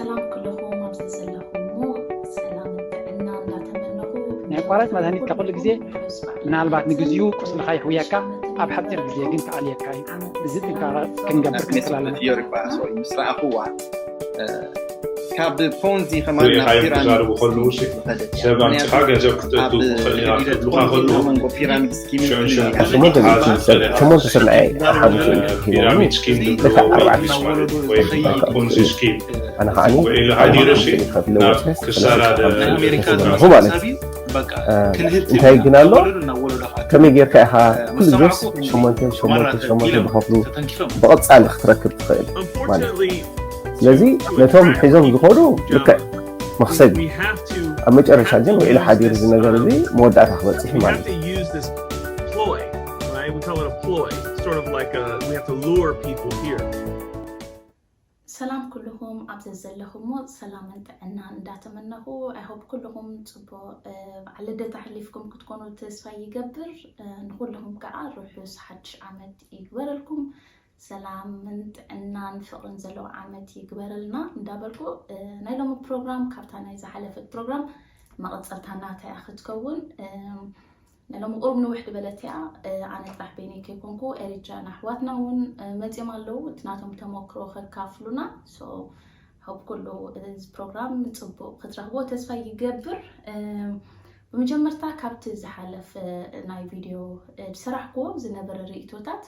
ሰላም ኩልኹም ኣብዚ ዘለኹም፣ ሰላም ጥዕና እንዳተመነኹ፣ ናይ ኣቋራጭ መድሃኒት ካብ ኩሉ ግዜ ምናልባት ንግዚኡ ቁስልኻ ይሕውየካ፣ ኣብ ሓፂር ግዜ ግን ክኣልየካ እዩ። እዚ ጥንቃቐ ክንገብር ክንክእል ኣለና። ዮሪባሶ ምስ ረኣኽዋ ካብ ፖንዚ ከማን ናብ ፒራሚድ ክዛረቡ ከለዉ ሰብ ኣምፅኻ ገንዘብ ክትእቱ ክኽእል ኢና ክብሉኻ ከለዉ መንጎ ፒራሚድ ስኪምን ሸሞንተ ሰብ ንዓይ ሓሙሽተ ሂቦምኒ። ፒራሚድ ስኪም ልክዕ ኣርባዕተ ማለት ወይ ፖንዚ ስኪም ኣነ ከዓ ወይ ኢሉ ሓዲሩ ሲ ናብ ክሳራ ማለት እዩ። እንታይ ግን ኣሎ፣ ከመይ ጌርካ ኢኻ ኩሉ ግዜስ ሸሞንተ ሸሞንተ ሸሞንተ ዝኸፍሉ ብቐፃሊ ክትረክብ ትኽእል ማለት እዩ። ስለዚ ነቶም ሒዞም ዝኸዱ ልክዕ መኽሰብ እዩ። ኣብ መጨረሻ ግን ውዒሉ ሓዲሩ እዚ ነገር እዚ መወዳእታ ክበፅሕ እዩ ማለት እዩ። Ploy, right? We call it a ploy. Sort of like a, we have to lure people here. ሰላም ኩልኹም ኣብ ዘዘለኹሞ ሰላምን ጥዕናን እንዳተመነኹ፣ I hope ኩልኹም ፅቡቅ በዓል ልደት ኣሕሊፍኩም ክትኮኑ ተስፋ ይገብር። ንኩልኹም ከዓ ርሑስ ሓድሽ ዓመት ይግበረልኩም። ሰላምን ጥዕናን ፍቅርን ዘለዎ ዓመት ይግበረልና እንዳበልኩ፣ ናይ ሎሚ ፕሮግራም ካብታ ናይ ዝሓለፈት ፕሮግራም መቐፀልታ ናታ እያ ክትከውን። ናይ ሎሚ ቁሩብ ንውሕ ዝበለት እያ። ኣነ ጥራሕ በይነይ ከይኮንኩ ኤሪትራውያን ኣሕዋትና እውን መፂኦም ኣለዉ፣ እቲ ናቶም ተመክሮ ከካፍሉና። ሆፕ ኩሉ እዚ ፕሮግራም ፅቡቅ ክትረኽቦ ተስፋ ይገብር። ብመጀመርታ ካብቲ ዝሓለፈ ናይ ቪድዮ ዝሰራሕኩዎ ዝነበረ ርእቶታት፣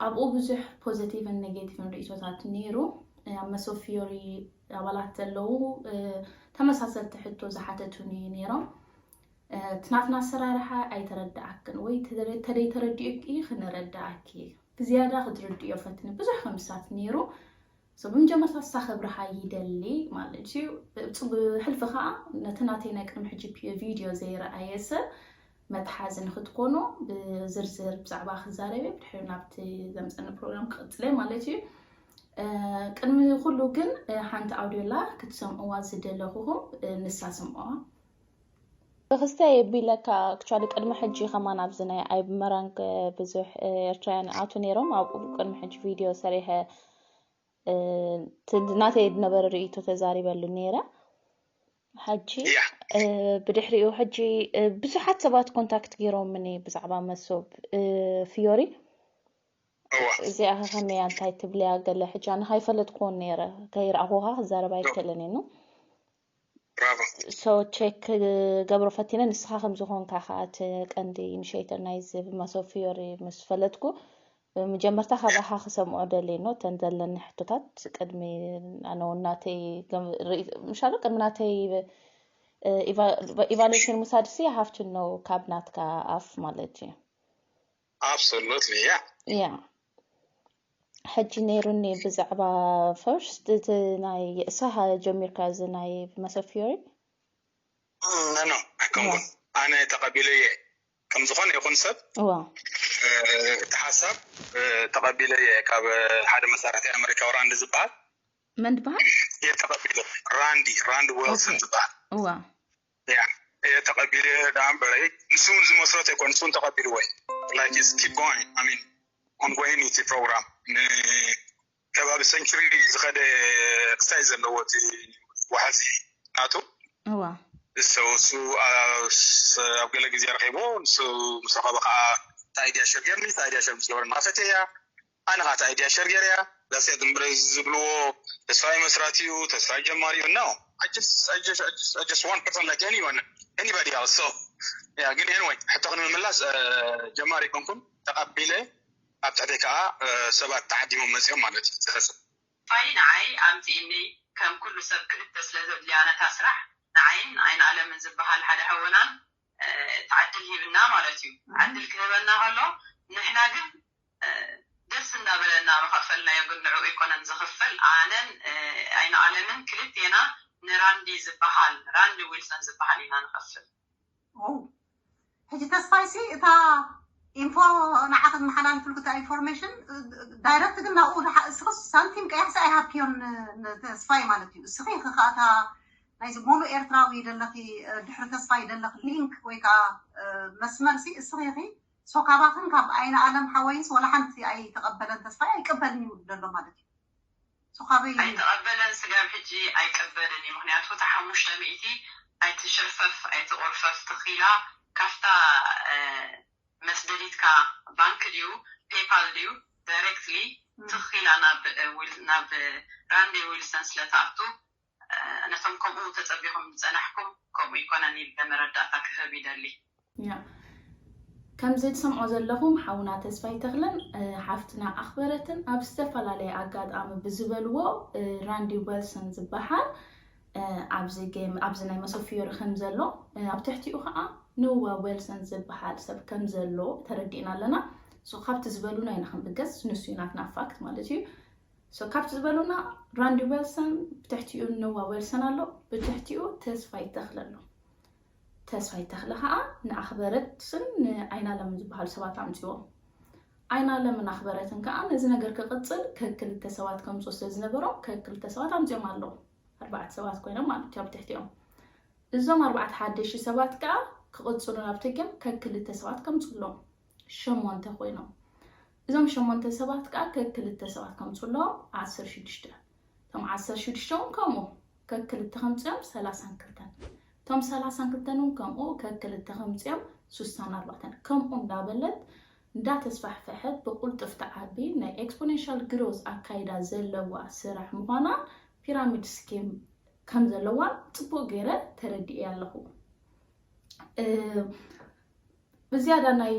ኣብኡ ብዙሕ ፖዘቲቭን ኔጌቲቭን ርእቶታት ነይሩ። ኣብ መሶብ ፊዮሪ ኣባላት ዘለዉ ተመሳሰልቲ ሕቶ ዝሓተቱኒ ነይሮም። እቲ ናትና ኣሰራርሓ ኣይተረድኣክን ወይ ተደይተረዲኡኪ ክንረድኣኪ ብዝያዳ ክትርድዮ ፈትኒ ብዙሕ ከምሳት ነይሩ። ብመጀመርታ ሳኸብርኻ ይደሊ ማለት እዩ። ብሕልፊ ከዓ ነቲ ናተይ ናይ ቅድሚ ሕጂ ቪድዮ ዘይረኣየ ሰብ መትሓዚ ንክትኮኑ ብዝርዝር ብዛዕባ ክዛረብ እየ። ብድሕሪ ናብቲ ዘምፀኒ ፕሮግራም ክቕፅለ ማለት እዩ። ቅድሚ ኩሉ ግን ሓንቲ ኣውዲዮላ ክትሰምዕዋ ዝደለኹኹም ንሳ ስምዕዋ። ብክስተ የቢለካ። ኣክቹዋሊ ቅድሚ ሕጂ ከማን ኣብዚ ናይ ኣይብ መራንግ ብዙሕ ኤርትራውያን ኣቱ ነይሮም። ኣብኡ ቅድሚ ሕጂ ቪድዮ ሰሪሐ ናተይ ዝነበረ ርእይቶ ተዛሪበሉ ነይረ። ሕጂ ብድሕሪኡ ሕጂ ብዙሓት ሰባት ኮንታክት ገይሮምኒ ብዛዕባ መሶብ ፊዮሪ። እዚኣ ከ ከመይ እያ፣ እንታይ ትብልያ? ገለ ሕጂ ኣነ ካይፈለጥኩዎን ነይረ፣ ከይረኣኹኻ ክዛረብ ኣይክእልን እየ። ሶ ቼክ ክገብሮ ፈቲነ፣ ንስኻ ከም ዝኾንካ ከዓ እቲ ቀንዲ ኢኒሽየተር ናይዚ መሶብ ፊዮሪ ምስ ፈለጥኩ፣ መጀመርታ ካባኻ ክሰምዖ ደልየ ነው። እተን ዘለኒ ሕቶታት ቅድሚ ኣነ እውን ናተይ ምሻሉ ቅድሚ ናተይ ኢቫሉሽን ምሳድሲ ሃፍትን ነው ካብ ናትካ ኣፍ ማለት እዩ። Absolutely, yeah. ያ ሕጂ ነይሩኒ ብዛዕባ ፈርስት እቲ ናይ እስኻ ጀሚርካ እዚ ናይ መሰብ ፊዮሪ ኖ ኣይኮንኩን። ኣነ ተቐቢለየ ከም ዝኾነ ይኹን ሰብ እዋ እቲ ሓሳብ ተቐቢለየ ካብ ሓደ መሳርሕቲ ኣመሪካዊ ራንዲ ዝበሃል መን ዝበሃል እየ ተቐቢለ። ራንዲ ራንዲ ዊልሰን ዝበሃል እዋ ያ እየ ተቐቢለ። ደኣ እምበረይ ንሱ እውን ዝመስረተ ይኮን ንሱ እውን ተቐቢልዎ እዩ። Like is keep going, I mean ongoing እቲ ፕሮግራም ንከባቢ ሰንቹሪ ዝኸደ ክሳይ ዘለዎ እቲ ዋሕዚ ናቱ እዋ እሱ እሱ ኣብ ገለ ግዜ ረኺቦ ንሱ ምስ ረኸበ ከዓ እቲ ኣይድያ ሸር ገርኒ እቲ ኣይድያ ሸር ምስ ገበረ ማፈተ እያ ኣነ ከዓ እቲ ኣይድያ ሸር ገር እያ ዳስያ ድምብረ ዝብልዎ ተስፋይ መስራት እዩ ተስፋይ ጀማሪ እዩ no I just I just I just I just one person like anyone anybody else so yeah ግን anyway ሕቶ ክንምምላስ ጀማሪ ኮንኩን ተቐቢለ ኣብ ትሕተይ ከዓ ሰባት ተዓዲሞም መፅኦም ማለት እዩ ዝሕስብ ፋይ ንዓይ ኣምፂእኒ ከም ኩሉ ሰብ ክልተ ስለ ዘድልያ ነታ ስራሕ ንዓይን ንዓይን ኣለምን ዝበሃል ሓደ ሓወናን ተዓድል ሂብና ማለት እዩ። ተዓድል ክህበና ከሎ ንሕና ግን ደስ እንዳበለና መኸፈልናዮ ግን ንዕኡ ኣይኮነን ዝኽፈል ኣነን ኣይን ኣለምን ክልቴና ንራንዲ ዝበሃል ራንዲ ዊልሰን ዝበሃል ኢና ንኸፍል። ሕጂ ተስፋይሲ እታ ኢንፎ ንዓ ክትመሓላልፍልኩ እታ ኢንፎርሜሽን ዳይረክት ግን ናብኡ እስኽስ ሳንቲም ቀያሕሲ ኣይሃብክዮን ንተስፋይ ማለት እዩ እስኺ ኢኺ ከኣ እታ ናይዚ ሙሉእ ኤርትራዊ ደለኺ ድሕሪ ተስፋይ ደለኺ ሊንክ ወይ ከዓ መስመርሲ እስኺ ኢኺ ሶ ካባኽን ካብ ኣይነ ኣለም ሓወይንስ ወላ ሓንቲ ኣይተቐበለን ተስፋይ ኣይቀበልን እዩ ዘሎ ማለት እዩ ኣይተቐበለን፣ ስጋብ ሕጂ ኣይቀበልን እዩ። ምክንያቱ እቲ ሓሙሽተ ሚእቲ ኣይትሽርፈፍ ኣይትቑርፈፍ ትኺላ ካብታ መስደዲትካ ባንክ ድዩ ፔፓል ድዩ ዳይሬክትሊ ትኺላ ናብ ናብ ራንዲ ዊልሰን ስለትኣቱ ነቶም ከምኡ ተጸቢኹም ዝጸናሕኩም ከምኡ ይኮነን ኢለ መረዳእታ ክህብ ይደሊ። ከምዚ ትሰምዖ ዘለኹም ሓውና ተስፋይ ተኽለን ሓፍትና ኣኽበረትን ኣብ ዝተፈላለየ ኣጋጣሚ ብዝበልዎ ራንዲ ዊልሰን ዝበሃል ኣብዚ ጌም ኣብዚ ናይ መሶብ ፊዮሪ ከም ዘሎ ኣብ ትሕቲኡ ከዓ ኖዋ ዊልሰን ዝበሃል ሰብ ከም ዘሎ ተረዲእና ኣለና። ካብቲ ዝበሉና ኢና ክንብገስ፣ ንሱ እዩ ናትና ፋክት ማለት እዩ። ካብቲ ዝበሉና ራንዲ ዊልሰን ብትሕቲኡ ኖዋ ዊልሰን ኣሎ፣ ብትሕቲኡ ተስፋይ ተኽለ ኣሎ። ተስፋይ ተኽለ ከዓ ንኣኽበረትን ንኣይናለምን ዝበሃሉ ሰባት ኣምፅዎም። ኣይናለምን ኣኽበረትን ከዓ ነዚ ነገር ክቕፅል ከክልተ ሰባት ከምፅኡ ስለ ዝነበሮም ከክልተ ሰባት ኣምፅኦም ኣለዉ። ኣርባዕተ ሰባት ኮይኖም ማለት እዩ ኣብ ትሕቲኦም። እዞም ኣርባዕተ ሓደሽቲ ሰባት ከዓ ክቕፅሉ ናብቲ ጌም ከክልተ ሰባት ከምፅሎም ሸሞንተ ኮይኖም። እዞም ሸሞንተ ሰባት ከዓ ከክልተ ሰባት ከምፅሎም ዓሰርተ ሽዱሽተ። እቶም ዓሰርተ ሽዱሽተ እውን ከምኡ ከክልተ ከምፅኦም ሰላሳን ክልተን። እቶም ሰላሳን ክልተን እውን ከምኡ ከክልተ ከምፅኦም ሱሳን ኣርባዕተን። ከምኡ እንዳበለት እንዳተስፋሕፈሐት ብቁልጡፍ ትዓቢ ናይ ኤክስፖኔንሻል ግሮዝ ኣካይዳ ዘለዋ ስራሕ ምዃና ፒራሚድ ስኪም ከም ዘለዋ ፅቡቅ ገይረ ተረዲኤ ኣለኹ። ብዝያዳ ናይ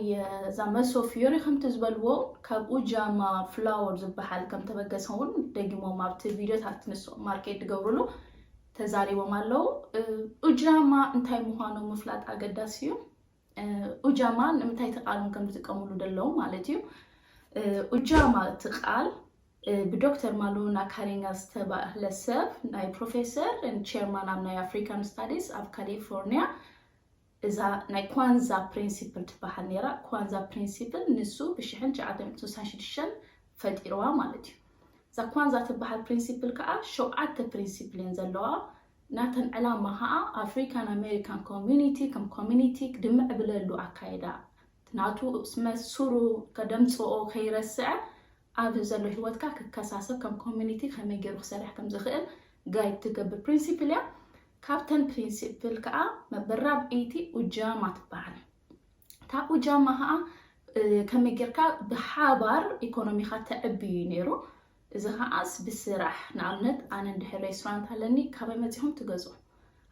እዛ መሶብ ፊዮሪ ከምቲ ዝበልዎ ካብ ኡጃማ ፍላወር ዝበሃል ከም ተበገሰ እውን ደጊሞም ኣብቲ ቪዲዮታት ንሱ ማርኬት ዝገብርሉ ተዛሪቦም ኣለዉ። ኡጃማ እንታይ ምዃኑ ምፍላጥ ኣገዳሲ እዩ። ኡጃማ ንምንታይ ተቃሉም ከም ዝጥቀምሉ ደለዉ ማለት እዩ። ኡጃማ እቲ ቃል ብዶክተር ማሉና ካሪንጋ ዝተባህለ ሰብ ናይ ፕሮፌሰር ን ቸርማን ኣብ ናይ ኣፍሪካን ስታዲስ ኣብ ካሊፎርኒያ እዛ ናይ ኳንዛ ፕሪንሲፕል ትበሃል ነይራ። ኳንዛ ፕሪንሲፕል ንሱ ብሽሕን ትሽዓተ ሚእትን ስሳን ሽዱሽተን ፈጢርዋ ማለት እዩ። እዛ ኳንዛ ትበሃል ፕሪንሲፕል ከዓ ሸውዓተ ፕሪንሲፕል እየን ዘለዋ። ናተን ዕላማ ከዓ ኣፍሪካን ኣሜሪካን ኮሚኒቲ ከም ኮሚኒቲ ክድምዕብለሉ ኣካይዳ ናቱ ስመ ሱሩ ከደምፅኦ ከይረስዐ ኣብ ዘሎ ህይወትካ ክከሳሰብ ከም ኮሚኒቲ ከመይ ገይሩ ክሰርሕ ከም ዝኽእል ጋይድ ትገብር ፕሪንሲፕል እያ። ካብተን ፕሪንሲፕል ከዓ መበል ራብዐይቲ ኡጃማ ትበሃል። እታ ኡጃማ ከዓ ከመይ ጌርካ ብሓባር ኢኮኖሚካ ተዕቢ እዩ ነይሩ። እዚ ከዓስ ብስራሕ ንኣብነት ኣነ እንድሕር ሬስቶራንት ኣለኒ ካበይ መፂኹም ትገዝኡ?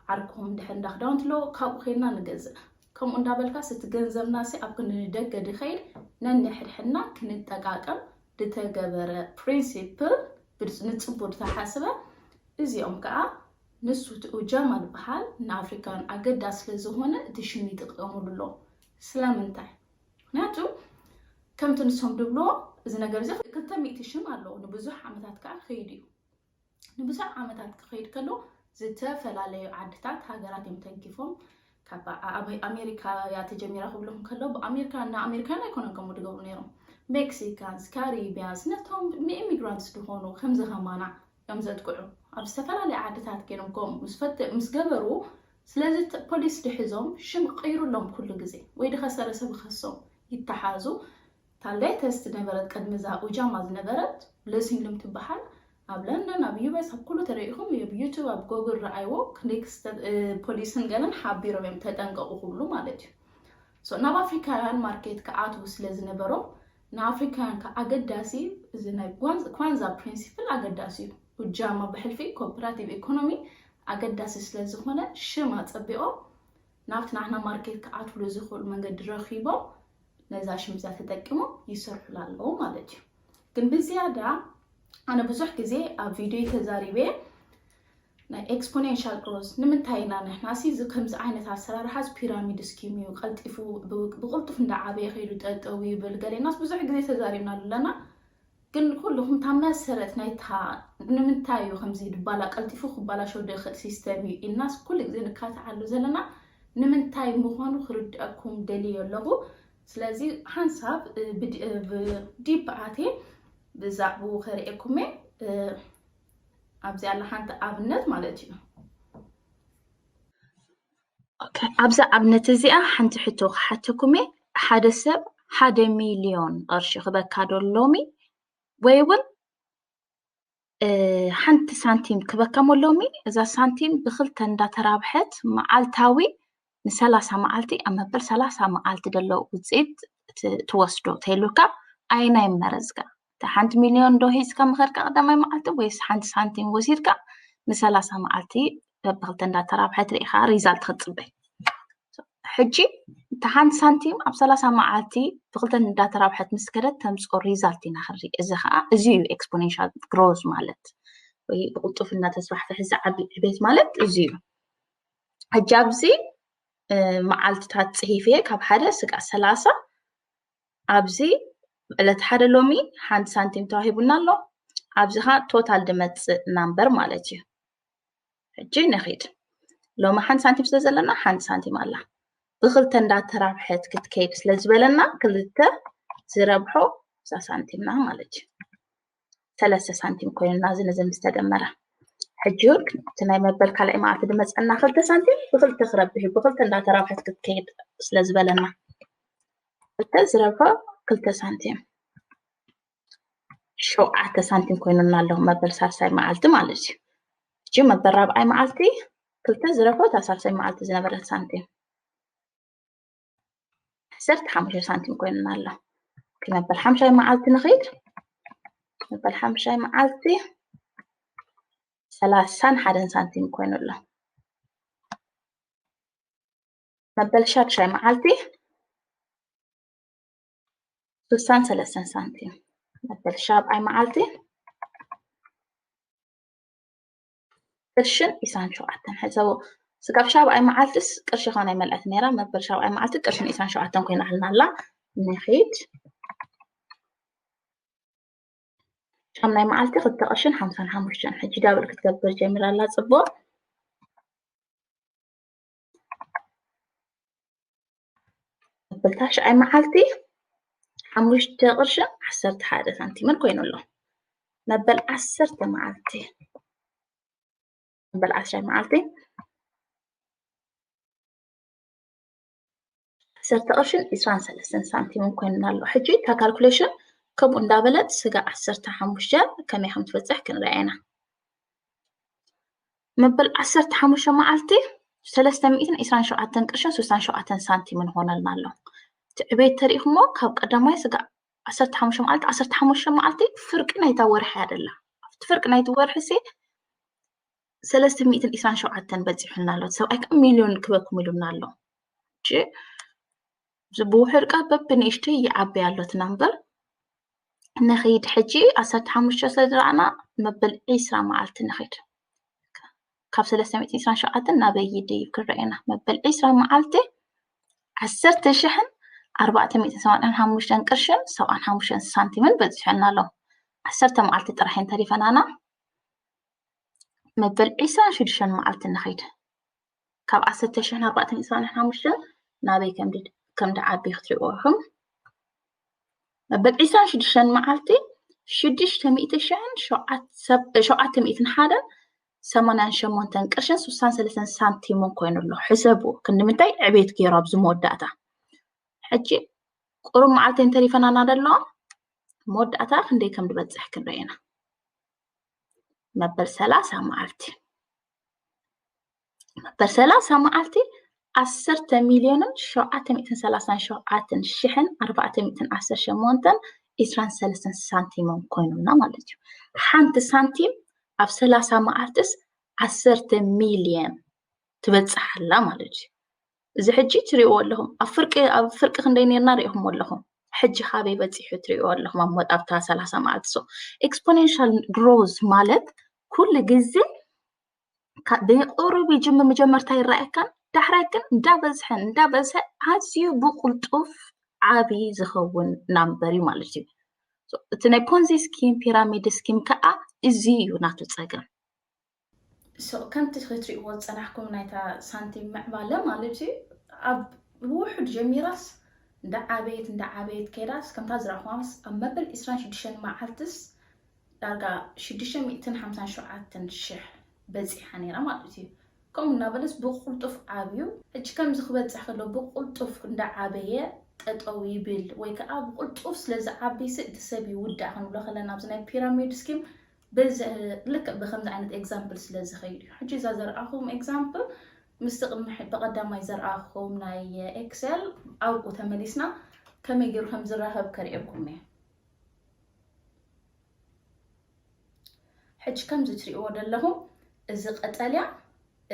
ዓርኩም እንድሕር እንዳ ክዳውንቲ ኣለዎ ካብኡ ከይድና ንገዝእ። ከምኡ እንዳበልካስ እቲ ገንዘብናሲ ኣብ ክንዲ ንደገ ድኸይድ ነንሕድሕድና ክንጠቃቀም ዝተገበረ ፕሪንሲፕል ንፅቡቅ ዝተሓስበ እዚኦም ከዓ ንሱ እቲ ኡጃማ ዝበሃል ንኣፍሪካውያን ኣገዳሲ ስለዝኾነ እቲ ሽም ይጥቀምሉ ኣለዉ። ስለምንታይ? ምክንያቱ ከምቲ ንሶም ድብልዎ እዚ ነገር እዚ ክልተ ሚእቲ ሽም ኣለዎ። ንብዙሕ ዓመታት ከዓ ክኸይድ እዩ። ንብዙሕ ዓመታት ክኸይድ ከሎ ዝተፈላለዩ ዓድታት ሃገራት እዮም ተንኪፎም ካብ ኣሜሪካ እያ ተጀሚራ ክብልኩም ከሎ ብኣሜሪካ እና ኣሜሪካን ኣይኮነን ከምኡ ድገብሩ ነይሮም። ሜክሲካንስ ካሪቢያንስ ነቶም ኢሚግራንትስ ዝኾኑ ከምዚ ከማና እዮም ዘጥቅዑ ኣብ ዝተፈላለየ ዓድታት ገይሮም ከምኡ ምስ ገበሩ ስለዚ ፖሊስ ድሕዞም ሽም ቀይሩሎም ኩሉ ግዜ ወይ ድኸሰረ ሰብ ይኸሶም ይተሓዙ። ታሌተስት ነበረት ቅድሚ እዛ ኡጃማ ዝነበረት ብሌሲንግ ሉም ትበሃል ኣብ ለንደን ኣብ ዩኤስ ኣብ ኩሉ ተረኢኹም ኣብ ዩቱብ ኣብ ጎግል ረኣይዎ ክንደይ ክስተት ፖሊስን ገለን ሓቢሮም እዮም ተጠንቀቁ ክብሉ ማለት እዩ። ናብ ኣፍሪካውያን ማርኬት ክኣትዉ ስለ ዝነበሮም ንኣፍሪካውያን ከዓ ኣገዳሲ እዚ ናይ ኳንዛ ፕሪንሲፕል ኣገዳሲ እዩ። ኡጃማ ብሕልፊ ኮኦፐራቲቭ ኢኮኖሚ ኣገዳሲ ስለ ዝኾነ ሽም ኣፀቢቖም ናብቲ ናሕና ማርኬት ክኣትውሉ ዝኽእሉ መንገዲ ረኺቦም ነዛ ሽም እዚኣ ተጠቂሞም ይሰርሑላ ኣለዉ ማለት እዩ። ግን ብዝያዳ ኣነ ብዙሕ ግዜ ኣብ ቪድዮ ተዛሪበ ናይ ኤክስፖኔንሻል ግሮዝ ንምንታይ ኢና ንሕናሲ እዚ ከምዚ ዓይነት ኣሰራርሓ እዚ ፒራሚድ ስኪም እዩ ቀልጢፉ ብቅልጡፍ እንዳዓበየ ከይዱ ጠጠው ይብል ገሌናስ ብዙሕ ግዜ ተዛሪብናሉ ኣለና። ግን ኩልኹም እታ መሰረት ናይታ ንምንታይ እዩ ከምዚ ድባላ ቀልጢፉ ክባላሸው ድኽእል ሲስተም እዩ ኢልናስ ኩሉ ግዜ ንካትዓሉ ዘለና ንምንታይ ምዃኑ ክርድአኩም ደልየ ኣለኹ። ስለዚ ሓንሳብ ብዲፕ ኣትየ ብዛዕባኡ ከርእየኩም እየ። ኣብዚ ኣላ ሓንቲ ኣብነት ማለት እዩ። ኣብዛ ኣብነት እዚኣ ሓንቲ ሕቶ ክሓተኩም እየ። ሓደ ሰብ ሓደ ሚልዮን ቅርሺ ክበካ ዶ ሎሚ ወይ እውን ሓንቲ ሳንቲም ክበከሞ ሎሚ እዛ ሳንቲም ብክልተ እንዳተራብሐት መዓልታዊ ንሰላሳ መዓልቲ ኣብ መበል ሰላሳ መዓልቲ ዘሎ ውፅኢት ትወስዶ ተይሉካ ኣይናይ መረዝካ ሓንቲ ሚሊዮን ዶ ሂዝካ ምኸድካ ቀዳማይ መዓልቲ ወይስ ሓንቲ ሳንቲም ወሲድካ ንሰላሳ መዓልቲ በብክልተ እንዳተራብሐት ርኢኻ ሪዛልት ክትፅበይ። ሕጂ እቲ ሓንቲ ሳንቲም ኣብ ሰላሳ መዓልቲ ብክልተ እንዳተራብሐት ምስ ከደት ተምፅኦ ሪዛልት ኢና ክንርኢ። እዚ ከዓ እዚ እዩ ኤክስፖኔንሻል ግሮዝ ማለት ወይ ብቅልጡፍ እናተስፋሕፈሐ ዝዓቢ ዕቤት ማለት እዚ እዩ። ሕጂ ኣብዚ መዓልትታት ፅሂፈ ካብ ሓደ ስጋዕ ሰላሳ ኣብዚ ዕለት ሓደ ሎሚ ሓንቲ ሳንቲም ተዋሂቡና ኣሎ። ኣብዚ ከዓ ቶታል ድመፅእ ናምበር ማለት እዩ። ሕጂ ንኺድ። ሎሚ ሓንቲ ሳንቲም ስለ ዘለና ሓንቲ ሳንቲም ኣላ። ብክልተ እንዳተራብሐት ክትከይድ ስለ ዝበለና ክልተ ዝረብሖ እዛ ሳንቲምና ማለት እዩ። ሰለስተ ሳንቲም ኮይኑና እዚ ነዚ ምስ ተደመረ። ሕጂ እውን እቲ ናይ መበል ካልኣይ መዓልቲ ድመፀና ክልተ ሳንቲም ብክልተ ክረብሕ እዩ። ብክልተ እንዳተራብሐት ክትከይድ ስለ ዝበለና ክልተ ዝረብሖ ክልተ ሳንቲም ሸውዓተ ሳንቲም ኮይኑና ኣሎ መበል ሳልሳይ መዓልቲ ማለት እዩ። ሕጂ መበል ራብዓይ መዓልቲ ክልተ ዝረብሖ እታ ሳልሳይ መዓልቲ ዝነበረት ሳንቲም ዓሰርተ ሓሙሽተ ሳንቲም ኮይኑና ኣሎ። መበል ሓምሻይ መዓልቲ ንኸይድ። መበል ሓምሻይ መዓልቲ ሰላሳን ሓደን ሳንቲም ኮይኑ ኣሎ። መበል ሻድሻይ መዓልቲ ስሳን ሰለስተን ሳንቲም። መበል ሻብዓይ መዓልቲ ቅርሽን ኢሳን ሸውዓተን ሕሰቡ። ስጋብ ሻብዓይ መዓልትስ ቅርሺ ኸነ ይመልኣት ነይራ። መበል ሻብዓይ መዓልቲ ቅርሽን ኢሳን ሸውዓተን ኮይና ኣልና ኣላ። ንኺድ ሻምናይ መዓልቲ ክልተ ቅርሽን ሓምሳን ሓሙሽተን። ሕጂ ዳብል ክትገብር ጀሚራ ኣላ። ፅቡቅ። መበል ታሽዓይ መዓልቲ ሓሙሽተ ቅርሽን ዓሰርተ ሓደ ሳንቲምን ኮይኑ ኣሎ። መበል ዓሰርተ መዓልቲ መበል ዓሰርተ መዓልቲ ዓሰርተ ቅርሽን ዕስራን ሰለስተን ሳንቲምን ኮይኑና ኣሎ። ሕጂ እታ ካልኩሌሽን ከምኡ እንዳበለት ስጋ ዓሰርተ ሓሙሽተ ከመይ ከም ትበፅሕ ክንርኣ ኢና። መበል ዓሰርተ ሓሙሽተ መዓልቲ ሰለስተ ሚእትን ዕስራን ሸውዓተን ቅርሽን ስሳን ሸውዓተን ሳንቲምን ሆነልና ኣሎ። እቲ ዕቤት ተሪእኹሞ ካብ ቀዳማይ ስጋ ዓሰርተ ሓሙሽተ መዓልቲ ዓሰርተ ሓሙሽተ መዓልቲ ፍርቂ ናይታ ወርሒ ኣደላ ኣብቲ ፍርቂ ናይቲ ወርሒ ሲ ሰለስተ ሚእትን ዕስራን ሸውዓተን በፂሑልና ኣሎ። ሰብኣይ ከዓ ሚሊዮን ክበኩም ኢሉና ኣሎ። ብውሕድ ቃ በብንእሽተይ ይዓበይ ኣሎ እቲ ናምበር። ንኸይድ ሕጂ ዓሰርተ ሓሙሽተ ስለ ዝረኣና መበል ዕስራ መዓልቲ ንኸይድ። ካብ ሰለስተ ሚእትን ዕስራን ሸውዓተን ናበይ ይድይብ ክንረኣየና። መበል ዕስራ መዓልቲ ዓሰርተ ሽሕን ኣርባዕተ ሚእትን ሰማንያን ሓሙሽተን ቅርሽን ሰብዓን ሓሙሽተን ሳንቲምን በፂሑና ኣሎ። ዓሰርተ መዓልቲ ጥራሕ እየን ተሪፈናና። መበል ዕስራን ሽዱሽተን መዓልቲ ንኸይድ። ካብ ዓሰርተ ሽሕን ኣርባዕተ ሚእትን ሰማንያን ሓሙሽተን ናበይ ከም ድዓቢ ክትሪእዎ ኢኹም። መበል ዕስራን ሽዱሽተን መዓልቲ ሽዱሽተ ሚእቲ ሽሕን ሸውዓተ ሚእትን ሓደን ሰማንያን ሸሞንተን ቅርሽን ስሳን ሰለስተን ሳንቲምን ኮይኑ ኣሎ። ሕሰቡ ክንዲ ምንታይ ዕቤት ገይሩ ኣብዚ መወዳእታ። ሕጂ ቁሩብ መዓልቲ እንተሪፈናና ደሎ መወዳእታ ክንደይ ከም ዝበፅሕ ክንርኢ ኢና። መበል ሰላሳ መዓልቲ መበል ሰላሳ መዓልቲ ዓሰርተ ሚልዮንን ሸውዓተ ሚእትን ሰላሳን ሸውዓተን ሽሕን ኣርባዕተ ሚእትን ዓሰርተ ሸሞንተን ዕስራን ሰለስተን ሳንቲምን ኮይኑና ማለት እዩ። ሓንቲ ሳንቲም ኣብ ሰላሳ መዓልትስ ዓሰርተ ሚልዮን ትበፅሕ ኣላ ማለት እዩ። እዚ ሕጂ ትሪእዎ ኣለኹም። ኣብ ፍርቂ ኣብ ፍርቂ ክንደይ ነርና ሪኢኹም ኣለኹም። ሕጂ ካበይ በፂሑ ትሪእዎ ኣለኹም። ኣብ ኣብታ ሰላሳ መዓልቲ so exponential growth ማለት ኩሉ ግዜ ብቁሩብ ይጅምር፣ መጀመርታ ይረኣየካን ዳሕራይ ግን እንዳበዝሐ እንዳበዝሐ ኣዝዩ ብቁልጡፍ ዓብዪ ዝኸውን ናምበር እዩ ማለት እዩ። እቲ ናይ ፖንዚ ስኪም ፒራሚድ ስኪም ከዓ እዚ እዩ ናቱ ፀገም። ከምቲ ክትሪእዎ ዝፀናሕኩም ናይታ ሳንቲም ምዕባለ ማለት እዩ ኣብ ብውሑድ ጀሚራስ እንዳዓበየት እንዳዓበየት ከይዳስ ከምታ ዝረእኹማስ ኣብ መበል ዕስራን ሽዱሽተን መዓልትስ ዳርጋ ሽዱሽተ ሚእትን ሓምሳን ሸውዓተን ሽሕ በፂሓ ነይራ ማለት እዩ። ከምኡ እናበለስ ብቁልጡፍ ዓብዩ። ሕጂ ከምዚ ክበፅሕ ከሎ ብቁልጡፍ እንዳዓበየ ጠጠው ይብል ወይ ከዓ ብቁልጡፍ ስለ ዝዓቢ ሲ እቲ ሰብ ይውዳእ ክንብሎ ከለና ኣብዚ ናይ ፒራሚድ ስኪም በዚ ልክዕ ብከምዚ ዓይነት ኤግዛምፕል ስለ ዝኸይድ እዩ። ሕጂ እዛ ዘርኣኹም ኤግዛምፕል ምስቲ ቅድሚ ሕ- ብቐዳማይ ዘርኣኹም ናይ ኤክሰል ኣብኡ ተመሊስና ከመይ ገይሩ ከም ዝራኸብ ከርእየኩም እየ። ሕጂ ከምዚ ትሪእዎ ዘለኹም እዚ ቀጠልያ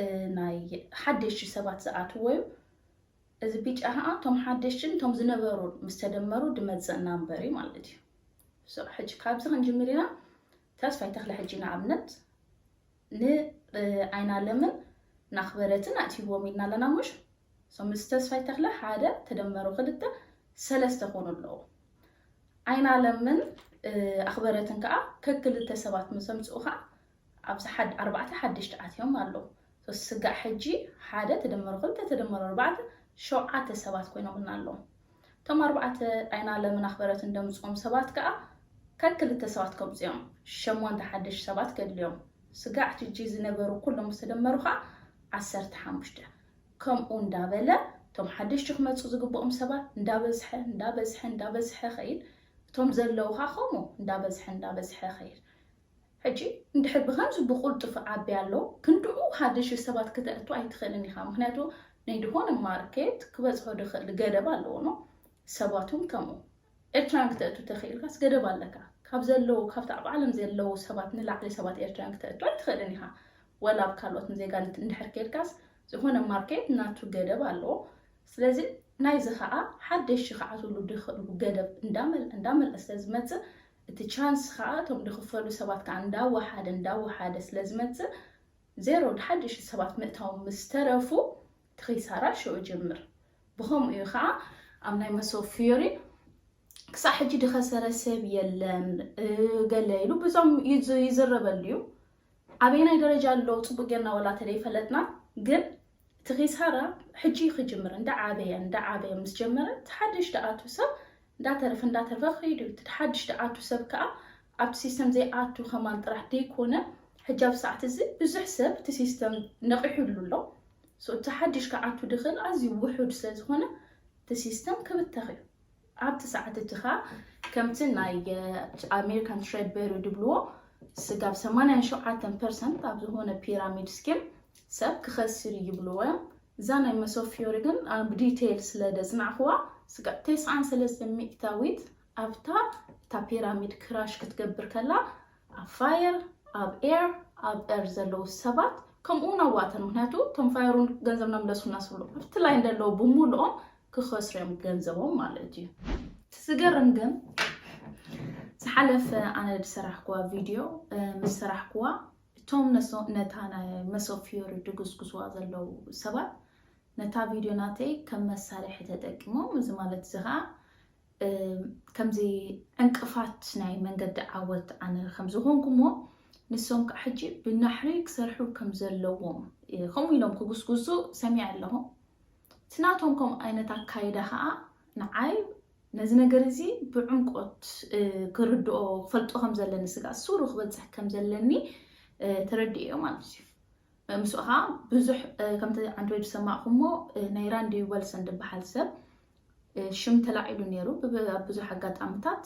እ፣ ናይ ሓደሽቲ ሰባት ዝኣትዎ እዩ። እዚ ቢጫ ከዓ እቶም ሓደሽትን እቶም ዝነበሩ ምስ ተደመሩ ድመፅእ ናምበር እዩ ማለት እዩ። So፣ ሕጂ ካብዚ ክንጅምር ኢና። ተስፋይ ተኽለ ሕጂ ንኣብነት ንዓይናለምን ናኽበረትን ኣእትይዎም ኢልና ኣለና ሙሽ? So፣ ምስ ተስፋይ ተኽለ ሓደ ተደመሩ ክልተ ሰለስተ ኮኑ ኣለዉ። ዓይናለምን ኣኽበረትን ከዓ ከክልተ ሰባት ምስ ኣምፅኡ ከዓ ኣብዚ ሓድ ኣርባዕተ ሓደሽቲ ኣትዮም ኣለዉ። So፣ ስጋዕ ሕጂ ሓደ ተደመሩ ክልተ ተደመሩ ኣርባዕተ ሸውዓተ ሰባት ኮይኖምና ኣለዉ። እቶም ኣርባዕተ ዓይናለምን ኣኽበረትን ደምፅኦም ሰባት ከዓ ከክልተ ሰባት ከምፅኦም ሸሞንተ ሓደሽቲ ሰባት ከድልዮም። ስጋዕ ሕጂ ዝነበሩ ኩሎም ዝተደመሩ ከዓ ዓሰርተ ሓሙሽተ። ከምኡ እንዳበለ እቶም ሓደሽቲ ክመፁ ዝግብኦም ሰባት እንዳበዝሐ እንዳበዝሐ እንዳበዝሐ ኸይድ። እቶም ዘለዉ ከዓ ከምኡ እንዳበዝሐ እንዳበዝሐ ኸይድ። ሕጂ እንድሕር ብኸምዚ ብቁልጡፍ ዓቢ ኣሎ ክንድኡ ሓደሽቲ ሰባት ክተእቱ ኣይትኽእልን ኢኻ። ምክንያቱ ናይ ድኾነ ማርኬት ክበፅሖ ድኽእል ገደብ ኣለዎ። ሰባቱን ከምኡ ኤርትራን ክተእቱ ተኽኢልካስ ገደብ ኣለካ። ካብ ዘለዉ ካብቲ ኣብ ዓለም ዘለዉ ሰባት ንላዕሊ ሰባት ኤርትራን ክተእቱ ኣይትኽእልን ኢኻ። ወላ ኣብ ካልኦት ዜጋነት እንድሕር ከይድካስ ዝኾነ ማርኬት ናቱ ገደብ ኣለዎ። ስለዚ ናይዚ ኸዓ ሓደሽቲ ክኣትውሉ ድኽእሉ ገደብ እንዳመል- እንዳመልአ ስለ ዝመፅእ እቲ ቻንስ ኸዓ እቶም ድኽፈሉ ሰባት ከዓ እንዳወሓደ እንዳወሓደ ስለ ዝመፅእ ዜሮ ሓደሽቲ ሰባት ምእታው ምስ ተረፉ እቲ ኺሳራ ሽዑ ጅምር። ብኸምኡ እዩ ኸዓ ኣብ ናይ መሶብ ፊዮሪ ክሳብ ሕጂ ድኸሰረ ሰብ የለን እ፣ ገለ ኢሉ ብዙም ይዝ- ይዝረበሉ እዩ። ኣበየናይ ደረጃ ኣለዉ ፅቡቅ ጌርና ወላ ተደይፈለጥና ግን እቲ ኺሳራ ሕጂ ክጅምር እንዳ ዓበየ እንዳ ዓበየ ምስ ጀመረ እቲ ሓድሽ ድኣቱ ሰብ እንዳተረፈ እንዳተረፈ ክኸይዱ እዩ። እቲ ሓድሽ ድኣቱ ሰብ ከዓ ኣብቲ ሲስተም ዘይኣቱ ከማን ጥራሕ ደይኮነ ሕጂ ኣብ ሰዓት እዚ ብዙሕ ሰብ እቲ ሲስተም ነቂሑሉ ኣሎ። So እቲ ሓድሽ ክዓቱ ድኽእል ኣዝዩ ውሑድ ስለ ዝኾነ እቲ ሲስተም ክብተኽ እዩ። ኣብቲ ሰዓት እቲ ኸዓ ከምቲ ናይ ኣሜሪካን ትሬድ በሩ ድብልዎ ስጋብ ሰማንያን ሸውዓተን ፐርሰንት ኣብ ዝኾነ ፒራሚድ ስኪም ሰብ ክኸስር እዩ ይብልዎ እዮም። እዛ ናይ መሶብ ፊዮሪ ግን ኣብ ዲቴይል ስለ ደጽናዕክዋ ስጋብ ተስዓን ሰለስተን ሚእታዊት ኣብታ እታ ፒራሚድ ክራሽ ክትገብር ከላ ኣብ ፋየር ኣብ ኤር ኣብ ኤር ዘለዉ ሰባት ከምኡ እውን ኣዋተን ምክንያቱ እቶም ፋየሩን ገንዘብና ምለስኩና ስብሉ ኣብቲ ላይ እንደለዉ ብምሉኦም ክኸስሩ እዮም ገንዘቦም ማለት እዩ። እቲ ዝገርም ግን ዝሓለፈ ኣነ ዝሰራሕክዋ ቪድዮ ምስ ሰራሕክዋ እቶም ነታ ናይ መሶብ ፊዮሪ ድጉስጉስዋ ዘለዉ ሰባት ነታ ቪድዮ ናተይ ከም መሳርሒ ተጠቂሞም እዚ ማለት እዚ ከዓ ከምዚ ዕንቅፋት ናይ መንገዲ ዓወት ኣነ ከም ዝኾንኩ እሞ ንሶም ከዓ ሕጂ ብናሕሪ ክሰርሑ ከም ዘለዎም ከምኡ ኢሎም ክጉስጉሱ ሰሚዐ ኣለኹ። እቲ ናቶም ከምኡ ዓይነት ኣካይዳ ከዓ ንዓይ ነዚ ነገር እዚ ብዕምቆት ክርድኦ ክፈልጦ ከም ዘለኒ ስጋ ሱሩ ክበፅሕ ከም ዘለኒ ተረዲኦ ማለት እዩ። ምስኡ ከዓ ብዙሕ ከምቲ ዓንድወይ ዝሰማዕኩሞ ናይ ራንዲ ወልሰን ዝበሃል ሰብ ሽም ተላዒሉ ነይሩ ኣብ ብዙሕ ኣጋጣምታት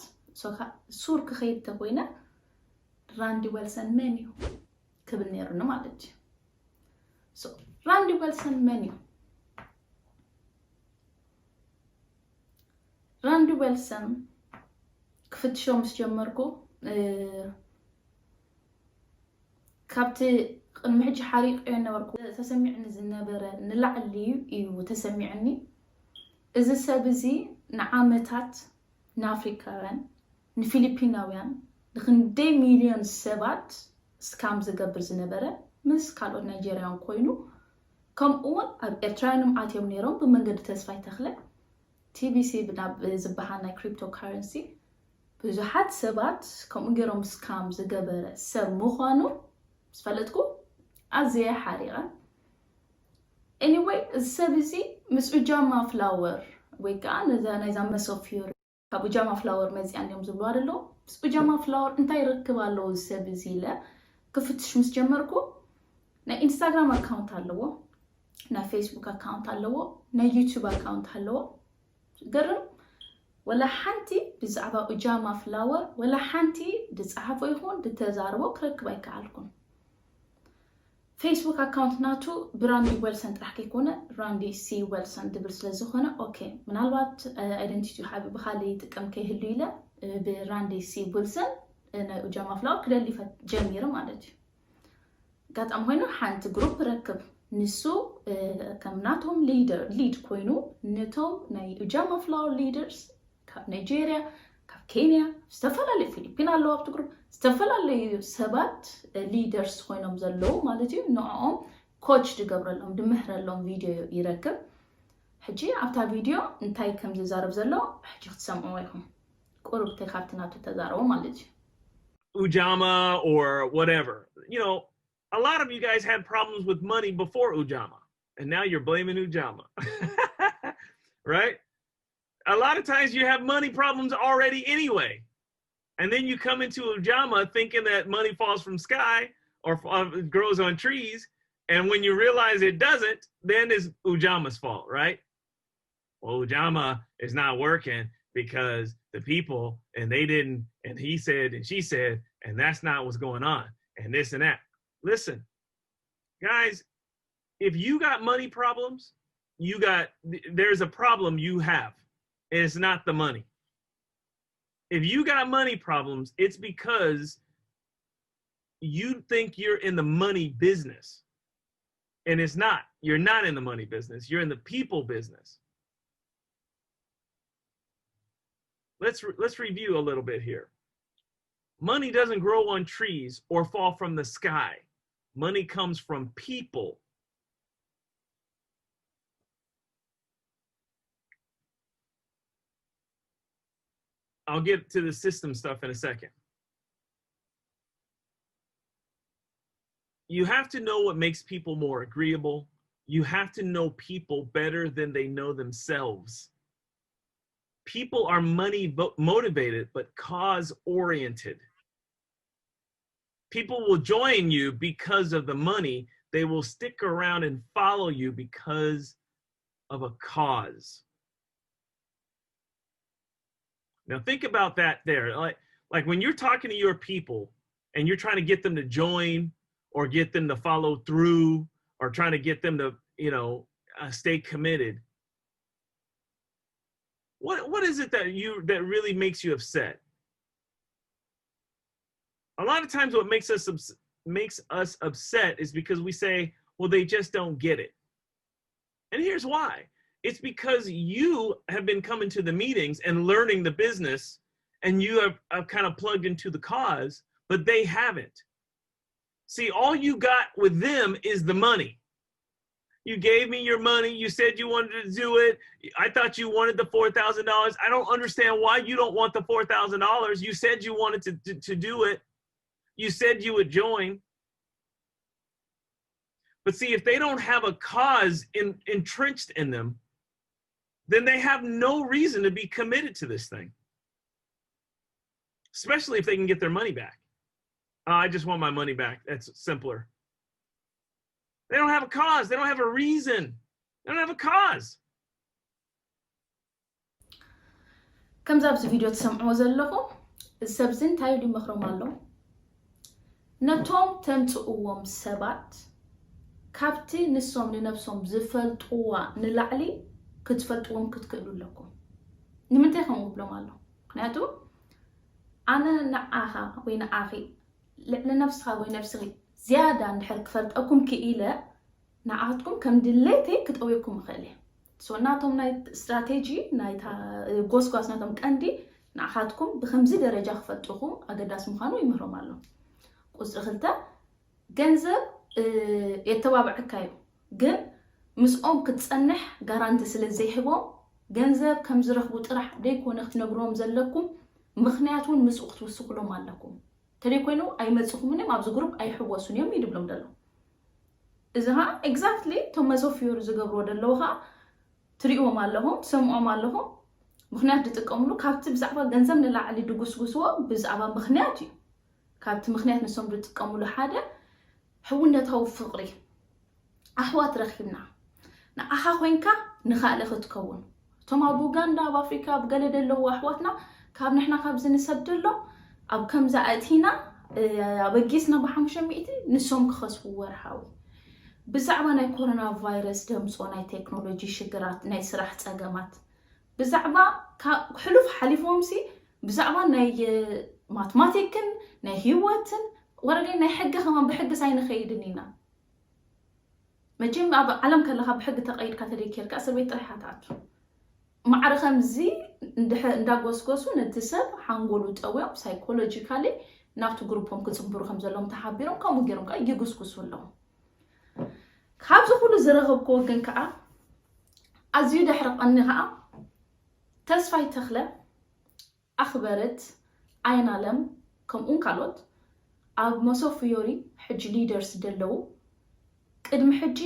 ሱር ክኸይድ ተኮይነ ራንዲ ወልሰን መን እዩ ክብል ነይሩኒ ማለት እዩ። ራንዲ ወልሰን መን እዩ? ራንዲ ወልሰን ክፍትሾ ምስ ጀመርኩ ካብቲ ቅድሚ ሕጂ ሓሪቀዮ ነበርኩ ተሰሚዕኒ ዝነበረ ንላዕሊ እዩ ተሰሚዕኒ። እዚ ሰብ እዚ ንዓመታት ንኣፍሪካውያን ንፊሊፒናውያን ንክንደይ ሚልዮን ሰባት ስካም ዝገብር ዝነበረ ምስ ካልኦት ናይጀርያውን ኮይኑ ከምኡ እውን ኣብ ኤርትራውያን ኣትዮም ነይሮም ብመንገዲ ተስፋይ ተኽለ ቲቢሲ ናብ ዝበሃል ናይ ክሪፕቶ ካረንሲ ብዙሓት ሰባት ከምኡ ገይሮም ስካም ዝገበረ ሰብ ምዃኑ ምስ ፈለጥኩ ኣዝየ ሓሪቐ። Anyway እዚ ሰብ እዚ ምስ ኡጃማ ፍላወር ወይ ከዓ ነዛ ናይዛ መሶብ ፊዮሪ ካብ ኡጃማ ፍላወር መፂኣ እንዲዮም ዝብሉ ኣለዉ። ምስ ኡጃማ ፍላወር እንታይ ርክብ ኣለዎ እዚ ሰብ እዚ ኢለ ክፍትሽ ምስ ጀመርኩ ናይ ኢንስታግራም ኣካውንት ኣለዎ፣ ናይ ፌስቡክ ኣካውንት ኣለዎ፣ ናይ ዩቱብ ኣካውንት ኣለዎ። ገርም ወላ ሓንቲ ብዛዕባ ኡጃማ ፍላወር ወላ ሓንቲ ድጸሓፎ ይኹን ድተዛረቦ ክረክብ ኣይከኣልኩን። ፌስቡክ ኣካውንት ናቱ ብራንዲ ዌልሰን ጥራሕ ከይኮነ ራንዲ ሲ ዌልሰን ድብል ስለ ዝኾነ፣ ኦኬ፣ ምናልባት ኣይደንቲቲ ሓቢ ብካሊ ይጥቀም ከይህሉ ኢለ ብራንዲ ሲ ዊልሰን ናይ ኡጃማ ፍላወር ክደሊ ጀሚረ ማለት እዩ። ኣጋጣሚ ኮይኑ ሓንቲ ግሩፕ ረክብ፣ ንሱ ከም ናቶም ሊድ ኮይኑ ነቶም ናይ ኡጃማ ፍላወር ሊደርስ ካብ ናይጄርያ፣ ካብ ኬንያ፣ ዝተፈላለዩ ፊሊፒን ኣለዉ ኣብቲ ግሩፕ፣ ዝተፈላለዩ ሰባት ሊደርስ ኮይኖም ዘለዉ ማለት እዩ። ንዕኦም ኮች ድገብረሎም ድምህረሎም ቪድዮ ይረክብ። ሕጂ ኣብታ ቪድዮ እንታይ ከም ዝዛረብ ዘሎ ሕጂ ክትሰምዕዎ ኢኹም። ቁሩብ እንታይ ካብቲ ናቱ ተዛረቦ ማለት እዩ። Ujama or whatever. You know, a lot of you guys had problems with money before Ujama, and now you're blaming Ujama. Right? A lot of times you have money problems already anyway. And then you come into Ujama thinking that money falls from sky or grows on trees. And when you realize it doesn't, then it's Ujama's fault, right? Well, Ujama is not working because the people and they didn't, and he said and she said, and that's not what's going on, and this and that. Listen, guys, if you got money problems, you got there's a problem you have, and it's not the money. If you got money problems, it's because you think you're in the money business. And it's not. You're not in the money business. You're in the people business. Let's let's review a little bit here. Money doesn't grow on trees or fall from the sky. Money comes from people. I'll get to the system stuff in a second. You have to know what makes people more agreeable. You have to know people better than they know themselves. People are money motivated, but cause oriented. People will join you because of the money. They will stick around and follow you because of a cause. Now think about that there. Like, like when you're talking to your people and you're trying to get them to join or get them to follow through or trying to get them to, you know, uh, stay committed. What what is it that you that really makes you upset? A lot of times what makes us makes us upset is because we say, well, they just don't get it. And here's why. It's because you have been coming to the meetings and learning the business, and you have, have kind of plugged into the cause, but they haven't. See, all you got with them is the money. You gave me your money. You said you wanted to do it. I thought you wanted the four thousand dollars. I don't understand why you don't want the four thousand dollars. You said you wanted to, to, to do it. You said you would join. But see, if they don't have a cause in, entrenched in them, then they have no reason to be committed to this thing, especially if they can get their money back. Uh, I just want my money back. That's simpler. They don't have a cause. They don't have a reason. They don't have a cause. ከምዚ ኣብዚ ቪድዮ ትሰምዕዎ ዘለኹ እዚ ሰብዚ እንታይ ኢሉ ይመኽሮም ኣሎ? ነቶም ተምፅእዎም ሰባት ካብቲ ንሶም ንነብሶም ዝፈልጥዋ ንላዕሊ ክትፈልጥዎም ክትክእሉ ኣለኩም። ንምንታይ ከምኡ ይብሎም ኣሎ? ምክንያቱ ኣነ ንዓኻ ወይ ንዓኺ ልዕሊ ነብስኻ ወይ ነብስኺ ዝያዳ እንድሕር ክፈልጠኩም ክኢለ ንዓኹም ከም ድሌተይ ክጠውየኩም እኽእል እየ። ሶ ናቶም ናይ ስትራቴጂ ናይታ ጎስጓስ ናቶም ቀንዲ ንዓኻትኩም ብከምዚ ደረጃ ክፈልጥኹም ኣገዳሲ ምዃኑ ይምህሮም ኣሎ። ቁፅሪ ክልተ ገንዘብ የተባብዐካ እዩ፣ ግን ምስኦም ክትፀንሕ ጋራንቲ ስለ ዘይህቦም ገንዘብ ከም ዝረኽቡ ጥራሕ ደይኮነ ክትነግሮም ዘለኩም፣ ምክንያቱ እውን ምስኡ ክትውስኹሎም ኣለኩም። ተደይ ኮይኑ ኣይመፅኹምን እዮም፣ ኣብዚ ግሩፕ ኣይሕወሱን እዮም እዩ ድብሎም ዘሎ። እዚ ከዓ ኤግዛክትሊ እቶም መሶብ ፊዮሪ ዝገብርዎ ዘለዉ ከዓ ትሪእዎም ኣለኹም፣ ትሰምዖም ኣለኹም። ምክንያት ዝጥቀምሉ ካብቲ ብዛዕባ ገንዘብ ንላዕሊ ድጉስጉስዎ ብዛዕባ ምክንያት እዩ። ካብቲ ምክንያት ንሶም ዝጥቀምሉ ሓደ ሕውነታዊ ፍቕሪ፣ ኣሕዋት ረኺብና፣ ንዓኻ ኮይንካ ንኻልእ ክትከውን፣ እቲ እቶም ኣብ ኡጋንዳ፣ ኣብ ኣፍሪካ፣ ኣብ ገለ ዘለዉ ኣሕዋትና ካብ ንሕና ካብዚ ንሰደሎም ኣብ ከምዚ ኣእቲና፣ እ፣ ኣበጊስና ብሓሙሽተ ሚእቲ ንሶም ክኸስቡ ወርሓዊ። ብዛዕባ ናይ ኮሮና ቫይረስ ደምጾ ናይ ቴክኖሎጂ ሽግራት፣ ናይ ስራሕ ጸገማት፣ ብዛዕባ ካ-፣ ሕሉፍ ሓሊፎምሲ ብዛዕባ ናይ፣ እ፣ ማትማቲክን ናይ ህይወትን ወረገ ናይ ሕጊ ከማን ብሕጊ ሳይንኸይድን ኢና። መቸም ኣብ ዓለም ከለኻ ብሕጊ ተቐይድካ ተደይኬርካ እስር ቤት ጥራሕ ኢኻ ትኣቱ። ማዕረ ከምዚ እንድሕ-፣ እንዳጎስጎሱ ነቲ ሰብ ሓንጎሉ ጠውዮም ሳይኮሎጂካሊ ናብቲ ግሩፖም ክጽንብሩ ከም ዘለዎም ተሓቢሮም ከምኡ ገይሮም ከዓ ይጉስጉሱ ኣለዉ። ካብዚ ኩሉ ዝረኸብክዎ ግን ከዓ ኣዝዩ ደሕርቐኒ ከዓ ተስፋይ ተኽለ፣ ኣኽበረት፣ ኣይናለም ከምኡን ካልኦት ኣብ መሶብ ፍዮሪ ሕጂ ሊደርስ ደለዉ። ቅድሚ ሕጂ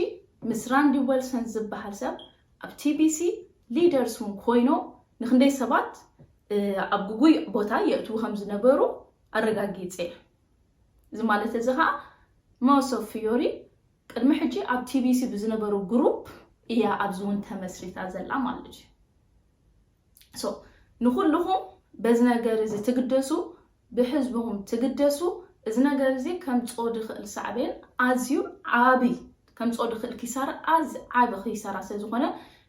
ምስ ራንዲ ወልሰን ዝበሃል ሰብ ኣብ ቲ ቢ ሲ ሊደርስ እውን ኮይኖም ንክንደይ ሰባት፣ እ፣ ኣብ ግጉይ ቦታ የእትዉ ከም ዝነበሩ ኣረጋጊጸ እየ። እዚ ማለት እዚ ከዓ መሶብ ፍዮሪ ቅድሚ ሕጂ ኣብ ቲ ቢ ሲ ብዝነበሩ ግሩፕ እያ ኣብዚ እውን ተመስሪታ ዘላ ማለት እዩ። So ንኩልኹም በዚ ነገር እዚ ትግደሱ፣ ብህዝብኹም ትግደሱ። እዚ ነገር እዚ ከምፅኦ ድኽእል ሳዕቤን ኣዝዩ ዓብይ፣ ከምፅኦ ድኽእል ኪሳራ ኣዝ-፣ ዓቢ ኪሳራ ስለ ዝኾነ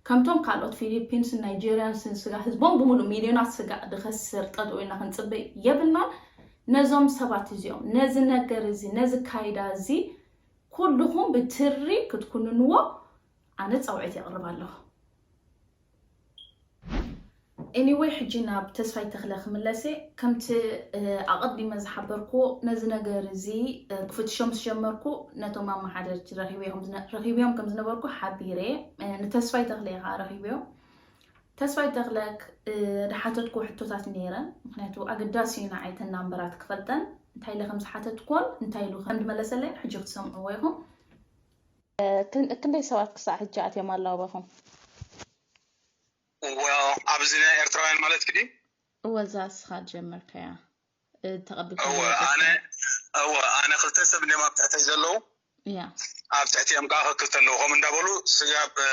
ከምቶም ካልኦት ፊሊፒንስን ናይጄሪያንስን ስጋ ህዝቦም ብምሉእ ሚልዮናት ስጋ ድኸስር ጠጠው ኢልና ክንፅበይ የብልናን። ነዞም ሰባት እዚኦም፣ ነዚ ነገር እዚ፣ ነዚ ካይዳ እዚ ኩልኹም ብትሪ ክትኩንንዎ ኣነ ጻውዒት የቕርብ ኣለኹ። Anyway፣ ሕጂ ናብ ተስፋይ ተኽለ ክምለስ እየ። ከምቲ፣ እ፣ ኣቐዲመ ዝሓበርኩዎ፣ ነዚ ነገር እዚ፣ እ፣ ክፍትሾ ምስ ጀመርኩ ነቶም ኣመሓደርቲ ረኺበዮም ዝነ-፣ ረኺበዮም ከም ዝነበርኩ ሓቢረ እየ። እ፣ ንተስፋይ ተኽለ እየ ከዓ ረኺበዮ። ተስፋይ ተኽለ፣ እ፣ ዝሓተትኩዎ ሕቶታት ነይረን። ምኽንያቱ ኣገዳሲ እዩ ንዓይ እተን ናምበራት ክፈልጠን። እንታይ ኢለ ከም ዝሓተትኩዎን እንታይ ኢሉ ከም ዝመለሰለይ ሕጂ ክትሰምዕዎ ኢኹም። እ፣ ክን-፣ ክንደይ ሰባት ክሳዕ ሕጂ ኣትዮም ኣለዉ ኣባኹም? እዋ፣ ኣብዚ ናይ ኤርትራውያን ማለት ክዲ? እወ፣ እዛ እስኻ ጀመርካያ፣ እ፣ ተቐቢልካ እወ፣ ዘለኻ ኣነ፣ ሰብ? እወ፣ ኣነ ክልተ ሰብ እንዲዮም ኣብ ትሕተይ ዘለዉ። ያ። ኣብ ትሕቲኦም ከዓ ክልተ ኣለዉ። ከምኡ እንዳበሉ ስጋብ፣ እ፣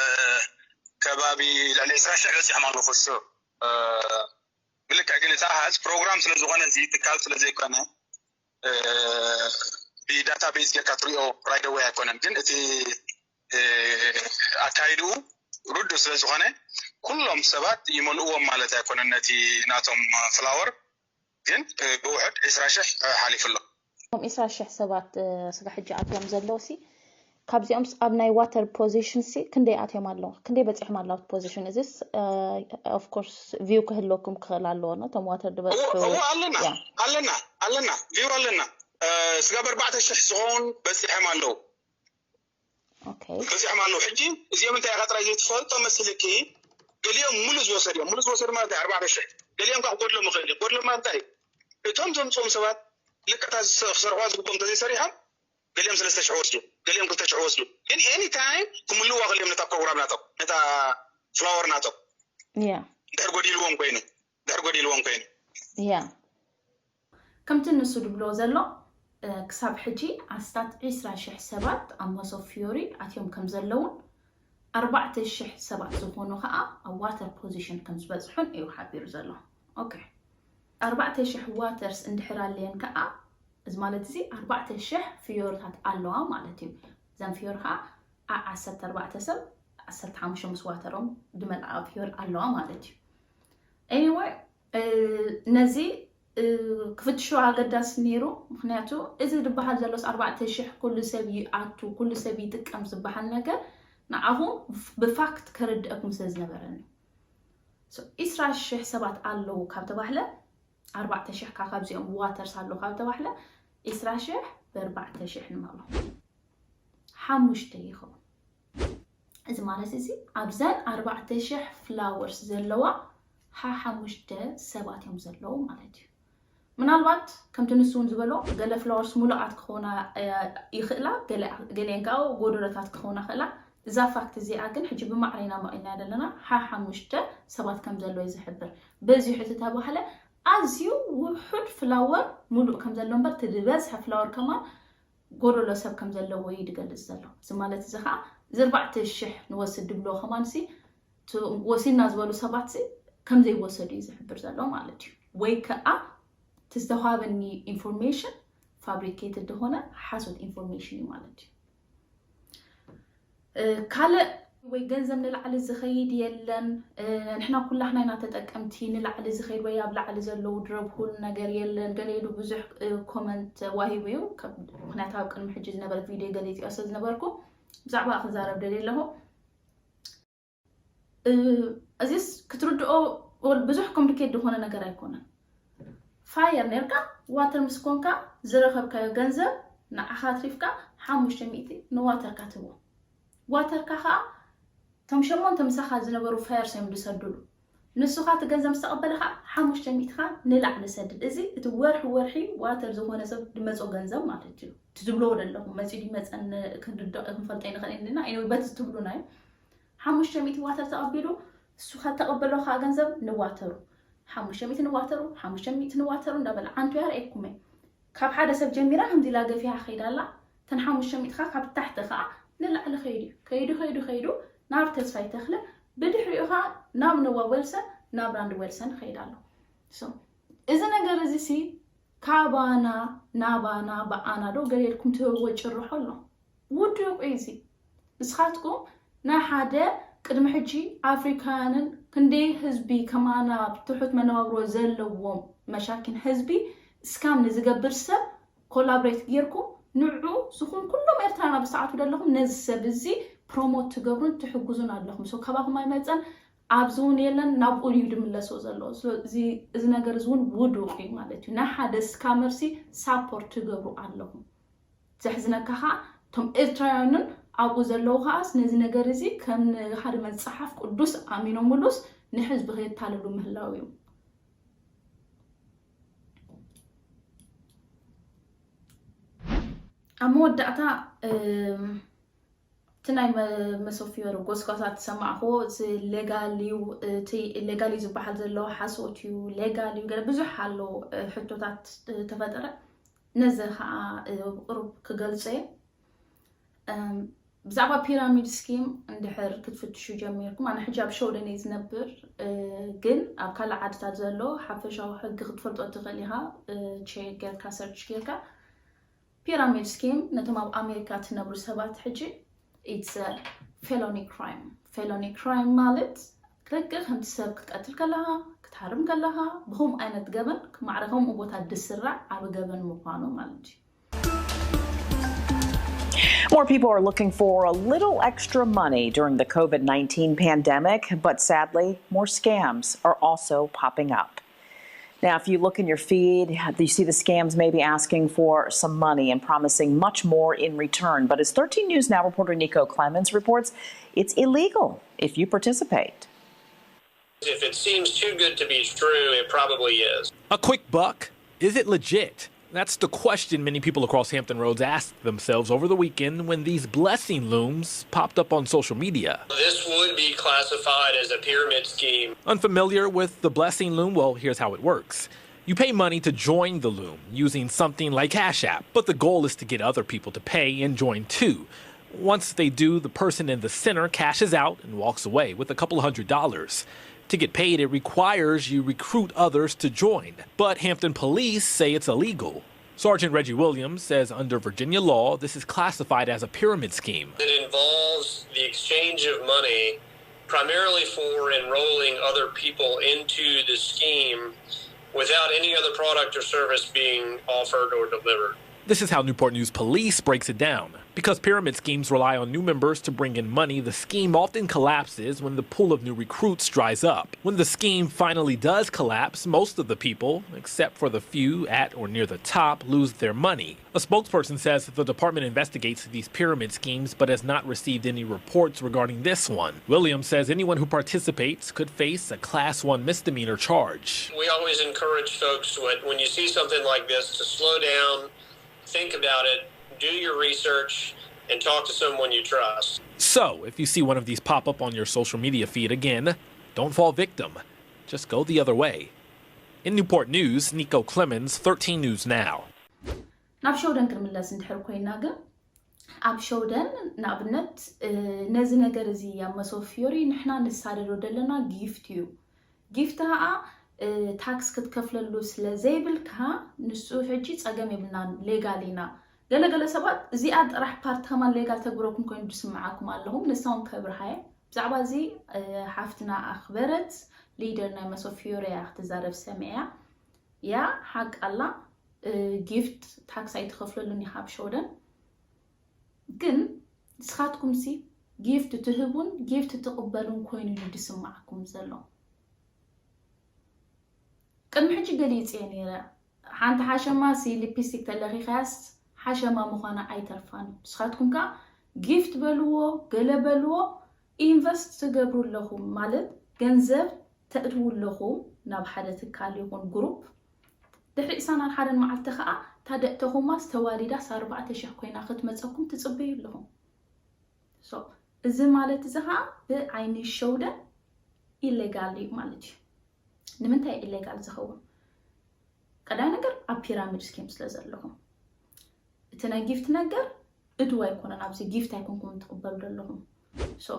ከባቢ ልዕሊ ዕስራ ሽሕ በፂሖም ኣለዉ for sure። እ፣ ብልክዕ ግን እቲ ኣሃዝ ፕሮግራም ስለ ዝኾነ፣ እዚ ትካል ስለ ዘይኮነ፣ እ፣ ብዳታቤዝ ጌርካ ትሪኦ right away ኣይኮነን። ግን እቲ፣ እ፣ ኣካይድኡ ርዱእ ስለ ዝኾነ፣ ኩሎም ሰባት ይመልእዎም ማለት ኣይኮነን ነቲ ናቶም ፍላወር። ግን፣ እ፣ ብውሕድ ዕስራ ሽሕ ሓሊፉ ኣሎ። እቶም ዕስራ ሽሕ ሰባት፣ እ፣ ስጋ ሕጂ ኣትዮም ዘለዉ ሲ፣ ካብዚኦም ስ-፣ ኣብ ናይ ዋተር ፖዚሽን ሲ ክንደይ ኣትዮም ኣለዉ? ክንደይ በጺሖም ኣለዉ ኣብቲ ፖዚሽን? እዚስ፣ እ፣ ኦፍ ኮርስ ቪው ክህልወኩም ክኽእል ኣለዎ፣ ነቶም ዋተር እዎ፣ ዝበጽሑ። እዎ፣ ኣለና፣ ያ። ኣለና፣ ኣለና፣ ቪው ኣለና። እ፣ ስጋብ ኣርባዕተ ሽሕ ዝኾን በጺሖም ኣለዉ። ኦኬ። በጺሖም ኣለዉ። ሕጂ እዚኦም እንታይ ኢኻ ጥራይ ዘይትፈልጦ መሲልኪ፣ ገሊኦም ሙሉ ዝወሰዱ እዮም። ሙሉ ዝወሰዱ ማለት እንታይ? ኣርባዕተ ሽሕ። ገሊኦም ከዓ ክጎድሎም ይኽእል እዩ። ክጎድሎም ማለት እንታይ እዩ? እቶም ዘምፅኦም ሰባት ልክዕታ ዝሰ-፣ ክሰርሕዋ ዝግብኦም እንተዘይሰሪሖም፣ ገሊኦም ሰለስተ ሽሕ ወስዱ፣ ገሊኦም ክልተ ሽሕ ወስዱ። ግን ኤኒ ታይም ክምልእዋ ክእል እዮም ነታ ፕሮግራም ናቶም፣ ነታ ፍላወር ናቶም። ያ። ድሕር ጎዲልዎም ኮይኑ፣ ድሕር ጎዲልዎም ኮይኑ። ያ። ከምቲ ንሱ ድብሎ ዘሎ፣ እ፣ ክሳብ ሕጂ ኣስታት ዕስራ ሽሕ ሰባት ኣብ መሶብ ፍዮሪ ኣትዮም ከም ዘለዉን ኣርባዕተ ሽሕ ሰባት ዝኾኑ ኸኣ ኣብ ዋተር ፖዚሽን ከም ዝበጽሑን እዩ ሓቢሩ ዘሎ። ኦኬ። ኣርባዕተ ሽሕ ዋተርስ እንድሕር ኣለየን ከኣ፣ እዚ ማለት እዚ ኣርባዕተ ሽሕ ፍዮርታት ኣለዋ ማለት እዩ። እዘን ፍዮር ከኣ ዓ-፣ ዓሰርተ ኣርባዕተ ሰብ፣ ዓሰርተ ሓሙሽተ ምስ ዋተሮም ድመልኣ ፍዮር ኣለዋ ማለት እዩ። ኤኒወይ፣ እ፣ ነዚ፣ እ፣ ክፍትሾ ኣገዳሲ ነይሩ። ምኽንያቱ እዚ ዝበሃል ዘሎስ ኣርባዕተ ሽሕ ኩሉ ሰብ ይኣቱ፣ ኩሉ ሰብ ይጥቀም ዝበሃል ነገር ንዓኹም ብፋክት ከረድአኩም ስለ ዝነበረኒ። ሶ፣ ዕስራ ሽሕ ሰባት ኣለዉ ካብ ተባህለ፣ ኣርባዕተ ሽሕ ካብ ካብዚኦም ዋተርስ ኣለዉ ካብ ተባህለ፣ ዕስራ ሽሕ ብኣርባዕተ ሽሕ ንመቕሎ ሓሙሽተ ይኸውን። እዚ ማለት እዚ ኣብዘን ኣርባዕተ ሽሕ ፍላወርስ ዘለዋ ሓ ሓሙሽተ ሰባት እዮም ዘለዉ ማለት እዩ። ምናልባት ከምቲ ንሱ እውን ዝበሎ፣ ገለ ፍላወርስ ሙሉኣት ክኾና፣ እ፣ ይኽእላ፣ ገለ፣ ገሊአን ከዓ ጎደሎታት ክኾና ይኽእላ። እዛ ፋክት እዚኣ ግን ሕጂ ብማዕረ ኢና መቒልና ዘለና፣ ሓ ሓሙሽተ ሰባት ከም ዘሎ እዩ ዝሕብር። በዚሑ እቲ ተባህለ ኣዝዩ ውሑድ ፍላወር ሙሉእ ከም ዘሎ እምበር፣ እቲ ዝበዝሐ ፍላወር ከማን ጎደሎ ሰብ ከም ዘለዎ እዩ ዝገልጽ ዘሎ። እዚ ማለት እዚ ከዓ፣ እዚ ኣርባዕተ ሽሕ ንወስድ ድብሎ ከማን ሲ፣ ወሲድና ዝበሉ ሰባት ከም ዘይወሰዱ እዩ ዝሕብር ዘሎ ማለት እዩ። ወይ ከዓ እቲ ዝተዋሃበኒ ኢንፎርሜሽን ፋብሪኬትድ ዝኾነ ሓሶት ኢንፎርሜሽን እዩ ማለት እዩ። ካልእ ወይ ገንዘብ ንላዕሊ ዝኸይድ የለን። ንሕና ኩላሕና ኢና ተጠቀምቲ። ንላዕሊ ዝኸይድ ወይ ኣብ ላዕሊ ዘለዉ ድረብ ኩሉ ነገር የለን። ገለ ኢሉ ብዙሕ ኮመንት ዋሂቡ እዩ። ምክንያቱ ኣብ ቅድሚ ሕጂ ዝነበረት ቪድዮ ገሊፅዮ ስለ ዝነበርኩ ብዛዕባ ክዛረብ ደልየ ኣለኹ። እዚስ ክትርድኦ ብዙሕ ኮምፕሊኬት ዝኾነ ነገር ኣይኮነን። ፋየር ነርካ ዋተር ምስ ኮንካ ዝረኸብካዮ ገንዘብ ንዓኻ ኣትሪፍካ ሓሙሽተ ሚእቲ ንዋተርካ ትቦ። ዋተርካ ከዓ እቶም ሸሞንተ ምሳኻ ዝነበሩ ፋየርስ እዮም ዝሰድሉ። ንሱኻ እቲ ገንዘብ ምስ ተቐበለ ከዓ ሓሙሽተ ሚእትኻ ንላዕሊ ሰድድ። እዚ እቲ ወርሒ ወርሒ ዋተር ዝኾነ ሰብ ድመፆ ገንዘብ ማለት እዩ። እቲ ዝብለዎ ዘለኹም መፂኡ ድመፀን ክንፈልጠ ይንኽእል ኢና። በቲ ትብሉና እዩ ሓሙሽተ ሚእቲ ዋተር ተቐቢሉ እሱ ከተቐበሎ ከዓ ገንዘብ ንዋተሩ ሓሙሽተ ሚእቲ ንዋተሩ ሓሙሽተ ሚእቲ ንዋተሩ እንዳበለ ዓንቱ ያርኤኩመ ካብ ሓደ ሰብ ጀሚራ ከምዚ ኢላ ገፊያ ከይዳ ኣላ። እተን ሓሙሽተ ሚእትኻ ካብ ታሕቲ ከዓ ንላዕሊ ከይዱ እዩ። ከይዱ ከይዱ ከይዱ ናብ ተስፋይ ተኽለ ብድሕሪኡ ከዓ ናብ ነዋ ወልሰን ናብ ራንድ ወልሰን ከይዳ ኣሎ። እዚ ነገር እዚ ሲ ካባና ናባና ብኣና ዶ ገሌልኩም ትህብዎ ጭርሖ ኣሎ? ውዱቕ እዩ እዚ። ንስኻትኩም ናይ ሓደ ቅድሚ ሕጂ ኣፍሪካውያንን ክንደይ ህዝቢ ከማና ትሑት መነባብሮ ዘለዎም መሻኪን ህዝቢ ስካም ንዝገብር ሰብ ኮላብሬት ጌርኩም ንዑ ዝኹን ኩሎም ኤርትራና ብሰዓቱ ዘለኹም ነዚ ሰብ እዚ ፕሮሞት ትገብሩን ትሕግዙን ኣለኹም። ሶ ካባኹም ኣይመፀን ኣብዚ እውን የለን ናብኡ እዩ ድምለሶ ዘሎ። እዚ ነገር እዚ እውን ውዱቕ እዩ ማለት እዩ። ናይ ሓደ ስካመርሲ ሳፖርት ትገብሩ ኣለኹም። ዘሕዝነካ ከዓ እቶም ኤርትራውያንን ኣብኡ ዘለዉ ከዓስ ነዚ ነገር እዚ ከም ንሓደ መፅሓፍ ቅዱስ ኣሚኖምሉስ ንሕዝቢ ከየታልሉ ምህላው እዩ። ኣብ መወዳእታ እቲ ናይ መሶፊዮር ጎስጓሳት ዝሰማዕክዎ እቲ ሌጋል እዩ፣ እቲ ኢሌጋል እዩ ዝበሃል ዘሎ ሓሶት እዩ፣ ሌጋል እዩ ገለ ብዙሕ ኣሎ ሕቶታት ተፈጠረ። ነዚ ከዓ ብቅሩብ ክገልጾ እየ። ብዛዕባ ፒራሚድ ስኪም እንድሕር ክትፍትሹ ጀሚርኩም፣ ኣነ ሕጂ ኣብ ሸውደን እየ ዝነብር፣ ግን ኣብ ካልእ ዓድታት ዘሎ ሓፈሻዊ ሕጊ ክትፈልጦ ትኽእል ኢኻ። ቼክ ጌርካ ሰርች ጌርካ ፒራሚድ ስኪም ነቶም ኣብ ኣሜሪካ ትነብሩ ሰባት ሕጂ it's felony crime። Felony crime ማለት ልክዕ ከምቲ ሰብ ክትቀትል ከለኻ ክትሃርም ከለኻ ብኹም ዓይነት ገበን ማዕረ ከምኡ ቦታ ድስራዕ ዓብ ገበን ምዃኑ ማለት እዩ። More people are looking for a little extra money during the COVID nineteen pandemic, but sadly, more scams are also popping up. Now, if you look in your feed, you see the scams maybe asking for some money and promising much more in return. But as thirteen News Now reporter Nico Clemens reports, it's illegal if you participate. If it seems too good to be true, it probably is. A quick buck? Is it legit? That's the question many people across Hampton Roads asked themselves over the weekend when these blessing looms popped up on social media. This would be classified as a pyramid scheme. Unfamiliar with the blessing loom? Well, here's how it works. You pay money to join the loom using something like Cash App, but the goal is to get other people to pay and join too. Once they do, the person in the center cashes out and walks away with a couple hundred dollars. To get paid, it requires you recruit others to join, but Hampton police say it's illegal. Sergeant Reggie Williams says under Virginia law, this is classified as a pyramid scheme. It involves the exchange of money primarily for enrolling other people into the scheme without any other product or service being offered or delivered. This is how Newport News Police breaks it down. Because pyramid schemes rely on new members to bring in money, the scheme often collapses when the pool of new recruits dries up. When the scheme finally does collapse, most of the people, except for the few at or near the top, lose their money. A spokesperson says the department investigates these pyramid schemes but has not received any reports regarding this one. Williams says anyone who participates could face a Class one misdemeanor charge. We always encourage folks when, when you see something like this to slow down, think about it, do your research, and talk to someone you trust. So, if you see one of these pop up on your social media feed again, don't fall victim. Just go the other way. In Newport News, Nico Clemens, thirteen News Now. ናብ ሸውደን ክንምለስ እንድሕር ኮይና ግን ኣብ ሸውደን ንኣብነት ነዚ ነገር እዚ ኣብ መሶብ ፊዮሪ ንሕና ንሳደዶ ዘለና ጊፍት እዩ። ጊፍት ከዓ ታክስ ክትከፍለሉ ስለ ዘይብልካ ንሱ ሕጂ ፀገም የብልናን፣ ሌጋል ኢና። ገለገለ ሰባት እዚኣ ጥራሕ ፓርት ከማን ሌጋል ተግብረኩም ኮይኑ ዝስምዓኩም ኣለኹም፣ ንሳውን ከብርሃየ። ብዛዕባ እዚ ሓፍትና ኣኽበረት ሊደር ናይ መሶብ ፊዮሪ እያ ክትዛረብ ሰሚዐያ። ያ ሓቅ ኣላ። ጊፍት ታክስ ኣይትኸፍለሉን ኢኻ ኣብ ሸውደን። ግን ንስኻትኩም ሲ ጊፍት ትህቡን ጊፍት ትቕበሉን ኮይኑ እዩ ዝስማዕኩም ዘሎ። ቅድሚ ሕጂ ገሊፅ እየ ነይረ። ሓንቲ ሓሸማ ሲ ሊፕስቲክ ተለኺኻያስ ሓሸማ ምዃና ኣይተርፋን። ንስኻትኩም ከ ጊፍት በልዎ፣ ገለ በልዎ፣ ኢንቨስት ትገብሩ ኣለኹም ማለት ገንዘብ ተእትዉ ኣለኹም ናብ ሓደ ትካል ይኹን ግሩፕ። ድሕሪ ዕስራን ሓደን መዓልቲ ከዓ እታ ደእተኹማስ ተዋሊዳስ ኣርባዕተ ሽሕ ኮይና ክትመፀኩም ትፅበዩ ኣለኹም። So እዚ ማለት እዚ ከዓ ብዓይኒ ሸውደን ኢሌጋል እዩ ማለት እዩ። ንምንታይ ኢሌጋል ዝኸውን? ቀዳይ ነገር ኣብ ፒራሚድ ስኪም ስለ ዘለኹም፣ እቲ ናይ ጊፍት ነገር እድው ኣይኮነን። ኣብዚ ጊፍት ኣይኮንኩም ትቕበሉ ዘለኹም። So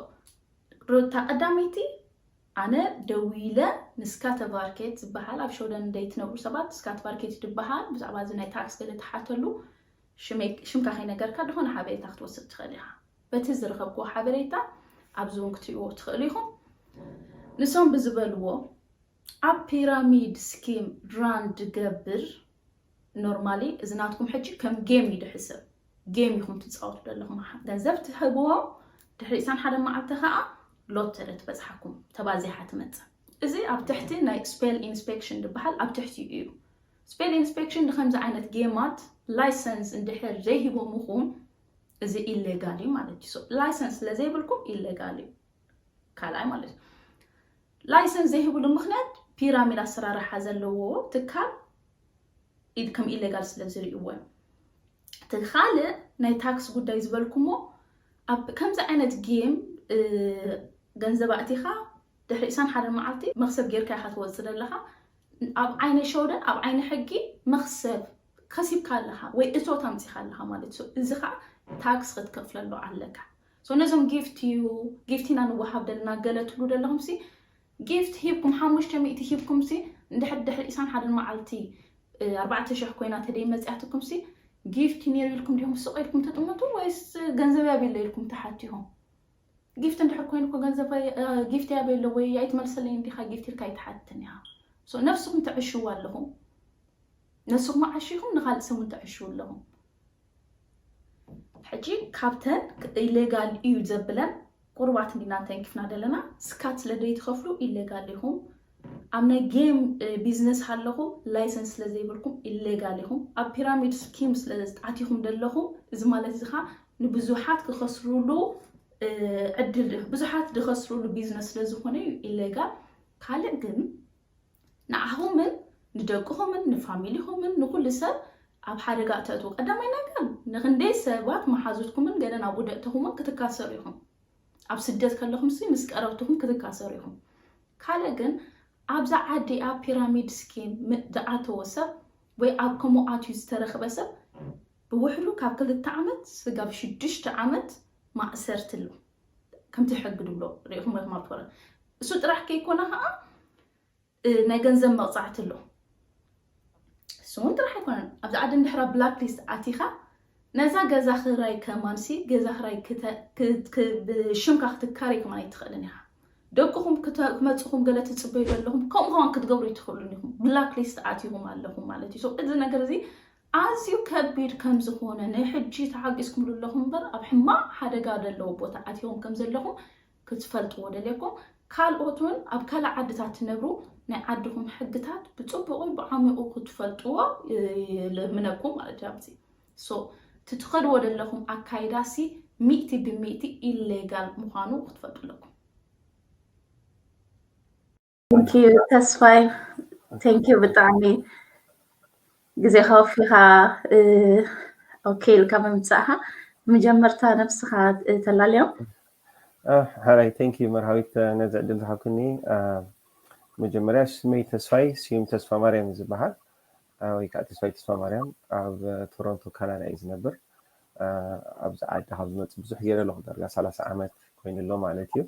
ሩታ ቀዳመይቲ ኣነ ደዊለ ንስካትቨርኬት ዝበሃል ኣብ ሸውደን ደይ ትነብሩ ሰባት ስካትቨርኬት ዝበሃል ብዛዕባ እዚ ናይ ታክስ ገለ ተሓተሉ ሽመይ- ሽምካ ከይነገርካ ዝኾነ ሓበሬታ ክትወስድ ትኽእል ኢኻ። በቲ ዝረኸብክዎ ሓበሬታ ኣብዚ እውን ክትሪእዎ ትኽእሉ ኢኹም። ንሶም ብዝበልዎ ኣብ ፒራሚድ ስኪም ራን ድገብር ኖርማሊ እዚ ናትኩም ሕጂ ከም ጌም እዩ ድሕሰብ። ጌም ኢኹም ትፃወቱ ዘለኹም። ገንዘብ ትህብዎም፣ ድሕሪ ዕስራን ሓደን መዓልቲ ከዓ ሎተሪ ትበፅሓኩም፣ ተባዚሓ ትመፅእ። እዚ ኣብ ትሕቲ ናይ ስፔል ኢንስፔክሽን ዝበሃል ኣብ ትሕቲ እዩ። ስፔል ኢንስፔክሽን ንከምዚ ዓይነት ጌማት ላይሰንስ እንድሕር ዘይሂቦምኹም እዚ ኢሌጋል እዩ ማለት እዩ። So ላይሰንስ ስለ ዘይብልኩም ኢሌጋል እዩ። ካልኣይ ማለት እዩ። ላይሰንስ ዘይህብሉ ምኽንያት ፒራሚድ ኣሰራርሓ ዘለዎ ትካል ኢድ ከም ኢሌጋል ስለ ዝርእይዎ እዮም። እቲ ካልእ ናይ ታክስ ጉዳይ ዝበልኩሞ ኣብ ከምዚ ዓይነት ጌም እ፣ ገንዘብ ኣእቲኻ ድሕሪ ዕስራን ሓደን መዓልቲ መኽሰብ ጌርካ ኢኻ ትወፅእ ዘለኻ። ኣብ ዓይነ ሸውደን ኣብ ዓይነ ሕጊ መኽሰብ ከሲብካ ኣለኻ ወይ እቶት ኣምፂኻ ኣለኻ ማለት እዩ። እዚ ከዓ ታክስ ክትከፍለሉ ኣለካ። So ነዞም ጊፍት እዩ ጊፍት ኢና ንወሃብ ዘለና ገለ ትብሉ ዘለኹም ሲ ጊፍት ሂብኩም ሓሙሽተ ሚእቲ ሂብኩም ሲ እንድሕር ድሕሪ ዕስራን ሓደን መዓልቲ እ፣ ኣርባዕተ ሽሕ ኮይና ተደይ መፅያትኩም ሲ ጊፍት ነይሩ ኢልኩም ዲኹም ስቕ ኢልኩም ትጥምቱ ወይስ ገንዘብ ያበለ ኢልኩም ተሓቲኹም? ጊፍት እንድሕር ኮይኑ እኮ ገንዘብ ኣይ- እ፣ ጊፍት ያበለ ወይ ኣይትመልሰለይ እንዲኻ ጊፍት ኢልካ ኣይትሓትትን ኢኻ። So ነብስኹም ተዕሽዉ ኣለኹም። ነስኹም ዓሺኹም ንኻልእ ሰብ እውን ተዕሽዉ ኣለኹም። ሕጂ ካብተን ኢሌጋል እዩ ዘብለን ቁርባት እንዲና ተንኪፍና ዘለና ስካት ስለ ዘይትኸፍሉ ኢሌጋል ኢኹም። ኣብ ናይ ጌም እ፣ ቢዝነስ ሃለኹም ላይሰንስ ስለ ዘይብልኩም ኢሌጋል ኢኹም። ኣብ ፒራሚድ ስኪም ስለ ኣቲኹም ዘለኹም እዚ ማለት እዚ ከዓ ንብዙሓት ክኸስሩሉ እ፣ ዕድል ብዙሓት ዝኸስሩሉ ቢዝነስ ስለ ዝኾነ እዩ ኢሌጋል። ካልእ ግን ንዓኹምን ንደቅኹምን ንፋሚሊኹምን ንኩሉ ሰብ ኣብ ሓደጋ እተእትዉ ቀዳማይ ነገር ንክንደይ ሰባት መሓዙትኩምን ገለ ናብ ውደእተኹምን ክትካሰሩ ኢኹም። ኣብ ስደት ከለኹም ሲ ምስ ቀረብትኹም ክትካሰሩ ኢኹም። ካልእ ግን ኣብዛ ዓዲ ኣብ ፒራሚድ ስኪም ም- ዝኣተወ ሰብ ወይ ኣብ ከምኡ ኣትዩ ዝተረኽበ ሰብ ብውሕዱ ካብ ክልተ ዓመት ስጋብ ሽዱሽተ ዓመት ማእሰርቲ ኣሎ። ከምቲ ሕጊ ድብሎ ሪኢኹም ሪኢኹም ኣብ ትወረ እሱ ጥራሕ ከይኮነ ከዓ እ፣ ናይ ገንዘብ መቕፃዕቲ ኣሎ። እሱ እውን ጥራሕ ኣይኮነን። ኣብዚ ዓዲ እንድሕራ ብላክ ሊስት ኣቲኻ ነዛ ገዛ ክራይ ከማንሲ ገዛ ክራይ ክተ- ክ- ክ- ብሽምካ ክትካረይ ከማን ኣይትኽእልን ኢኻ። ደቅኹም ክተ- ክመፅኹም ገለ ትፅበዩ ዘለኹም ከምኡ ከማን ክትገብሩ ኣይትኽእሉን ኢኹም። ብላክ ሊስት ኣቲኹም ኣለኹም ማለት እዩ። So እዚ ነገር እዚ ኣዝዩ ከቢድ ከም ዝኾነ ንሕጂ ተሓጊዝኩምሉ ኣለኹም እምበር ኣብ ሕማቕ ሓደጋ ዘለዎ ቦታ ኣቲኹም ከም ዘለኹም ክትፈልጥዎ ደልየኩም። ካልኦት እውን ኣብ ካልእ ዓድታት ትነብሩ ናይ ዓድኹም ሕግታት ብፅቡቑ ብዓሚቑ ክትፈልጥዎ እ፣ ለምነኩም ማለት እዩ። ኣብዚ so እቲ ትኸድዎ ዘለኹም ኣካይዳሲ ሚእቲ ብሚእቲ ኢሌጋል ምዃኑ ክትፈልጡ ኣለኩም። Thank you ተስፋይ፣ thank you ብጣዕሚ ግዜኻ ወፊኻ እ፣ ኦኬ ኢልካ ምምፃእኻ። መጀመርታ ነብስኻ እ፣ ተላልዮም። ሕራይ thank you መርሃዊት ነዚ ዕድል ዝሃብክኒ። መጀመርያ ስመይ ተስፋይ ስዩም ተስፋ ማርያም እዩ ዝበሃል፣ ወይ ከዓ ተስፋይ ተስፋ ማርያም፣ ኣብ ቶሮንቶ ካናዳ እዩ ዝነብር። ኣብዚ ዓዲ ካብ ዝመፅእ ብዙሕ ገይረ ኣለኹ። ዳርጋ ሰላሳ ዓመት ኮይኑ ኣሎ ማለት እዩ።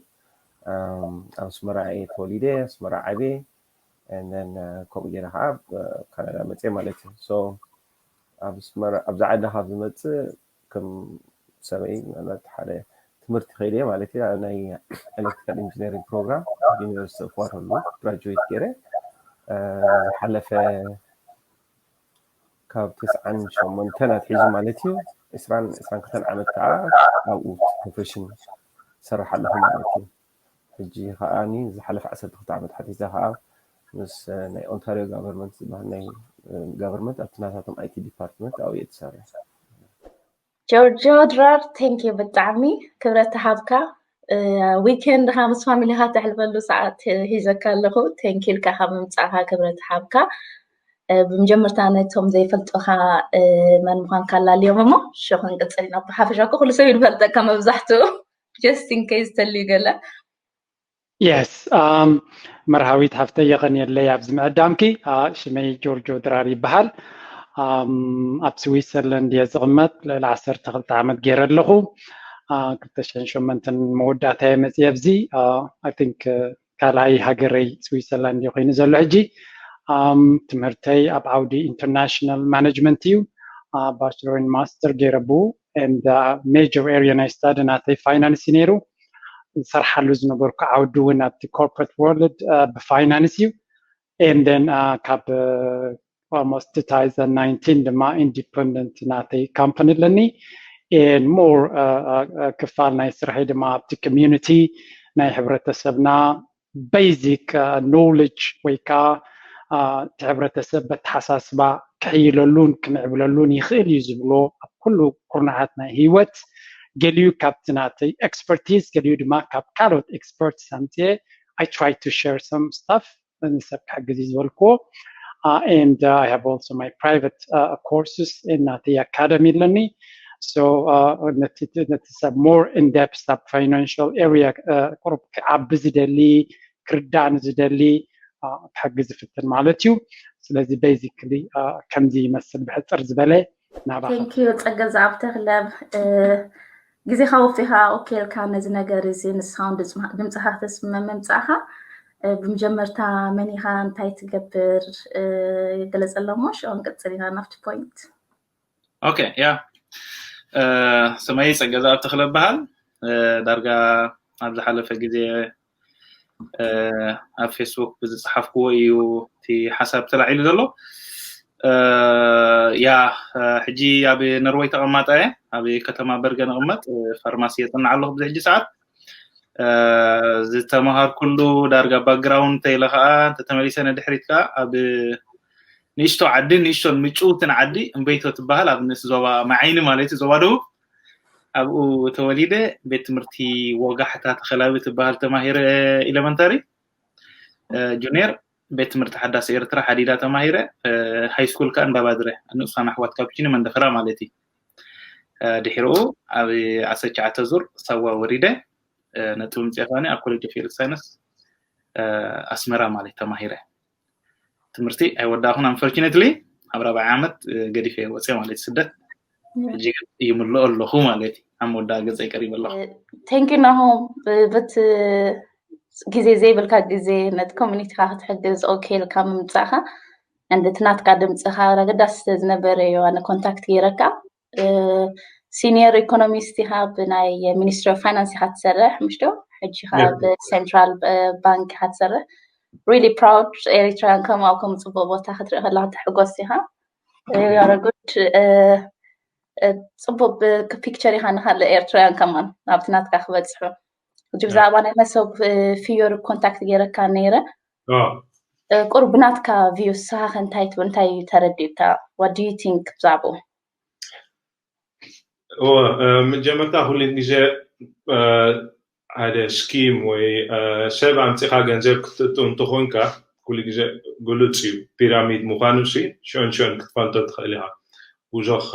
ኣብ ኣስመራ እየ ተወሊደ፣ ኣስመራ ዓብየ። And then ከምኡ ገይረ ከዓ ካናዳ መፅየ ማለት እዩ። So ኣብዚ ዓዲ ካብ ዝመፅእ ከም ሰበይ ምናልባት ሓደ ትምህርቲ ከይደ ማለት እዩ። ናይ ኤሌክትሪካል ኢንጂነሪንግ ፕሮግራም ዩኒቨርሲቲ ኦፍ ዋተርሉ ግራጁዌት ገይረ ዝሓለፈ ካብ ተስዓን ሸሞንተን ኣትሒዙ ማለት እዩ ዕስራን ዕስራን ክልተን ዓመት ከዓ ኣብኡ ፕሮፌሽን ሰርሕ ኣለኹ ማለት እዩ። ሕጂ ከዓኒ ዝሓለፈ ዓሰርተ ክልተ ዓመት ሓቲተ ከዓ ምስ ናይ ኦንታሪዮ ጋቨርንመንት ዝበሃል ናይ ጋቨርንመንት ኣብቲ ናታቶም ኣይቲ ዲፓርትመንት ኣብኡ እየ ትሰርሕ። ጆርጆ ድራር thank you ብጣዕሚ ክብረት ተሃብካ። ዊኬንድካ ምስ ፋሚሊካ ተሕልፈሉ ሰዓት ሂዘካ ኣለኹ። Thank you ኢልካ ካብ ምምፃእካ ክብረት ተሃብካ። ብመጀመርታ ነቶም ዘይፈልጡካ መን ምኳንካ ኣላልዮም እሞ ሽኹ ክንቅፅል ኢና። ብሓፈሻ እኮ ኩሉ ሰብ ይፈልጠካ መብዛሕትኡ just in case ተልዩ ገለ Yes. መርሃዊት ሃፍተይ የቐንየለይ ኣብዚ ምዕዳምኪ። ሽመይ ጆርጆ ድራር ይበሃል። ኣብ ስዊትዘርላንድ እየ ዝቕመጥ። ልዕሊ ዓሰርተ ክልተ ዓመት ገይረ ኣለኹ። ክልተ ሽሕን ሸሞንተን መወዳእታ እየ መፅየ ኣብዚ። I think ካልኣይ ሃገረይ ስዊትዘርላንድ እዩ ኮይኑ ዘሎ ሕጂ። ትምህርተይ ኣብ ዓውዲ ኢንተርናሽናል ማኔጅመንት እዩ። ባችለርን ማስተር ገይረ ብኡ። And major area ናይ ስታዲ ናተይ ፋይናንስ እዩ ነይሩ። ዝሰርሓሉ ዝነበርኩ ዓውዲ እውን ኣብቲ ኮርፖሬት ወርልድ ብፋይናንስ እዩ። And then ካብ almost two thousand nineteen ድማ ኢንዲፐንደንት ናተይ ካምፓኒ ኣለኒ። And more ክፋል ናይ ስርሐይ ድማ ኣብቲ ኮሚዩኒቲ ናይ ሕብረተሰብና ቤዚክ ኖውሌጅ ወይ ከዓ እቲ ሕብረተሰብ በተሓሳስባ ክሕይለሉን ክምዕብለሉን ይኽእል እዩ ዝብሎ ኣብ ኩሉ ኩርናዓት ናይ ህይወት ገሊኡ ካብቲ ናተይ ኤክስፐርቲዝ ገሊኡ ድማ ካብ ካልኦት ኤክስፐርትስ ኣምፅየ I try to share some stuff ንሰብ ክሕግዝ እዩ ዝበልክዎ። And I have also my private courses ናተይ ኣካደሚ ኣለኒ። So ነቲ ሰብ more in depth ኣብ ፋይናንሽል ኤሪያ ቁሩብ ክዓቢ ዝደሊ ክርዳእ ንዝደሊ ክሕግዝ ዝፍትን ማለት እዩ። ስለዚ basically ከምዚ ይመስል ብሕፅር ዝበለ ናባኻ። Thank you ጸገ ዘኣብ ተኽለ ግዜኻ ወፊኻ ኦኬ ኢልካ ነዚ ነገር እዚ ንስኻ እውን ድምፅኻ ክተስምዕ ምምፃእኻ። ብመጀመርታ መን ኢኻ እንታይ ትገብር ገለፀሎ እሞ ሽዑ ክንቅፅል ኢና ናብቲ ፖይንት። ኦኬ ያ ስመይ ጸገ ዘኣብ ተኽለ እበሃል። ዳርጋ ኣብ ዝሓለፈ ግዜ ኣብ ፌስቡክ ብዝፀሓፍክዎ እዩ እቲ ሓሳብ ተላዒሉ ዘሎ። ያ ሕጂ ኣብ ኖርወይ ተቐማጣ እየ። ኣብ ከተማ በርገን እቕመጥ። ፋርማሲ የፅንዕ ኣለኹ ብዚ ሕጂ ሰዓት። ዝተምሃርኩሉ ዳርጋ ባክግራውንድ እንተኢለ ከዓ እንተተመሊሰ ንድሕሪት ከዓ ኣብ ንእሽቶ ዓዲ ንእሽቶን ምጭውትን ዓዲ እምበይቶ ትበሃል ኣብ ንእስ ዞባ መዓይኒ ማለት እዩ ዞባ ደቡብ ኣብኡ ተወሊደ ቤት ትምህርቲ ወጋሕታ ተኸላቢ ትበሃል ተማሂረ ኤሌመንታሪ ጁኒየር ቤት ትምህርቲ ሓዳስ ኤርትራ ሓዲዳ ተማሂረ ሃይ ስኩል ከዓ እንዳባድረ ንኡሳን ኣሕዋት ካፕቺኒ መንደፈራ ማለት እዩ ድሕርኡ ኣብ ዓሰርተ ትሽዓተ ዙር ሳዋ ወሪደ ነጥቢ ምፅኤ ከዓኒ ኣብ ኮሌጅ ኦፍ ሄልት ሳይንስ ኣስመራ ማለት ተማሂረ ትምህርቲ ኣይወዳእኹን unfortunately ኣብ ራብዓይ ዓመት ገዲፈ ወፅየ ማለት ስደት ሕጂ ይምልኦ ኣለኹ ማለት ኣብ መወዳእ ገፀ ይቀሪበ ኣለኹ Thank you ናሆም በቲ ግዜ ዘይብልካ ግዜ ነቲ ኮሚኒቲካ ክትሕግዝ ኦኬ ኢልካ ምምፃእካ እንድቲ ናትካ ድምፅኻ ረገዳስ ዝነበረ እዩ ኣነ ኮንታክት ገይረካ ሲኒየር ኢኮኖሚስት ኢኻ ብናይ ሚኒስትሪ ኦፍ ፋይናንስ ኢኻ ትሰርሕ ምሽዶ ሕጂ ከዓ ብሴንትራል ባንክ ኢኻ ትሰርሕ really proud ኤሪትራውያን ከምኡ ከም ፅቡቅ ቦታ ክትርኢ ከለካ ትሕጎስ ኢኻ good ፅቡቅ ፒክቸር ኢኻ ንካልእ ኤርትራውያን ከማን ናብቲ ናትካ ክበፅሑ ሕጂ ብዛዕባ ናይ መሰብ ፍዮር ኮንታክት ገይረካ ነይረ ቁሩብ ብናትካ ቪው ንስኻ ከ እንታይ ትብል እንታይ ተረዲእካ what do you think ብዛዕባኡ እወ መጀመርታ ኩሉ ግዜ ሓደ ስኪም ወይ ሰብ ኣምፂኻ ገንዘብ ክትእቱ እንተኾንካ ኩሉ ግዜ ግሉፅ እዩ ፒራሚድ ምዃኑ ሲ ሽዑን ሽዑን ክትፈልጦ ትኽእል ኢኻ ብዙሕ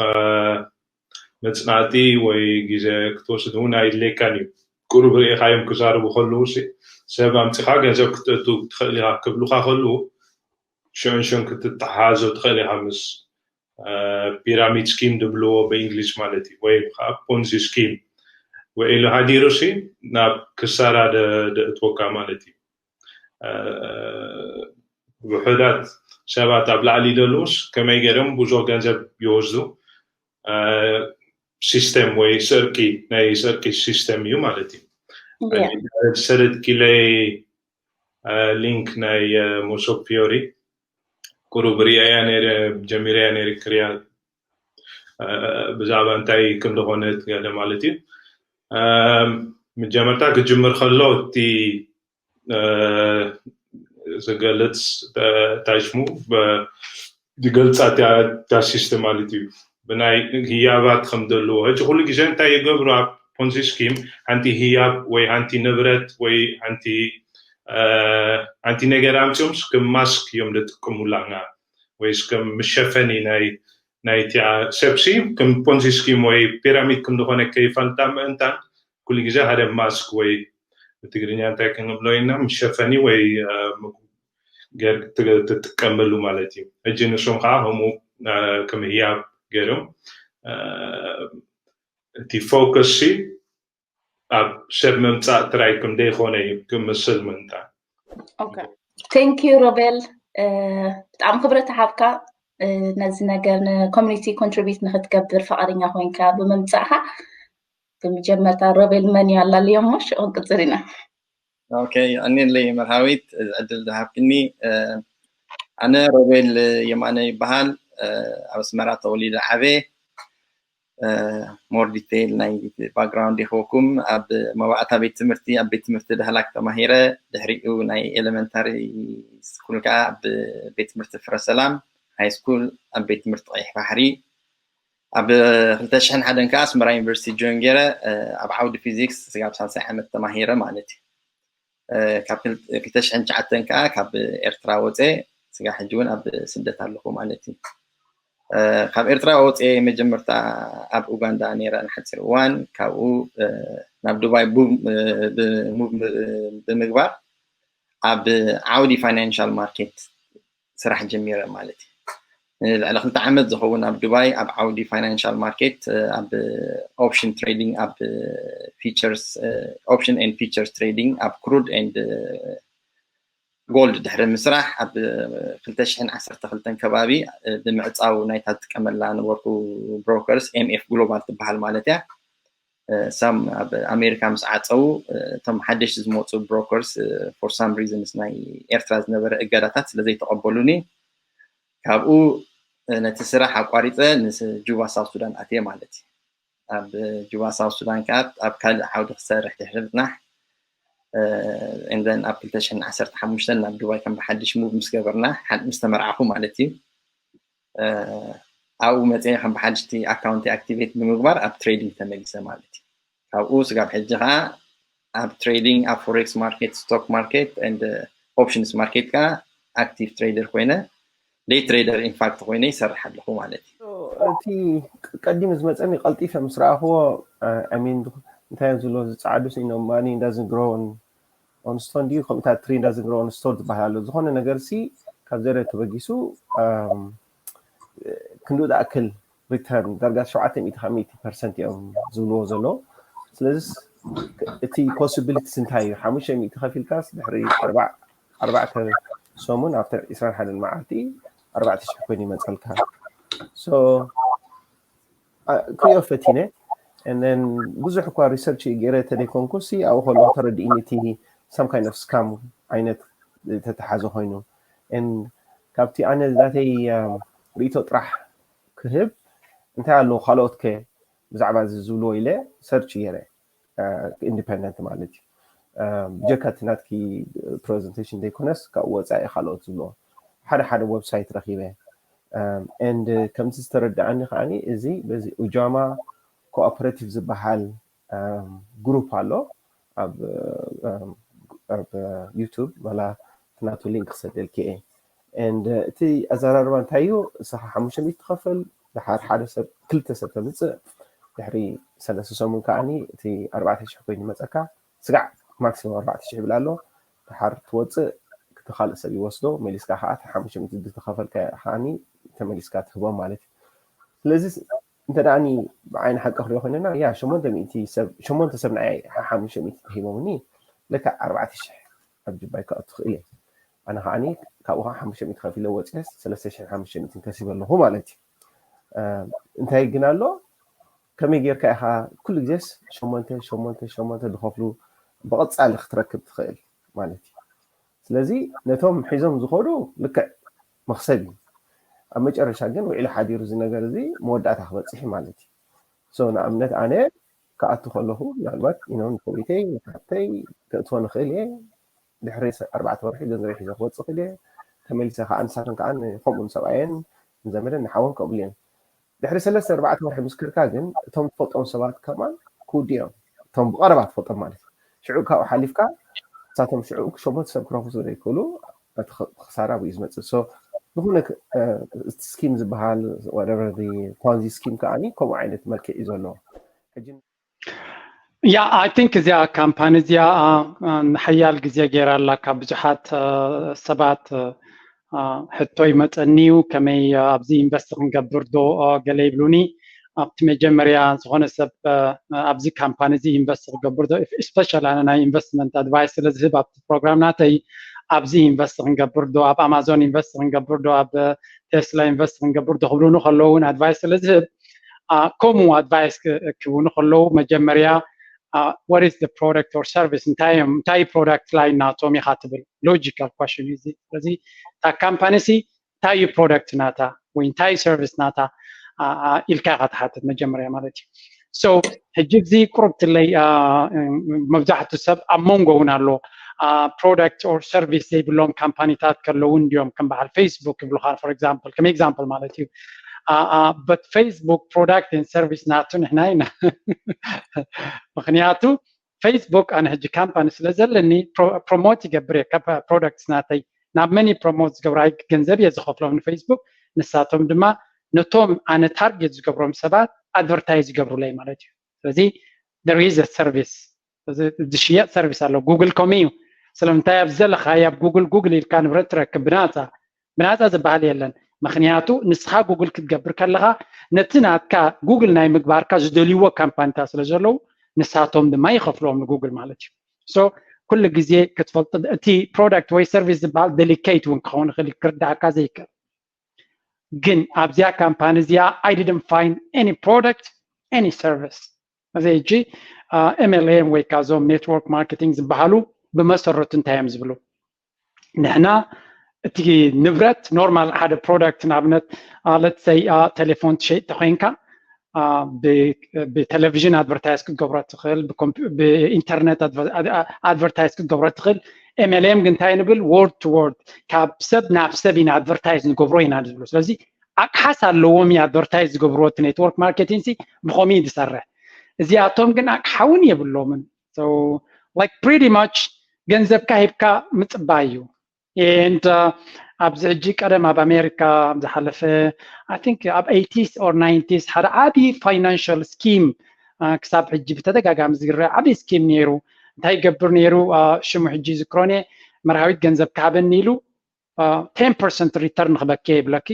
መፅናዕቲ ወይ ግዜ ክትወስድ እውን ኣይድለየካን እዩ ቁሩብ ርኢኻዮም ክዛርቡ ከለዉ ሲ ሰብ ኣምፂኻ ገንዘብ ክትእቱ ትኽእል ኢኻ ክብሉኻ ከለዉ ሽዑን ሽዑን ክትተሓሓዞ ትኽእል ኢኻ ምስ ፒራሚድ ስኪም ድብልዎ ብእንግሊዝ ማለት እዩ፣ ወይ ከዓ ፖንዚ ስኪም ውዒሉ ሃዲሩ ሲ ናብ ክሳራ ደእትወካ ማለት እዩ። ውሑዳት ሰባት ኣብ ላዕሊ ደለዉስ ከመይ ገይሮም ብዙሕ ገንዘብ ይወስዱ? ሲስተም ወይ ስርቂ፣ ናይ ስርቂ ሲስተም እዩ ማለት እዩ። ሰደድኪለይ ሊንክ ናይ ሞሶብ ፊዮሪ ቁሩብ ሪኣያ ነይረ፣ ጀሚረያ ነይረ ክሪያ ብዛዕባ እንታይ ከም ዝኾነ ገለ ማለት እዩ። መጀመርታ ክጅምር ከሎ እቲ ዝገልጽ ታሽሙ ዝገልጻ እታ ሲስተም ማለት እዩ። ብናይ ህያባት ከም ዘለዎ ሕጂ ኩሉ ግዜ እንታይ ይገብሩ ኣብ ፖንዚ ስኪም ሓንቲ ህያብ ወይ ሓንቲ ንብረት ወይ ሓንቲ ሓንቲ ነገር ኣምፅኦም ከም ማስክ እዮም ዝጥቀሙላና ወይ ከም መሸፈኒ ናይ ናይቲ ሰብሲ ከም ፖንዚ ስኪም ወይ ፒራሚድ ከም ዝኾነ ከይፈልጣ ምእንታን ኩሉ ግዜ ሓደ ማስክ ወይ ብትግርኛ እንታይ ክንብሎ ኢና መሸፈኒ ወይ ትጥቀመሉ ማለት እዩ። ሕጂ ንሶም ከዓ ከምኡ ከም ህያብ ገይሮም እቲ ፎከስ ኣብ ሰብ ምምፃእ ጥራይ ከም ዘይኮነ እዩ ክምስል ምእንታን። Thank you ሮቤል፣ ብጣዕሚ ክብረት ሃብካ ነዚ ነገር ንኮሚኒቲ ኮንትሪቢዩት ንክትገብር ፈቃደኛ ኮይንካ ብምምፃእካ። ብመጀመርታ ሮቤል መን እዩ ኣላልዮ እሞ ሽዑ ክንቅፅል ኢና። ኦኬ፣ የቐንየለይ መርሃዊት እዚ ዕድል ዝሃብክኒ። ኣነ ሮቤል የማነ ይበሃል። ኣብ ኣስመራ ተወሊደ ዓበየ። ሞር ዲቴይል ናይ ባክግራውንድ ይኸወኩም። ኣብ መባእታ ቤት ትምህርቲ ኣብ ቤት ትምህርቲ ዳህላክ ተማሂረ። ድሕሪኡ ናይ ኤሌመንታሪ ስኩል ከዓ ኣብ ቤት ትምህርቲ ፍረሰላም፣ ሃይ ስኩል ኣብ ቤት ትምህርቲ ቀይሕ ባሕሪ። ኣብ ክልተ ሽሕን ሓደን ከዓ ኣስመራ ዩኒቨርሲቲ ጆይን ገይረ ኣብ ዓውዲ ፊዚክስ ስጋብ ሳልሳይ ዓመት ተማሂረ ማለት እዩ። ካብ ክልተ ሽሕን ትሽዓተን ከዓ ካብ ኤርትራ ወፀ ስጋ ሕጂ እውን ኣብ ስደት ኣለኹ ማለት እዩ። ካብ ኤርትራ ወፀ መጀመርታ ኣብ ኡጋንዳ ነይረ ንሓፂር እዋን፣ ካብኡ ናብ ዱባይ ሙቭ ብምግባር ኣብ ዓውዲ ፋይናንሻል ማርኬት ስራሕ ጀሚረ ማለት እዩ። ንልዕሊ ክልተ ዓመት ዝኸውን ኣብ ዱባይ ኣብ ዓውዲ ፋይናንሻል ማርኬት ኣብ ኦፕሽን ትሬዲንግ ኣብ ፊቸርስ ኦፕሽን ኤንድ ፊቸርስ ትሬዲንግ ኣብ ክሩድ ኤንድ ጎልድ ድሕሪ ምስራሕ ኣብ ክልተ ሽሕን ዓሰርተ ክልተን ከባቢ ብምዕፃው ናይታ ዝጥቀመላ ነበርኩ ብሮከርስ ኤምኤፍ ግሎባል ትበሃል ማለት እያ። ሳም ኣብ ኣሜሪካ ምስ ዓፀው እቶም ሓደሽቲ ዝመፁ ብሮከርስ ፎር ሳም ሪዝንስ ናይ ኤርትራ ዝነበረ እገዳታት ስለ ዘይተቐበሉኒ ካብኡ ነቲ ስራሕ ኣቋሪፀ ንስ ጁባ ሳውት ሱዳን ኣትየ ማለት እዩ። ኣብ ጁባ ሳውት ሱዳን ከዓ ኣብ ካልእ ዓውዲ ክሰርሕ ድሕሪ ምፅናሕ እንደን ኣብ ክልተ ሽሕን ዓሰርተ ሓሙሽተን ናብ ዱባይ ከም ብሓድሽ ሙቭ ምስ ገበርና ምስ ተመርዓኹ ማለት እዩ። ኣብኡ መፅየ ከም ብሓድሽቲ ኣካውንቲ ኣክቲቬት ብምግባር ኣብ ትሬዲንግ ተመሊሰ ማለት እዩ። ካብኡ ስጋብ ሕጂ ከዓ ኣብ ትሬዲንግ ኣብ ፎሬክስ ማርኬት፣ ስቶክ ማርኬት ኤንድ ኦፕሽንስ ማርኬት ከዓ ኣክቲቭ ትሬደር ኮይነ ዴይ ትሬደር ኢንፋክት ኮይነ ይሰርሕ ኣለኹ ማለት እዩ። እቲ ቀዲሙ ዝመፀኒ ቀልጢፈ ምስ ረኣኽዎ ሚን እንታይ እዮም ዝብሎ ዝፀዓዱ ሲኖማኒ እንዳዝን ግሮውን ኦንስቶን ድዩ ከምኡታት ትሪ እንዳዝን ግሮውን ስቶር ዝበሃል ኣሎ። ዝኾነ ነገር ሲ ካብ ዘረ ተበጊሱ ክንድኡ ዝኣክል ሪተርን ዳርጋ ሸውዓተ ሚእቲ ካብ ሚእቲ ፐርሰንት እዮም ዝብልዎ ዘለዉ። ስለዚ እቲ ፖሲቢሊቲስ እንታይ እዩ? ሓሙሽተ ሚእቲ ከፊልካስ ድሕሪ ኣርባዕተ ሰሙን ኣብቲ ዕስራን ሓደን መዓልቲ ኣርባዕተ ሽሕ ኮይኑ ይመፀልካ። ክሪኦ ፈቲነ ብዙሕ እኳ ሪሰርች ገይረ ተደይኮንኩ ሲ ኣብኡ ከለኩ ተረዲእኒ እቲ some kind of scam ዓይነት ተተሓዘ ኮይኑ ካብቲ ኣነ ናተይ ርእይቶ ጥራሕ ክህብ እንታይ ኣለዉ ካልኦት ከ ብዛዕባ እዚ ዝብልዎ ኢለ ሰርች ገይረ ኢንዲፐንደንት ማለት እዩ ብጀካ እቲ ናትኪ ፕሬዘንቴሽን ዘይኮነስ ካብኡ ወፃኢ ካልኦት ዝብልዎ ሓደ ሓደ ዌብሳይት ረኪበ and ከምቲ ዝተረዳኣኒ ከዓኒ እዚ በዚ ኡጃማ ኮኦፐሬቲቭ ዝበሃል ግሩፕ ኣሎ ኣብ ዩቱብ ዋላ ናቱ ሊንክ ክሰደልኪ እየ and እቲ ኣዘራርባ እንታይ እዩ ንስኻ ሓሙሽተ ሚእቲ ትኸፍል ድሓር ሓደ ሰብ ክልተ ሰብ ተምፅእ ድሕሪ ሰለስተ ሰሙን ከዓኒ እቲ ኣርባዕተ ሽሕ ኮይኑ ይመፀካ ስጋዕ ማክሲሙም ኣርባዕተ ሽሕ ይብል ኣሎ ድሓር ትወፅእ እቲ ካልእ ሰብ ይወስዶ መሊስካ ከዓ እቲ ሓሙሽተ ሚእቲ ዝተኸፈልካ ከዓኒ ተመሊስካ ትህቦም ማለት እዩ ስለዚ እንተ ደኣኒ ብዓይኒ ሓቂ ክሪኦ ኮይንና ያ ሸሞንተ ሚእቲ ሰብ ሸሞንተ ሰብ ንዓይ ሓሙሽተ ሚእቲ ተሂቦምኒ ልክዕ ኣርባዕተ ሽሕ ኣብ ጅባይ ክኣቱ ክእል እየ። ኣነ ከዓኒ ካብኡ ከዓ ሓሙሽተ ሚእቲ ከፊለ ወፅኤስ ሰለስተ ሽሕን ሓሙሽተ ሚእትን ከሲበ ኣለኹ ማለት እዩ። እንታይ ግን ኣሎ ከመይ ጌርካ ኢኻ ኩሉ ግዜስ ሸሞንተ ሸሞንተ ሸሞንተ ዝኸፍሉ ብቐፃሊ ክትረክብ ትኽእል ማለት እዩ። ስለዚ ነቶም ሒዞም ዝኸዱ ልክዕ መኽሰብ እዩ። ኣብ መጨረሻ ግን ውዒሉ ሓዲሩ እዚ ነገር እዚ መወዳእታ ክበፅሕ እዩ ማለት እዩ። ንኣብነት ኣነ ክኣቱ ከለኹ ምናልባት ኢኖን ሰበይተይ ሓብተይ ከእትዎ ንኽእል እየ። ድሕሪ ኣርባዕተ ወርሒ ገንዘበይ ሒዘ ክወፅእ ክእል እየ። ተመሊሰ ከዓ ንሳተን ከዓ ከምኡ ንሰብኣየን ንዘመደን ንሓወን ከምኡ እዮም። ድሕሪ ሰለስተ ኣርባዕተ ወርሒ ምስ ከድካ ግን እቶም ትፈልጦም ሰባት ከማን ክውድኡ እዮም። እቶም ብቐረባ ትፈልጦም ማለት እዩ። ሽዑ ካብኡ ሓሊፍካ ንሳቶም ሽዑ ሸሞንተ ሰብ ክረኽቡ ስለ ዘይክእሉ እቲ ክሳራ ብኡ ዝመፅእ። ዝኾነ ስኪም ዝበሃል ፖንዚ ስኪም ከዓ ከምኡ ዓይነት መልክዕ እዩ ዘለዎ። ያ ኣይ ቲንክ እዚኣ ካምፓኒ እዚኣ ንሓያል ግዜ ገይራ ኣላ። ካብ ብዙሓት ሰባት ሕቶ ይመፀኒ እዩ፣ ከመይ ኣብዚ ኢንቨስት ክንገብር ዶ ገለ ይብሉኒ። ኣብቲ መጀመርያ ዝኾነ ሰብ ኣብዚ ካምፓኒ እዚ ኢንቨስት ክገብር ዶ፣ ስፔሻል ኣነ ናይ ኢንቨስትመንት ኣድቫይስ ስለ ዝህብ ኣብቲ ፕሮግራም ናተይ ኣብዚ ኢንቨስት ክንገብር ዶ፣ ኣብ ኣማዞን ኢንቨስት ክንገብር ዶ፣ ኣብ ቴስላ ኢንቨስት ክንገብር ዶ ክብሉኒ ከለዉ እውን ኣድቫይስ ስለ ዝህብ ከምኡ ኣድቫይስ ክህቡኒ ከለዉ መጀመርያ what is the product or service እንታይ እዮም እንታይ product line ናቶም ኢኻ ትብል logical question እዩ። ስለዚ እታ ካምፓኒ ሲ እንታይ እዩ product ናታ ወይ እንታይ service ናታ ኢልካ ኢኻ ትሓትት መጀመርያ ማለት እዩ። So ሕጂ እዚ ቁርብ ትለይ መብዛሕቱ ሰብ ኣብ መንጎ እውን ኣሎ product or service ዘይብሎም ካምፓኒታት ከለዉ እንዲዮም ከም በዓል ፌስቡክ ይብሉካ for example ከም example ማለት እዩ። But Facebook product and service ናቱ ንሕና ኢና ምክንያቱ ፌስቡክ ኣነ ሕጂ ካምፓኒ ስለ ዘለኒ ፕሮሞት ይገብር እየ ካብ ፕሮዳክትስ ናተይ ናብ መን ፕሮሞት ዝገብራ ገንዘብ እየ ዝኸፍሎም ንፌስቡክ ንሳቶም ድማ ነቶም ኣነ ታርጌት ዝገብሮም ሰባት ኣድቨርታይዝ ይገብሩለይ ማለት እዩ። ስለዚ there is a service ዝሽየጥ ሰርቪስ ኣሎ። ጉግል ከምኡ እዩ። ስለምንታይ ኣብ ዘለኻዮ ኣብ ጉግል ጉግል ኢልካ ንብረት ትረክብ ብናፃ ብናፃ ዝበሃል የለን። ምክንያቱ ንስኻ ጉግል ክትገብር ከለኻ ነቲ ናትካ ጉግል ናይ ምግባርካ ዝደልይዎ ካምፓኒታት ስለ ዘለዉ ንሳቶም ድማ ይኸፍልዎም ንጉግል ማለት እዩ። So ኩሉ ግዜ ክትፈልጦ እቲ ፕሮዳክት ወይ ሰርቪስ ዝበሃል ዴሊኬት እውን ክኸውን ይኽእል ክርዳእካ ዘይክእል ግን ኣብዚኣ ካምፓኒ እዚኣ I didn't find any product any service እዚ ሕጂ MLM ወይ ካዞም network marketing ዝበሃሉ ብመሰረቱ እንታይ እዮም ዝብሉ ንሕና እቲ ንብረት ኖርማል ሓደ ፕሮዳክት ንኣብነት let's say ቴሌፎን ትሸይጥ ተኮይንካ ብቴሌቪዥን ኣድቨርታይዝ ክትገብሮ ትኽእል ብኢንተርነት ኣድቨርታይዝ ክትገብሮ ትኽእል MLM ግን እንታይ ንብል word to word ካብ ሰብ ናብ ሰብ ኢና ኣድቨርታይዝ ንገብሮ ኢና ዝብሉ ስለዚ ኣቅሓስ ኣለዎም እዩ ኣድቨርታይዝ ዝገብርዎ እቲ network marketing ሲ ብኸምኡ እዩ ዝሰርሕ እዚኣቶም ግን ኣቅሓ እውን የብሎምን like pretty much ገንዘብካ ሂብካ ምፅባይ እዩ and ኣብዚ ሕጂ ቀደም ኣብ ኣሜሪካ ዝሓለፈ I think ኣብ eighties or nineties ሓደ ዓብዪ financial scheme ክሳብ ሕጂ ብተደጋጋሚ ዝግረ ዓብዪ scheme ነይሩ እንታይ ይገብር ነይሩ ሽሙ ሕጂ ዝክሮን እየ መርሃዊት ገንዘብ ክሃበኒ ኢሉ ten percent return ክበኪ ይብለኪ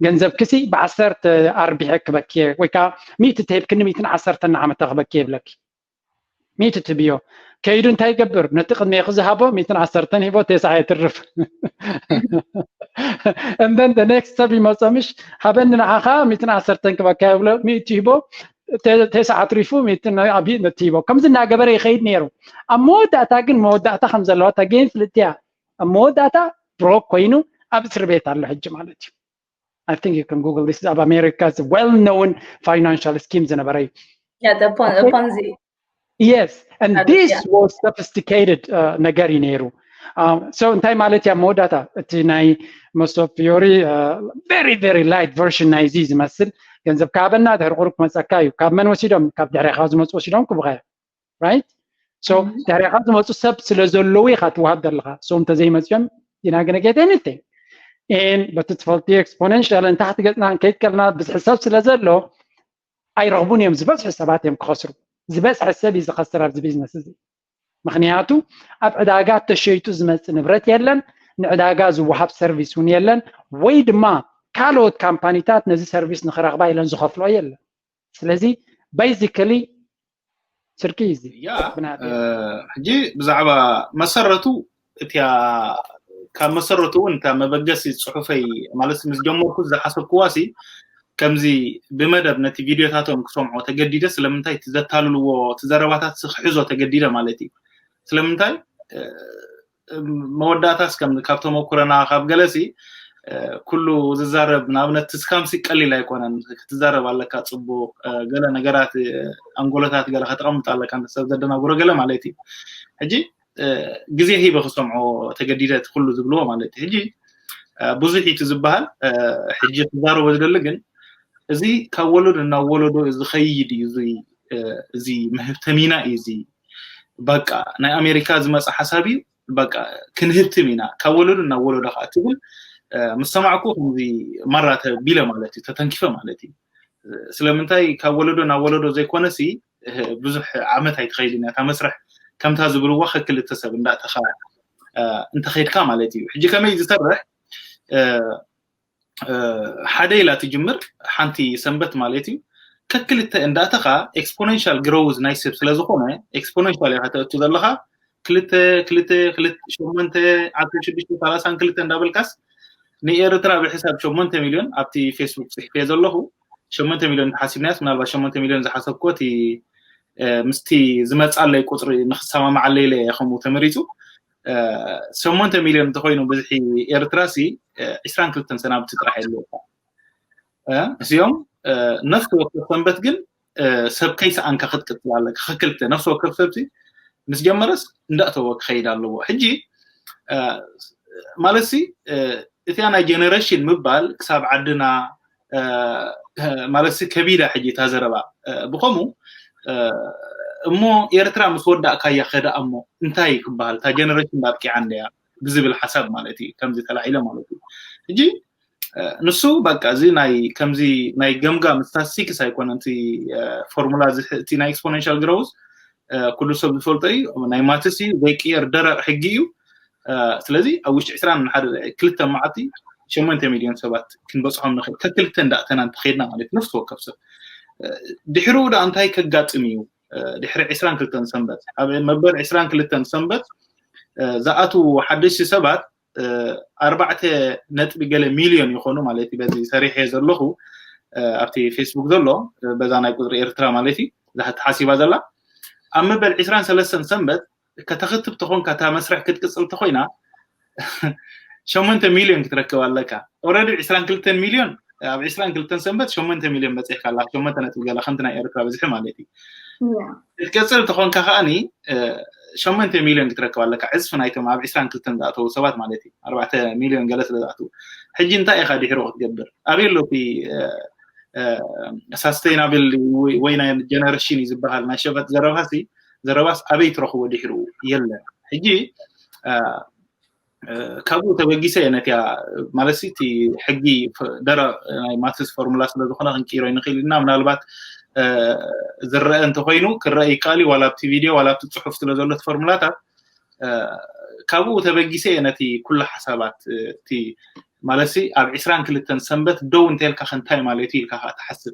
ገንዘብ ክሲ ብዓሰርተ ኣርቢሐ ክበኪ ወይ ከዓ ሚእቲ ተሂብክኒ ሚእትን ዓሰርተን ዓመተ ክበኪ ይብለኪ ሚእቲ ትብዮ ከይዱ እንታይ ይገብር ነቲ ቅድሜ ክዝሃቦ ሚእትን ዓሰርተን ሂቦ ተስዓ የትርፍ and then the next ሰብ ይመፆ ምሽ ሃበኒ ንዓኻ ሚእትን ዓሰርተን ክበካ ይብሎ ሚእቲ ሂቦ ተስዓ ኣትሪፉ ሚእትን ኣቢኡ ነቲ ሂቦ ከምዚ እናገበረ ይኸይድ ነይሩ ኣብ መወዳእታ ግን መወዳእታ ከም ዘለዋ እታ ጌም ፍልጥቲ እያ ኣብ መወዳእታ ብሮክ ኮይኑ ኣብ እስር ቤት ኣሎ ሕጂ ማለት እዩ I think you can Google this ኣብ ኣሜሪካ well known financial scheme ዝነበረ እዩ Yeah, the Pon- Ponzi. Yes, and Uh, this yeah. was sophisticated uh, ነገር እዩ ነይሩ። Um, so እንታይ ማለት እያ መወዳእታ እቲ ናይ መሶብ ፊዮሪ very very light version ናይዚ ዝመስል ገንዘብ ካበና ድሕሪ ቁሩብ ክመፀካ እዩ። ካብ መን ወሲዶም? ካብ ድሕሬኻ ዝመፁ ወሲዶም ክቡኻ እዮም። Right? So ድሕሬኻ ዝመፁ ሰብ ስለ ዘለዉ ኢኻ ትወሃብ ዘለኻ። So እንተዘይመፅኦም you're not gonna get anything. And በቲ ትፈልጥዮ exponential ንታሕቲ ገፅና ከይድ ከለና ብዝሒ ሰብ ስለ ዘሎ ኣይረኽቡን እዮም ዝበዝሑ ሰባት እዮም ክኸስሩ ዝበዝሐ ሰብ እዩ ዝኸስር ኣብዚ ቢዝነስ እዚ ምክንያቱ ኣብ ዕዳጋ ተሸይጡ ዝመፅእ ንብረት የለን ንዕዳጋ ዝወሃብ ሰርቪስ እውን የለን ወይ ድማ ካልኦት ካምፓኒታት ነዚ ሰርቪስ ንክረኽባ ኢለን ዝኸፍሎ የለን። ስለዚ basically ስርቂ እዩ እዚ ያ ብናተይ ሕጂ ብዛዕባ መሰረቱ እቲያ ካብ መሰረቱ እውን እታ መበገሲ ፅሑፈይ ማለት ምስ ጀመርኩ ዝሓሰብክዋ ሲ ከምዚ ብመደብ ነቲ ቪድዮታቶም ክሰምዖ ተገዲደ። ስለምንታይ እቲ ዘታልልዎ እቲ ዘረባታት ሲ ክሕዞ ተገዲደ ማለት እዩ። ስለምንታይ መወዳእታስ ከም ካብ ተመኩረና ካብ ገለሲ ኩሉ ዝዛረብ ንኣብነት ስካምሲ ቀሊል ኣይኮነን። ክትዛረብ ኣለካ ፅቡቅ ገለ ነገራት ኣንጎሎታት ገለ ከተቐምጥ ኣለካ ሰብ ዘደናግሮ ገለ ማለት እዩ። ሕጂ ግዜ ሂበ ክሰምዖ ተገዲደ እቲ ኩሉ ዝብልዎ ማለት እዩ። ሕጂ ብዙሕ እዩ ዝበሃል። ሕጂ ክዛረቦ ዝደሊ ግን እዚ ካብ ወለዶ ናብ ወለዶ ዝኸይድ እዩ። እዚ ምህብተሚና እዩ። እዚ በቃ ናይ ኣሜሪካ ዝመፀ ሓሳብ እዩ። በቃ ክንህብትም ኢና ካብ ወለዶ ናብ ወለዶ ከዓ ትብል ምስ ሰማዕኩ ከምዚ ማራ ተቢለ ማለት እዩ፣ ተተንኪፈ ማለት እዩ። ስለምንታይ ካብ ወለዶ ናብ ወለዶ ዘይኮነሲ ብዙሕ ዓመት ኣይትኸይድን እያ እታ መስርሕ። ከምታ ዝብልዋ ከክልተ ሰብ እንዳእተኻ እንተኸይድካ ማለት እዩ። ሕጂ ከመይ ዝሰርሕ ሓደ ኢላ ትጅምር ሓንቲ ሰንበት ማለት እዩ። ከክልተ እንዳእተኻ exponential growth ናይ ሰብ ስለዝኾነ exponential ኢኻ ተእቱ ዘለኻ ክልተ ክልተ ክልተ ሸሞንተ ዓሰርተ ሽዱሽተ ሰላሳን ክልተ እንዳበልካስ ንኤርትራ ብሕሳብ ሸሞንተ ሚልዮን ኣብቲ ፌስቡክ ፅሒፈ ዘለኹ ሸሞንተ ሚልዮን ተሓሲብናያስ ምናልባት ሸሞንተ ሚልዮን ዝሓሰብኮ እቲ ምስቲ ዝመፃለይ ቁፅሪ ንክሰማማዓለይ ኢለ ከምኡ ተመሪፁ ሸሞንተ ሚልዮን እንተኮይኑ ብዝሒ ኤርትራ ሲ ዕስራን ክልተን ሰናብቲ ጥራሕ የለካ። እዚኦም ነፍሲ ወከፍ ሰንበት ግን ሰብ ከይሰኣንካ ክትቅፅል ኣለካ። ክክልተ ነፍሲ ወከፍ ሰብ ምስ ጀመረስ እንዳእተወ ክኸይድ ኣለዎ። ሕጂ ማለት ሲ እቲያ ናይ ጀነሬሽን ምባል ክሳብ ዓድና ማለት ሲ ከቢዳ ሕጂ እታ ዘረባ ብኸምኡ እሞ ኤርትራ ምስ ወዳእካያ ከዳ እሞ እንታይ ክበሃል እታ ጀነሬሽን ባብቂዓ እንደያ ብዝብል ሓሳብ ማለት እዩ። ከምዚ ተላዒለ ማለት እዩ። ሕጂ ንሱ በቃ እዚ ናይ ከምዚ ናይ ገምጋም ስታስቲክስ ኣይኮነን። እቲ ፎርሙላ እቲ ናይ exponential growth ኩሉ ሰብ ዝፈልጦ እዩ። ናይ ማትስ እዩ፣ ዘይቅየር ደረቕ ሕጊ እዩ። ስለዚ ኣብ ውሽጢ ዕስራን ሓደ ክልተ መዓልቲ ሸሞንተ ሚልዮን ሰባት ክንበፅሖም ንኽእል ከክልተ እንዳእተና እንተኸይድና ማለት ነፍሲ ወከፍ ሰብ። ድሕሪኡ ደኣ እንታይ ከጋጥም እዩ? ድሕሪ ዕስራን ክልተን ሰንበት ኣብ መበል ዕስራን ክልተን ሰንበት ዝኣትዉ ሓደሽቲ ሰባት ኣርባዕተ ነጥቢ ገለ ሚልዮን ይኾኑ ማለት እዩ። በዚ ሰሪሐ ዘለኹ ኣብቲ ፌስቡክ ዘሎ በዛ ናይ ቁፅሪ ኤርትራ ማለት እዩ እዛ ተሓሲባ ዘላ ኣብ መበል ዕስራን ሰለስተን ሰንበት ከተኽትብ ተኾንካ እታ መስርሕ ክትቅፅል ተኾይና ሸሞንተ ሚልዮን ክትረክብ ኣለካ። ኦረዲ ዕስራን ክልተን ሚልዮን ኣብ ዕስራን ክልተን ሰንበት ሸሞንተ ሚልዮን በፂሕካ ኣላ። ሸሞንተ ነጥቢ ገለ ከምቲ ናይ ኤርትራ ብዝሒ ማለት እዩ። ክትቀፅል ተኾንካ ከዓኒ ሸሞንተ ሚልዮን ክትረክብ ኣለካ። ዕፅፊ ናይቶም ኣብ ዕስራን ክልተን ዝኣተዉ ሰባት ማለት እዩ። ኣርባዕተ ሚልዮን ገለ ስለ ዝኣተዉ ሕጂ እንታይ ኢኻ ድሕሮ ክትገብር? ኣበይ ኣሎ እቲ ሳስተይናብል ወይ ናይ ጀነሬሽን እዩ ዝበሃል ናይ ሸፈጥ ዘረባሲ ዘረባስ ኣበይ ትረኽቦ ድሕሩ የለን። ሕጂ ካብኡ ተበጊሰ እየ ነቲያ ማለት እቲ ሕጊ ደረቕ ናይ ማትስ ፎርሙላ ስለዝኾነ ክንቅይሮ ይንኽእል ኢና። ምናልባት ዝረአ እንተኮይኑ ክረአ ይከኣል እዩ ዋላ ኣብቲ ቪድዮ ዋላ ኣብቲ ፅሑፍ ስለዘሎ እቲ ፎርሙላታት ካብኡ ተበጊሰ እየ ነቲ ኩሉ ሓሳባት እቲ ማለት ኣብ ዕስራን ክልተን ሰንበት ደው እንተልካ ከ እንታይ ማለት እዩ ኢልካ ከዓ ትሓስብ።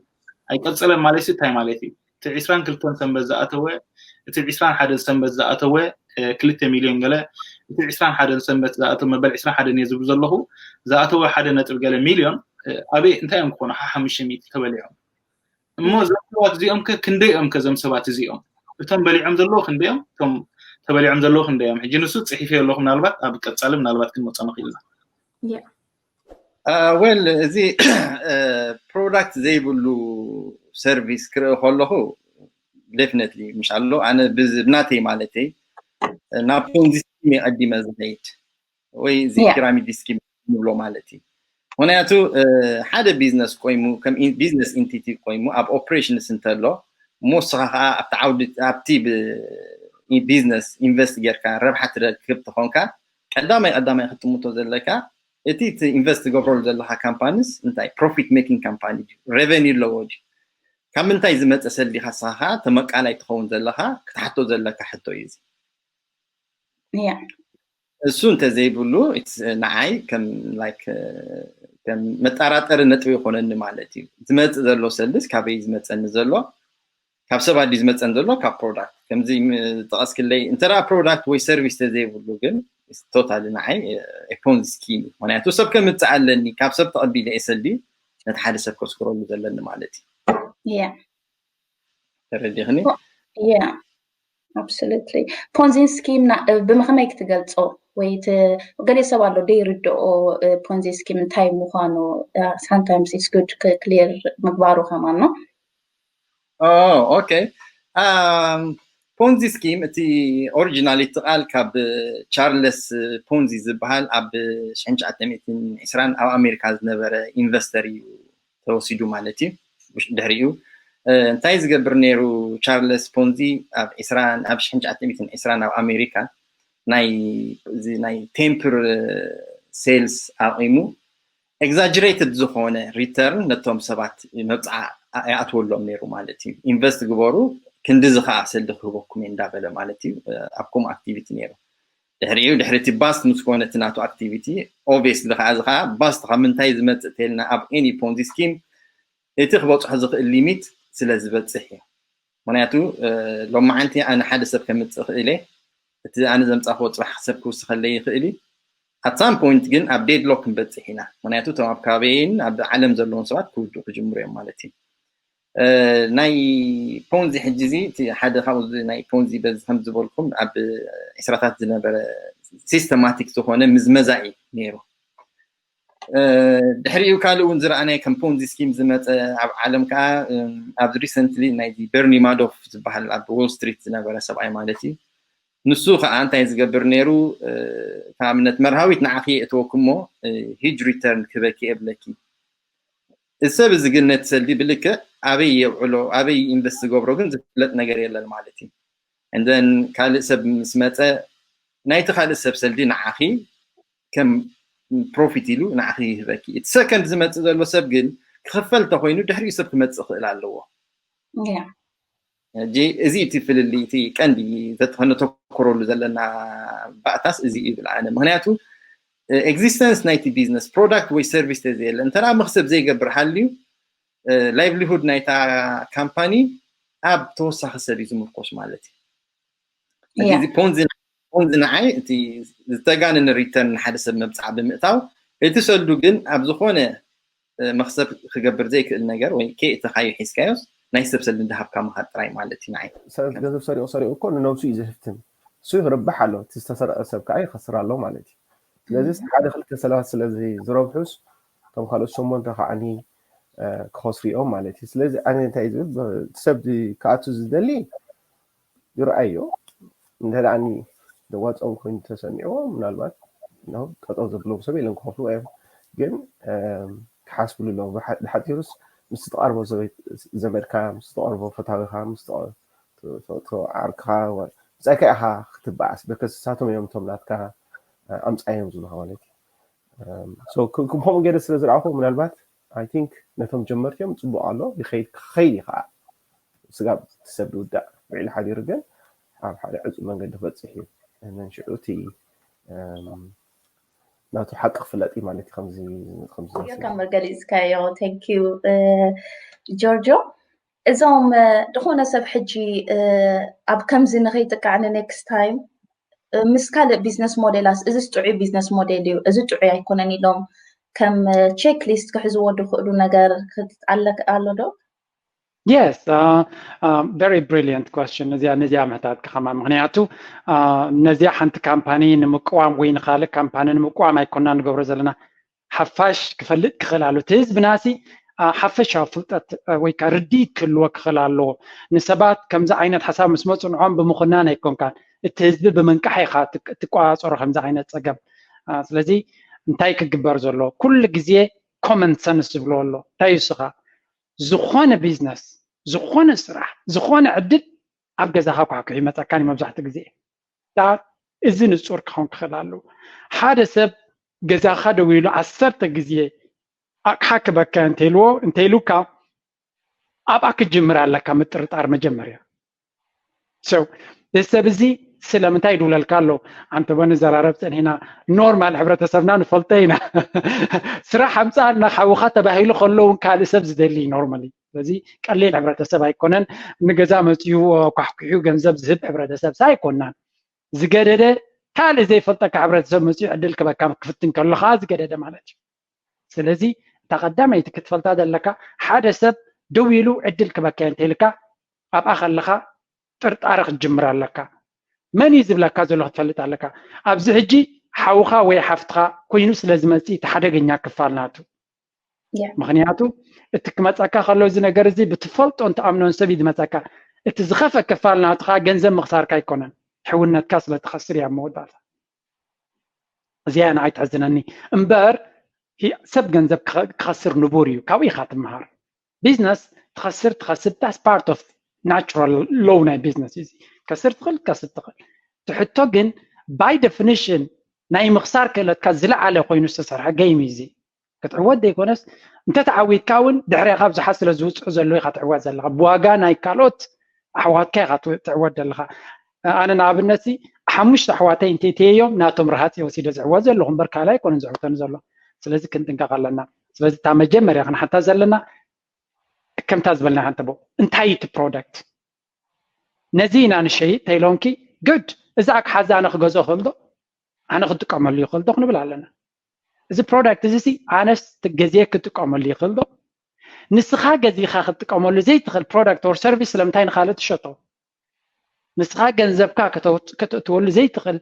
ኣይቀፀለን ማለት እንታይ ማለት እዩ? እቲ ዕስራን ክልተን ሰንበት ዝኣተወ እቲ ዕስራን ሓደን ሰንበት ዝኣተወ ክልተ ሚልዮን ገለ እቲ ዕስራን ሓደን ሰንበት ዝኣተወ መበል ዕስራን ሓደን እየ ዝብሉ ዘለኹ ዝኣተወ ሓደ ነጥቢ ገለ ሚልዮን ኣበይ እንታይ እዮም ክኾኑ ሓሓሙሽተ ሚእቲ ተበሊዖም እሞ እዞም ሰባት እዚኦም ከ ክንደይ እዮም ከ እዞም ሰባት እዚኦም እቶም በሊዖም ዘለዉ ክንደዮም እቶም ተበሊዖም ዘለዉ ክንደዮም ሕጂ ንሱ ፅሒፈ ኣለኹ ምናልባት ኣብ ቀፃሊ ምናልባት ክንመፆ ንኽእል ኢና ወል እዚ ፕሮዳክት ዘይብሉ ሰርቪስ ክርኢ ከለኹ ዴፍነትሊ ምሽ ኣሎ ኣነ ብናተይ ማለተይ ናብ ፖንዚ ስኪም የቀዲመ ዝኸይድ ወይ እዚ ፒራሚድ ስኪም ንብሎ ማለት እዩ ምክንያቱ ሓደ ቢዝነስ ቆይሙ ከም ቢዝነስ ኢንቲቲ ቆይሙ ኣብ ኦፕሬሽንስ እንተሎ እሞ ንስኻ ከዓ ኣብቲ ዓውዲ ኣብቲ ቢዝነስ ኢንቨስት ጌርካ ረብሓ ትረክብ ተኾንካ ቀዳማይ ቀዳማይ ክትጥምቶ ዘለካ እቲ ኢንቨስት ትገብረሉ ዘለካ ካምፓኒስ እንታይ ፕሮፊት ሜኪንግ ካምፓኒ ዩ ሬቨኒ ኣለዎ ዩ ካብ ምንታይ ዝመፀ ሰልዲ ካሳኻ ተመቃላይ ትኸውን ዘለካ ክትሓቶ ዘለካ ሕቶ እዩ እዚ እሱ እንተዘይብሉ ንዓይ ከም መጠራጠሪ ነጥቢ ይኮነኒ ማለት እዩ። ዝመፅእ ዘሎ ሰልድስ ካበይ ዝመፀኒ ዘሎ፣ ካብ ሰብ ኣዲ ዝመፀን ዘሎ ካብ ፕሮዳክት ከምዚ ጠቐስክለይ እንተ ፕሮዳክት ወይ ሰርቪስ ተዘይብሉ ግን ቶታሊ ንዓይ ፖንዚ ስኪም እዩ። ምክንያቱ ሰብ ከምፅእ ኣለኒ፣ ካብ ሰብ ተቐቢለ እየ ሰልዲ ነቲ ሓደ ሰብ ከስክረሉ ዘለኒ ማለት እዩ። ተረዲኽኒ? Absolutely. ፖንዚን ስኪም ብመኸመይ ክትገልጾ ወይ ገለ ሰብ ኣሎ ደይርድኦ ፖንዚ ስኪም እንታይ ምዃኑ፣ sometimes it's good clear ምግባሩ ከማን ነው። ኦኬ። ፖንዚ ስኪም እቲ ኦሪጂናል እቲ ቃል ካብ ቻርለስ ፖንዚ ዝበሃል ኣብ ሽሕን ትሽዓተ ሚእትን ዕስራን ኣብ ኣሜሪካ ዝነበረ ኢንቨስተር እዩ ተወሲዱ ማለት እዩ። ድሕሪኡ እንታይ ዝገብር ነይሩ ቻርለስ ፖንዚ ኣብ ዕስራን ኣብ ሽሕን ትሽዓተ ሚእትን ዕስራን ኣብ ኣሜሪካ ናይ ናይ ቴምፕር ሴልስ ኣቂሙ exaggerated ዝኾነ return ነቶም ሰባት መብፅዓ ይኣትወሎም ነይሩ ማለት እዩ። ኢንቨስት ግበሩ፣ ክንድዚ ከዓ ሰልዲ ክህበኩም እንዳበለ ማለት እዩ። ኣብ ከምኡ ኣክቲቪቲ ነይሩ። ድሕሪኡ ድሕሪ እቲ ባስት ምስ ኮነ እቲ ናቱ ኣክቲቪቲ obviously ከዓ እዚ ከዓ ባስት ካብ ምንታይ ዝመፅእ ተልና ኣብ any ፖንዚ ስኪም እቲ ክበፅሖ ዝኽእል ሊሚት ስለ ዝበፅሕ እዩ። ምክንያቱ ሎማዓንቲ ኣነ ሓደ ሰብ ከምፅእ ክእለ እቲ ኣነ ዘምፃእክዎ ፅባሕ ሰብ ክውስኸለይ ይኽእል እዩ። At some point ግን ኣብ ዴድሎክ ክንበፅሕ ኢና። ምክንያቱ እቶም ኣብ ከባቢየይን ኣብ ዓለም ዘለውን ሰባት ክውድኡ ክጅምሩ እዮም ማለት እዩ። ናይ ፖንዚ ሕጂ እዚ ሓደ ካብኡ ናይ ፖንዚ በዚ ከም ዝበልኩም ኣብ ዕስራታት ዝነበረ ሲስተማቲክ ዝኾነ ምዝመዛ እዩ ነይሩ። ድሕሪኡ ካልእ እውን ዝረኣናይ ከም ፖንዚ ስኪም ዝመፀ ኣብ ዓለም ከዓ ኣብዚ ሪሰንትሊ ናይ በርኒ ማዶፍ ዝበሃል ኣብ ዎል ስትሪት ዝነበረ ሰብኣይ ማለት እዩ። ንሱ ከዓ እንታይ ዝገብር ነይሩ ከኣብነት መርሃዊት ንዓኺ የእትወኩ እሞ ሂጅ ሪተርን ክበኪ የብለኪ። እዚ ሰብ እዚ ግን ነቲ ሰልዲ ብልክዕ ኣበይ የውዕሎ ኣበይ ኢንቨስት ዝገብሮ ግን ዝፍለጥ ነገር የለን ማለት እዩ። እንደን ካልእ ሰብ ምስ መፀ ናይቲ ካልእ ሰብ ሰልዲ ንዓኺ ከም ፕሮፊት ኢሉ ንዓኺ ይህበኪ። እቲ ሰከንድ ዝመፅእ ዘሎ ሰብ ግን ክኽፈል ተኮይኑ ድሕሪኡ ሰብ ክመፅእ ክእል ኣለዎ። ሕጂ እዚ እቲ ፍልልይ እቲ ቀንዲ ከነተኩረሉ ዘለና ባእታስ እዚ እዩ ብልዓነ። ምክንያቱ ኤግዚስተንስ ናይቲ ቢዝነስ ፕሮዳክት ወይ ሰርቪስ ተዘየለ እንተ መክሰብ ዘይገብር ሃልዩ ላይቭሊሁድ ናይታ ካምፓኒ ኣብ ተወሳኺ ሰብ እዩ ዝምርኮስ ማለት እዩ። እዚ ፖንዚ ንዓይ እቲ ዝተጋነነ ሪተርን ንሓደ ሰብ መብፅዓ ብምእታው እቲ ሰልዱ ግን ኣብ ዝኾነ መክሰብ ክገብር ዘይክእል ነገር ወይ ከየእተኻዮ ሒዝካዮስ ናይ ሰብ ሰልዲ እንዳሃብካ ምኻድ ጥራይ ማለት እዩ ንዓይ። ሰብ ገንዘብ ሰሪቑ ሰሪቑ እኮ ንነብሱ እዩ ዝህፍትን። እሱ ይርብሕ ኣሎ፣ እቲ ዝተሰርቀ ሰብ ከዓ ይኸስር ኣሎ ማለት እዩ። ስለዚ ሓደ ክልተ ሰባት ስለዚ ዝረብሑስ እቶም ካልኦት ሸሞንተ ከዓኒ ክኸስሩ እዮም ማለት እዩ። ስለዚ ኣነ እንታይ ዝብል ሰብ ክኣቱ ዝደሊ ይርኣዮ እንተ ደኣ ዘዋፅኦም ኮይኑ ተሰሚዕዎ ምናልባት ጠጠው ዘብሎም ሰብ የለን ክኸፍሉ እዮም ግን ክሓስብሉ ኣለዎ። ብሓፂሩስ ምስ ትቐርቦ ዘመድካ ምስ ትቐርቦ ፈታዊኻ ምስ ዓርክኻ ብፃይካ ኢኻ ክትበዓስ በከ ንሳቶም እዮም እቶም ናትካ ኣምፃዮም ዝብልካ ማለት እዩ። ከምኡ ገይረ ስለ ዝረኣኹ ምናልባት I think ነቶም ጀመርቲ እዮም ፅቡቕ ኣሎ ይኸይድ ክኸይድ እዩ ከዓ ስጋብ ትሰብ ዝውዳእ ውዒሉ ሓዲሩ ግን ኣብ ሓደ ዕፁ መንገዲ ክበፅሕ እዩ። ነን ሽዑ እቲ ናቱ ሓቂ ክፍለጥ እዩ ማለት እዩ። ከምዚ ከምዚ ከም ገሊፅካዮ thank you ጆርጆ። እዞም ዝኾነ ሰብ ሕጂ ኣብ ከምዚ ንኸይጥቃዕ ን next time ምስ ካልእ ቢዝነስ ሞዴላስ እዚስ ጥዑይ ቢዝነስ ሞዴል እዩ እዚ ጥዑይ ኣይኮነን ኢሎም ከም ቼክ ሊስት ክሕዝዎ ዝኽእሉ ነገር ክትጣለክ ኣሎ ዶ? Yes, very brilliant question። ነዚኣ ነዚኣ ምሕታት ከማ ምክንያቱ ነዚኣ ሓንቲ ካምፓኒ ንምቅዋም ወይ ንካልእ ካምፓኒ ንምቅዋም ኣይኮና ንገብሮ ዘለና ሓፋሽ ክፈልጥ ክኽእል ኣሎ። እቲ ህዝብናሲ ሓፈሻዊ ፍልጠት ወይ ከዓ ርድኢት ክህልዎ ክኽእል ኣለዎ። ንሰባት ከምዚ ዓይነት ሓሳብ ምስ መፁ ንዖም ብምኹናን ኣይኮንካን፣ እቲ ህዝቢ ብምንቃሕ ኢኻ ትቆፃፀሮ ከምዚ ዓይነት ፀገም። ስለዚ እንታይ ክግበር ዘለዎ? ኩሉ ግዜ ኮመን ሰንስ ዝብልዎ ኣሎ። እንታይ እዩ ንስኻ? ዝኾነ ቢዝነስ፣ ዝኾነ ስራሕ፣ ዝኾነ ዕድል ኣብ ገዛኻ ኳሕኩሕ ይመፀካን እዩ መብዛሕትኡ ግዜ። እዚ ንፁር ክኸውን ክኽእል ኣለዎ። ሓደ ሰብ ገዛኻ ደው ኢሉ ዓሰርተ ግዜ ኣቕሓ ክበካ እንተኢልዎ እንተኢሉካ ኣብኣ ክትጅምር ኣለካ ምጥርጣር መጀመርያ። እዚ ሰብ እዚ ስለምንታይ ይድውለልካ ኣሎ? ኣንተ በ ንዘራረብ ፀኒሕና፣ ኖርማል ሕብረተሰብና ንፈልጦ ኢና። ስራሕ ኣምፃና ሓውኻ ተባሂሉ ከሎ እውን ካልእ ሰብ ዝደሊ ኖርማሊ። ስለዚ ቀሊል ሕብረተሰብ ኣይኮነን። ንገዛ መፅኡ ኳሕኩሑ ገንዘብ ዝህብ ሕብረተሰብ ሳ ኣይኮናን። ዝገደደ ካልእ ዘይፈልጠካ ሕብረተሰብ መፅኡ ዕድል ክበካ ክፍትን ከሎ ከዓ ዝገደደ ማለት እዩ። ስለዚ እታ ቀዳመይቲ ክትፈልጣ ዘለካ፣ ሓደ ሰብ ደው ኢሉ ዕድል ክበካ እንተኢልካ ኣብኣ ከለካ ጥርጣረ ክትጅምር ኣለካ። መን እዩ ዝብለካ ዘሎ ክትፈልጥ ኣለካ። ኣብዚ ሕጂ ሓውኻ ወይ ሓፍትኻ ኮይኑ ስለ ዝመፅእ እቲ ሓደገኛ ክፋል ናቱ። ምክንያቱ እቲ ክመፀካ ከሎ እዚ ነገር እዚ ብትፈልጦን ትኣምኖን ሰብ እዩ ዝመፀካ። እቲ ዝኸፈ ክፋል ናቱ ከዓ ገንዘብ ምኽሳርካ ኣይኮነን፣ ሕውነትካ ስለ ትኸስር እያ መወዳእታ። እዚኣ ንዓይ ትሕዝነኒ እምበር፣ ሰብ ገንዘብ ክኸስር ንቡር እዩ፣ ካብኡ ኢኻ ትምሃር። ቢዝነስ ትኸስር ትኸስብ፣ that's part of natural law ናይ ቢዝነስ እዩ። ከስር ትኽእል ከስብ ትኽእል። ትሕቶ ግን by definition ናይ ምኽሳር ክእለትካ ዝለዓለ ኮይኑ ዝተሰርሐ ገይም እዩ። ክትዕወት ዘይኮነስ እንተተዓዊትካ እውን ድሕሪኻ ብዙሓት ስለ ዝውፅዑ ዘለዉ ኢኻ ትዕወት ዘለኻ። ብዋጋ ናይ ካልኦት ኣሕዋትካ ኢኻ ትዕወት ዘለኻ። ኣነ ንኣብነት ሓሙሽተ ኣሕዋተይ እንተይተየዮም ናቶም ረሃፂ ወሲደ ዝዕወት ዘለኹ እምበር ካልእ ኣይኮነን ዝዕውተኒ ዘሎ። ስለዚ ክንጥንቀቕ ኣለና። ስለዚ እታ መጀመርያ ክንሓታ ዘለና ከምታ ዝበልና ሓንተቦ እንታይ እቲ ፕሮዳክት ነዚ ኢና ንሸይጥ ተይሎምኪ ግድ እዚ ኣቅሓዚ ኣነ ክገዝኦ ክእል ዶ ኣነ ክጥቀመሉ ይኽእል ዶ ክንብል ኣለና። እዚ ፕሮዳክት እዚ ኣነስ ገዜ ክጥቀመሉ ይኽእል ዶ ንስኻ ገዚኻ ክትጥቀመሉ ዘይትኽእል ፕሮዳክት or ሰርቪስ ስለምንታይ ንኻልእ ትሸጦ? ንስኻ ገንዘብካ ከተእትወሉ ዘይትኽእል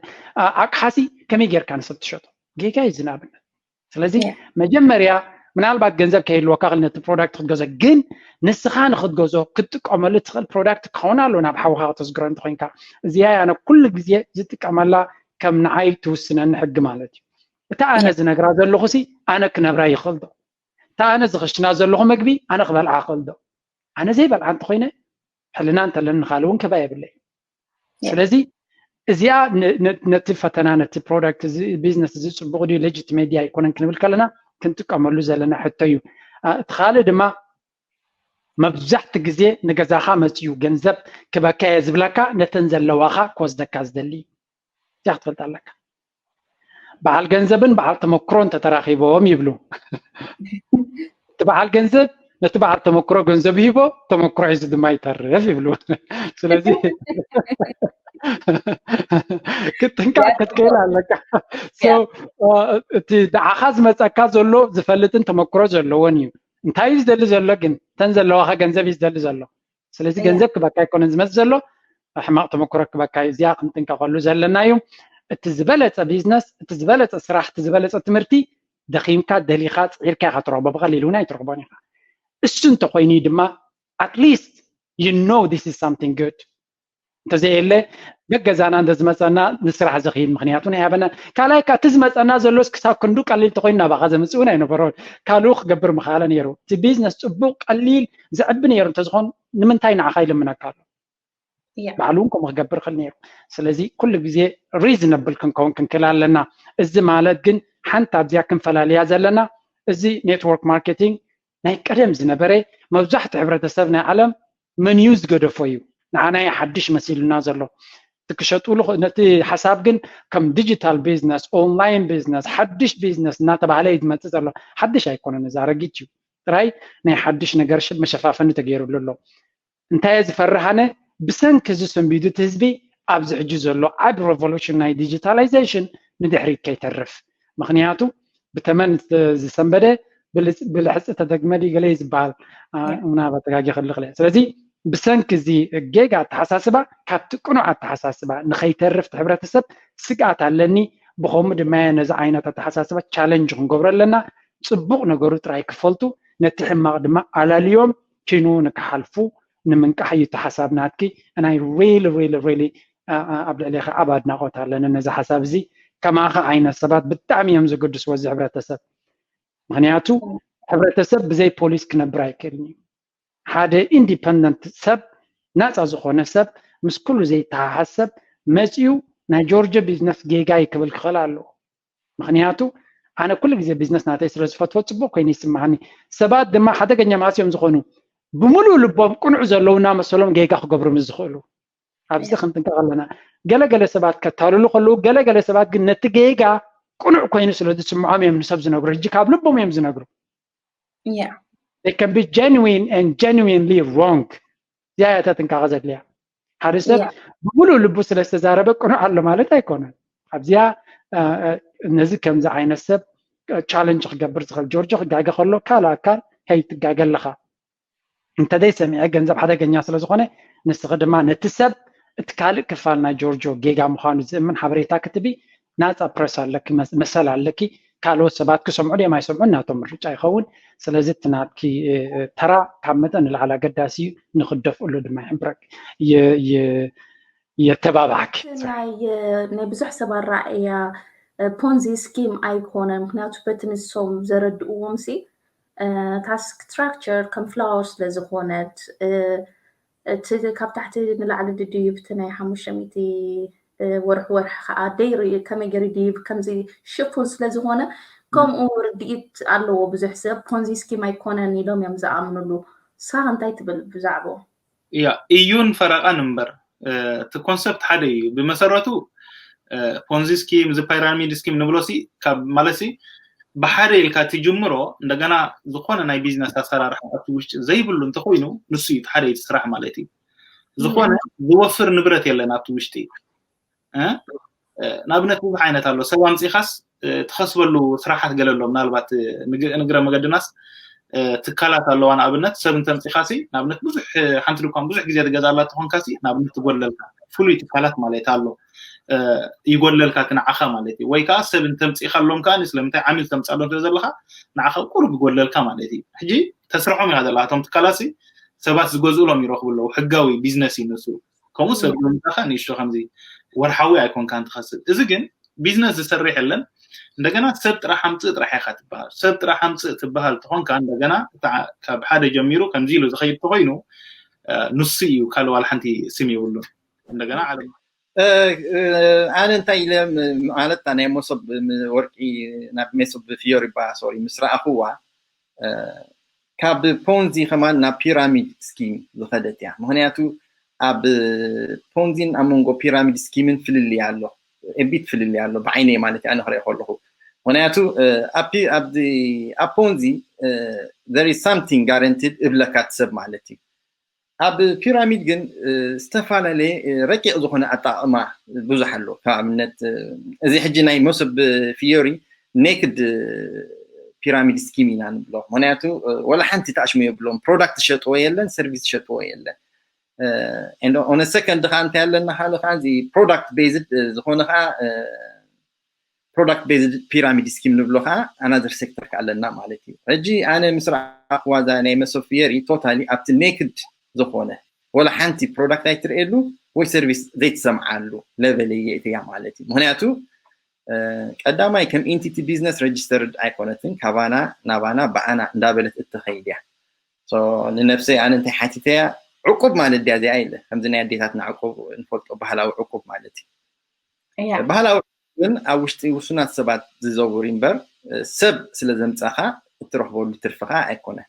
ኣቅሓሲ ከመይ ጌርካ ንሰብ ትሸጦ? ጌጋ እዩ እዚ ንኣብነት። ስለዚ መጀመርያ ምናልባት ገንዘብ ከይህልወካ ክእል ነቲ ፕሮዳክት ክትገዞ ግን ንስኻ ንክትገዞ ክትጥቀመሉ ትኽእል ፕሮዳክት ክኸውን ኣሎ ናብ ሓውካ ከተስግሮ እንተኮይንካ። እዚኣ ኣነ ኩሉ ግዜ ዝጥቀመላ ከም ንዓይ ትውስነኒ ሕጊ ማለት እዩ። እታ ኣነ ዝነግራ ዘለኹ ሲ ኣነ ክነብራ ይኽእል ዶ? እታ ኣነ ዝኽሽና ዘለኹ መግቢ ኣነ ክበልዓ ክእል ዶ? ኣነ ዘይበልዓ እንተኮይነ ሕልና እንተለኒ ንካልእ እውን ክባ የብለይ። ስለዚ እዚኣ ነቲ ፈተና ነቲ ፕሮዳክት እዚ ቢዝነስ እዚ ፅቡቅ ድዩ ሌጂትሜት ድዩ ኣይኮነን ክንብል ከለና ክንጥቀመሉ ዘለና ሕቶ እዩ። እቲ ካልእ ድማ መብዛሕቲ ግዜ ንገዛኻ መፅዩ ገንዘብ ክበካ እየ ዝብለካ ነተን ዘለዋኻ ክወስደካ ዝደሊ እዩ። እዚኣ ክትፈልጥ ኣለካ። በዓል ገንዘብን በዓል ተመክሮን ተተራኺቦም ይብሉ። እቲ በዓል ገንዘብ ነቲ በዓል ተመክሮ ገንዘብ ይህቦ፣ ተመክሮ ሒዙ ድማ ይተርፍ ይብሉ። ስለዚ ክትጥንቀቕ ክትክእል ኣለካ። እቲ ንዓኻ ዝመፀካ ዘሎ ዝፈልጥን ተመክሮ ዘለዎን እዩ። እንታይ እዩ ዝደሊ ዘሎ ግን? እተን ዘለዋኻ ገንዘብ እዩ ዝደሊ ዘሎ። ስለዚ ገንዘብ ክበካ ኣይኮነን ዝመፅእ ዘሎ፣ ሕማቕ ተመክሮ ክበካ እዩ። እዚኣ ክንጥንቀቐሉ ዘለና እዩ። እቲ ዝበለፀ ቢዝነስ፣ እቲ ዝበለፀ ስራሕ፣ እቲ ዝበለፀ ትምህርቲ ደኺምካ ደሊኻ ፅዒርካ ኢኻ ትረኽቦ፣ ብቐሊል እውን ኣይትረኽቦን ኢኻ። እሱ እንተኮይኑ እዩ ድማ at least you know this is something good። እንተዘየለ በገዛና እንተ ዝመፀና ንስራሕ ዘኽይድ ምክንያቱ ናይ ሃበና ካልኣይ ካ እቲ ዝመፀና ዘሎስ ክሳብ ክንዱ ቀሊል ተኮይኑ ናባኻ ዘምፅእ እውን ኣይነበሮን። ካልኡ ክገብር ምኽኣለ ነይሩ። እቲ ቢዝነስ ፅቡቅ ቀሊል ዘዕቢ ነይሩ እንተዝኾን ንምንታይ ንዓኻ ይልምነካ ኣሎ? ባዕሉ እውን ከምኡ ክገብር ክእል ነይሩ። ስለዚ ኩሉ ግዜ ሪዝነብል ክንከውን ክንክእል ኣለና። እዚ ማለት ግን ሓንቲ ኣብዚኣ ክንፈላልያ ዘለና እዚ ኔትወርክ ማርኬቲንግ ናይ ቀደም ዝነበረ መብዛሕትኡ ሕብረተሰብ ናይ ዓለም መንዩ ዝገደፎ እዩ። ንዓና እዩ ሓድሽ መሲሉና ዘሎ። እቲ ክሸጥሉ ነቲ ሓሳብ ግን ከም ዲጂታል ቢዝነስ፣ ኦንላይን ቢዝነስ፣ ሓድሽ ቢዝነስ እናተባህለ እዩ ዝመፅእ ዘሎ። ሓድሽ ኣይኮነን፣ እዚ ኣረጊት እዩ። ጥራይ ናይ ሓድሽ ነገር መሸፋፈኒ ተገይሩሉ ኣሎ። እንታይ እየ ዝፈርህ ኣነ? ብሰንኪ እዚ ሰንቢዱ እቲ ህዝቢ ኣብዚ ሕጂ ዘሎ ዓቢ ሬቮሉሽን ናይ ዲጂታላይዜሽን ንድሕሪት ከይተርፍ። ምክንያቱ ብተመን ዝሰንበደ ብልሕፂ ተደግመ ድዩ ገለ እዩ ዝበሃል። ምናልባት ተጋጊ ክእል እኽእል እየ። ስለዚ ብሰንኪ እዚ ጌጋ ኣተሓሳስባ ካብቲ ቅኑዕ ኣተሓሳስባ ንኸይተርፍ እቲ ሕብረተሰብ ስግኣት ኣለኒ። ብኸምኡ ድማ እየ ነዚ ዓይነት ኣተሓሳስባ ቻለንጅ ክንገብሮ ኣለና። ፅቡቕ ነገሩ ጥራይ ክፈልጡ ነቲ ሕማቕ ድማ ኣላልዮም ኪኑ ንክሓልፉ ንምንቃሕ እዩ እቲ ሓሳብ ናትኪ። And I really really really ኣብ ልዕሌኻ ዓቢ ኣድናቖት ኣለኒ ነዚ ሓሳብ እዚ። ከማኻ ዓይነት ሰባት ብጣዕሚ እዮም ዘገድስዎ እዚ ሕብረተሰብ። ምክንያቱ ሕብረተሰብ ብዘይ ፖሊስ ክነብር ኣይክእልን እዩ። ሓደ ኢንዲፐንደንት ሰብ፣ ናፃ ዝኾነ ሰብ፣ ምስ ኩሉ ዘይተሓሓዝ ሰብ መፂኡ ናይ ጆርጆ ቢዝነስ ጌጋ እዩ ክብል ክኽእል ኣለዎ። ምክንያቱ ኣነ ኩሉ ግዜ ቢዝነስ ናተይ ስለ ዝፈትዎ ፅቡቅ ኮይኑ ይስማዓኒ። ሰባት ድማ ሓደገኛ መዓስ እዮም ዝኾኑ? ብምሉእ ልቦም ቅኑዕ ዘለዉ እናመሰሎም ጌጋ ክገብሩ ምስ ዝኽእሉ። ኣብዚ ክንጥንቀቕ ኣለና። ገለገለ ሰባት ከታልሉ ከለዉ፣ ገለገለ ሰባት ግን ነቲ ጌጋ ቅኑዕ ኮይኑ ስለ ዝስምዖም እዮም ንሰብ ዝነግሩ። ሕጂ ካብ ልቦም እዮም ዝነግሩ። Yeah. They can be genuine and genuinely wrong. እዚኣ እያ እታ ጥንቃቐ ዘድልያ። ሓደ ሰብ Yeah. ብምሉእ ልቡ ስለ ዝተዛረበ ቅኑዕ ኣሎ ማለት ኣይኮነን። ኣብዚኣ እ፣ እ፣ ነዚ ከምዚ ዓይነት ሰብ ቻለንጅ ክገብር ዝኽእል፣ ጆርጆ ክጋገ ከሎ ካልእ ኣካል ከይትጋገ ኣለኻ። እንተዘይ ሰሚዐ ገንዘብ ሓደገኛ ስለ ዝኾነ፣ ንስኺ ድማ ነቲ ሰብ እቲ ካልእ ክፋል ናይ ጆርጆ ጌጋ ምዃኑ ዝእምን ሓበሬታ ክትቢ ናፃ ፕረስ ኣለኪ፣ መስ-፣ መሰል ኣለኪ። ካልኦት ሰባት ክሰምዑ ድዮም ኣይሰምዑን ናቶም ምርጫ ይኸውን። ስለዚ እቲ ናትኪ እ፣ እ፣ ተራ ካብ መጠን ንላዕሊ ኣገዳሲ እዩ፣ ንክደፍእሉ ድማ ይሕብረክ የ- የ- የተባባዕክ። ናይ ናይ ብዙሕ ሰብ ኣረኣእያ ፖንዚ ስኪም ኣይኮነን። ምክንያቱ በቲ ንሶም ዘረድእዎም ሲ ታስክ ስትራክቸር ከም ፍላወር ስለ ዝኾነት እ፣ እቲ ካብ ታሕቲ ንላዕሊ ድድይብ እቲ ናይ ሓሙሽተ ሚእቲ እ፣ ወርሒ ወርሒ ከዓ ደይሪ ከመይ ገይሩ ድይብ ከምዚ ሽፉን ስለ ዝኾነ ከምኡ ርድኢት ኣለዎ። ብዙሕ ሰብ ፖንዚ ስኪም ኣይኮነን ኢሎም እዮም ዝኣምኑሉ። ንስኻ እንታይ ትብል ብዛዕባኡ? ያ እዩን ፈረቓን እምበር እ፣ እቲ ኮንሰፕት ሓደ እዩ። ብመሰረቱ እ፣ ፖንዚ ስኪም እዚ ፓይራሚድ ስኪም ንብሎ ሲ ካብ ማለት ሲ ብሓደ ኢልካ ትጅምሮ እንደገና ዝኾነ ናይ ቢዝነስ ኣሰራርሓ ኣብቲ ውሽጢ ዘይብሉ እንተኮይኑ ንሱ እዩ እቲ ሓደ እቲ ስራሕ ማለት እዩ። ዝኾነ ዝወፍር ንብረት የለን ኣብቲ ውሽጢ እ፣ እ፣ ንኣብነት ብዙሕ ዓይነት ኣሎ። ሰብ ኣምፂኻስ እ፣ ትኸስበሉ ስራሓት ገለ ኣሎ። ምናልባት እ፣ ንግ- ንግረ መገድናስ እ፣ ትካላት ኣለዋ። ንኣብነት ሰብ እንተምፂኻሲ ንኣብነት ብዙሕ እ፣ ሓንቲ ድኳን ብዙሕ ግዜ ትገዛላ ተኾንካሲ ንኣብነት ትጎለልካ ፍሉይ ትካላት ማለት ኣሎ እ፣ ይጎለልካ እቲ ንዓኻ ማለት እዩ። ወይ ከዓ ሰብ እንተምፂኻሎም ከዓ ስለምንታይ ዓሚል ተምፃሎም ስለ ዘለኻ ንዓኻ ቁሩብ ይጎለልካ ማለት እዩ። ሕጂ ተስርሖም ኢኻ ዘለኻ እቶም ትካላሲ ሰባት ዝገዝኡሎም ይረኽቡ ኣለዉ። ሕጋዊ ቢዝነስ እዩ ንሱ። ከምኡ ሰብ ምምፃኻ ንእሽቶ ከምዚ ወርሓዊ ኣይኮንካን ትኸስብ። እዚ ግን ቢዝነስ ዝሰርሕ የለን። እንደገና ሰብ ጥራሕ ኣምፅእ ጥራሕ ኢኻ ትበሃል። ሰብ ጥራሕ ኣምፅእ ትበሃል ተኾንካ እንደገና እታ ካብ ሓደ ጀሚሩ ከምዚ ኢሉ ዝኸይድ ተኾይኑ እ፣ ንሱ እዩ ካልእ ዋላ ሓንቲ ስም የብሉን። እንደገና ዓለም እ፣ እ፣ ኣነ እንታይ ኢለ ም- ማለት ናይ መሶብ ም- ወርቂ ናብ መሶብ ፊዮሪ ባ ሶሪ ምስ ረኣኽዋ እ፣ ካብ ፖንዚ ከማን ናብ ፒራሚድ ስኪም ዝኸደት እያ። ምክንያቱ ኣብ ፖንዚን ኣብ መንጎ ፒራሚድ ስኪምን ፍልልይ ኣሎ፣ ኤቢት ፍልልይ ኣሎ ብዓይነይ ማለት እዩ፣ ኣነ ክሪኦ ከለኹ። ምክንያቱ እ፣ ኣብ ፒ- ኣብዚ ኣብ ፖንዚ there is something guaranteed እብለካ እቲ ሰብ ማለት እዩ። ኣብ ፒራሚድ ግን እ፣ ዝተፈላለየ እ፣ ረቂቕ ዝኾነ ኣጣቕማ ብዙሕ ኣሎ። ካብ ኣብነት እ፣ እዚ ሕጂ ናይ መሶብ ፊዮሪ ኔክድ ፒራሚድ ስኪም ኢና ንብሎ። ምክንያቱ እ፣ ወላ ሓንቲ ታሽሙ የብሎም። ፕሮዳክት ዝሸጥዎ የለን፣ ሰርቪስ ዝሸጥዎ የለን። ኦነ ሰከንድ ከዓ እንታይ ኣለና ካልእ ከዓ እዚ ፕሮዳክት ቤዝድ ዝኾነ ከዓ ፕሮዳክት ቤዝድ ፒራሚድ ስኪም ንብሎ ከዓ ኣናዘር ሴክተር ከዓ ኣለና ማለት እዩ። ሕጂ ኣነ ምስ ረኣኽዋ እዛ ናይ መሶብ ፊዮሪ ቶታሊ ኣብቲ ኔክድ ዝኾነ ወላ ሓንቲ ፕሮዳክት ኣይትርእየሉ ወይ ሰርቪስ ዘይትሰምዓሉ ሌቨል እየ እትያ ማለት እዩ። ምክንያቱ እ፣ ቀዳማይ ከም ኢንቲቲ ቢዝነስ ሬጅስተርድ ኣይኮነትን፣ ካባና ናባና ብኣና እንዳበለት እትኸይድ እያ። ሶ ንነፍሰይ ኣነ እንታይ ሓቲተያ ዕቁብ ማለት ድያ እዚኣ ኢለ ከምዚ ናይ ኣዴታትና ዕቁብ እንፈልጦ ባህላዊ ዕቁብ ማለት እዩ። እያ ባህላዊ ዕቁብ ግን ኣብ ውሽጢ ውሱናት ሰባት ዝዘውር እዩ እምበር እ፣ ሰብ ስለ ዘምጻኻ እትረኽበሉ ትርፊ ከዓ ኣይኮነን።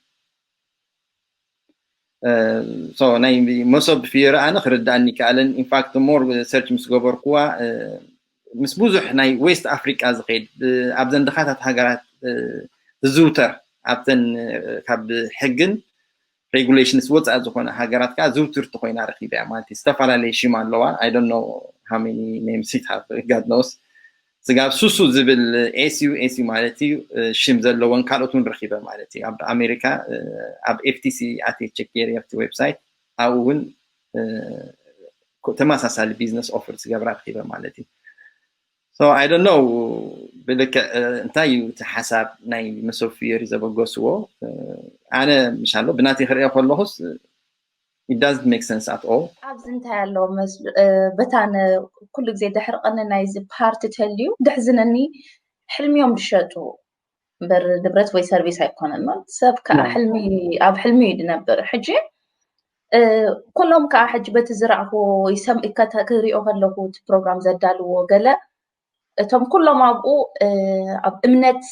እ፣ ሶ ናይ መሶብ ፊዮሪ ኣነ ክርዳእኒ ይከኣለን። ኢንፋክት ሞር ሰርች ምስ ገበርኩዋ እ፣ ምስ ብዙሕ ናይ ዌስት ኣፍሪቃ ዝኸይድ ብ- ኣብዘን ድኻታት ሃገራት እ፣ ዝዝውተር ኣብተን እ፣ ካብ ሕግን ሬጉሌሽንስ ወፃኢ ዝኾነ ሃገራት ከዓ ዝውትርቲ ኮይና ረኪበያ ማለት እዩ። ዝተፈላለየ ሽም ኣለዋ። I don't know how many names it have, God knows። ስጋብ ሱሱ ዝብል ኤስዩ ኤስዩ ማለት እዩ እ፣ ሽም ዘለዎን ካልኦት እውን ረኪበ ማለት እዩ። ኣብ ኣሜሪካ እ፣ ኣብ ኤፍቲሲ ኣትየ ቸክ ገይረ ኣብቲ ዌብሳይት ኣብኡ እውን እ፣ ኮ- ተመሳሳሊ ቢዝነስ ኦፈር ዝገብራ ረኪበ ማለት እዩ። So I don't know ብልክዕ እ፣ እንታይ እዩ እቲ ሓሳብ ናይ መሶብ ፊዮሪ ዘበገስዎ እ፣ ኣነ ምሻሎ ብናተይ ክርእዮ ከለኹስ it doesn't make sense at all። ኣብዚ እንታይ ኣለዎ መስሉ እ፣ በታ ን- ኩሉ ግዜ ደሕርቀኒ ናይዚ ፓርቲ ተልዩ ድሕዝነኒ ሕልሚዮም ዝሸጡ እምበር ንብረት ወይ ሰርቪስ ኣይኮነን ማለት ሰብ ከዓ ያ። ሕልሚ ኣብ ሕልሚ እዩ ዝነብር። ሕጂ እ፣ ኩሎም ከዓ ሕጂ በቲ ዝረኣኽዎ ይሰም- ይከተ- ክሪኦ ከለኹ እቲ ፕሮግራም ዘዳልዎ ገለ እቶም ኩሎም ኣብኡ እ፣ ኣብ እምነት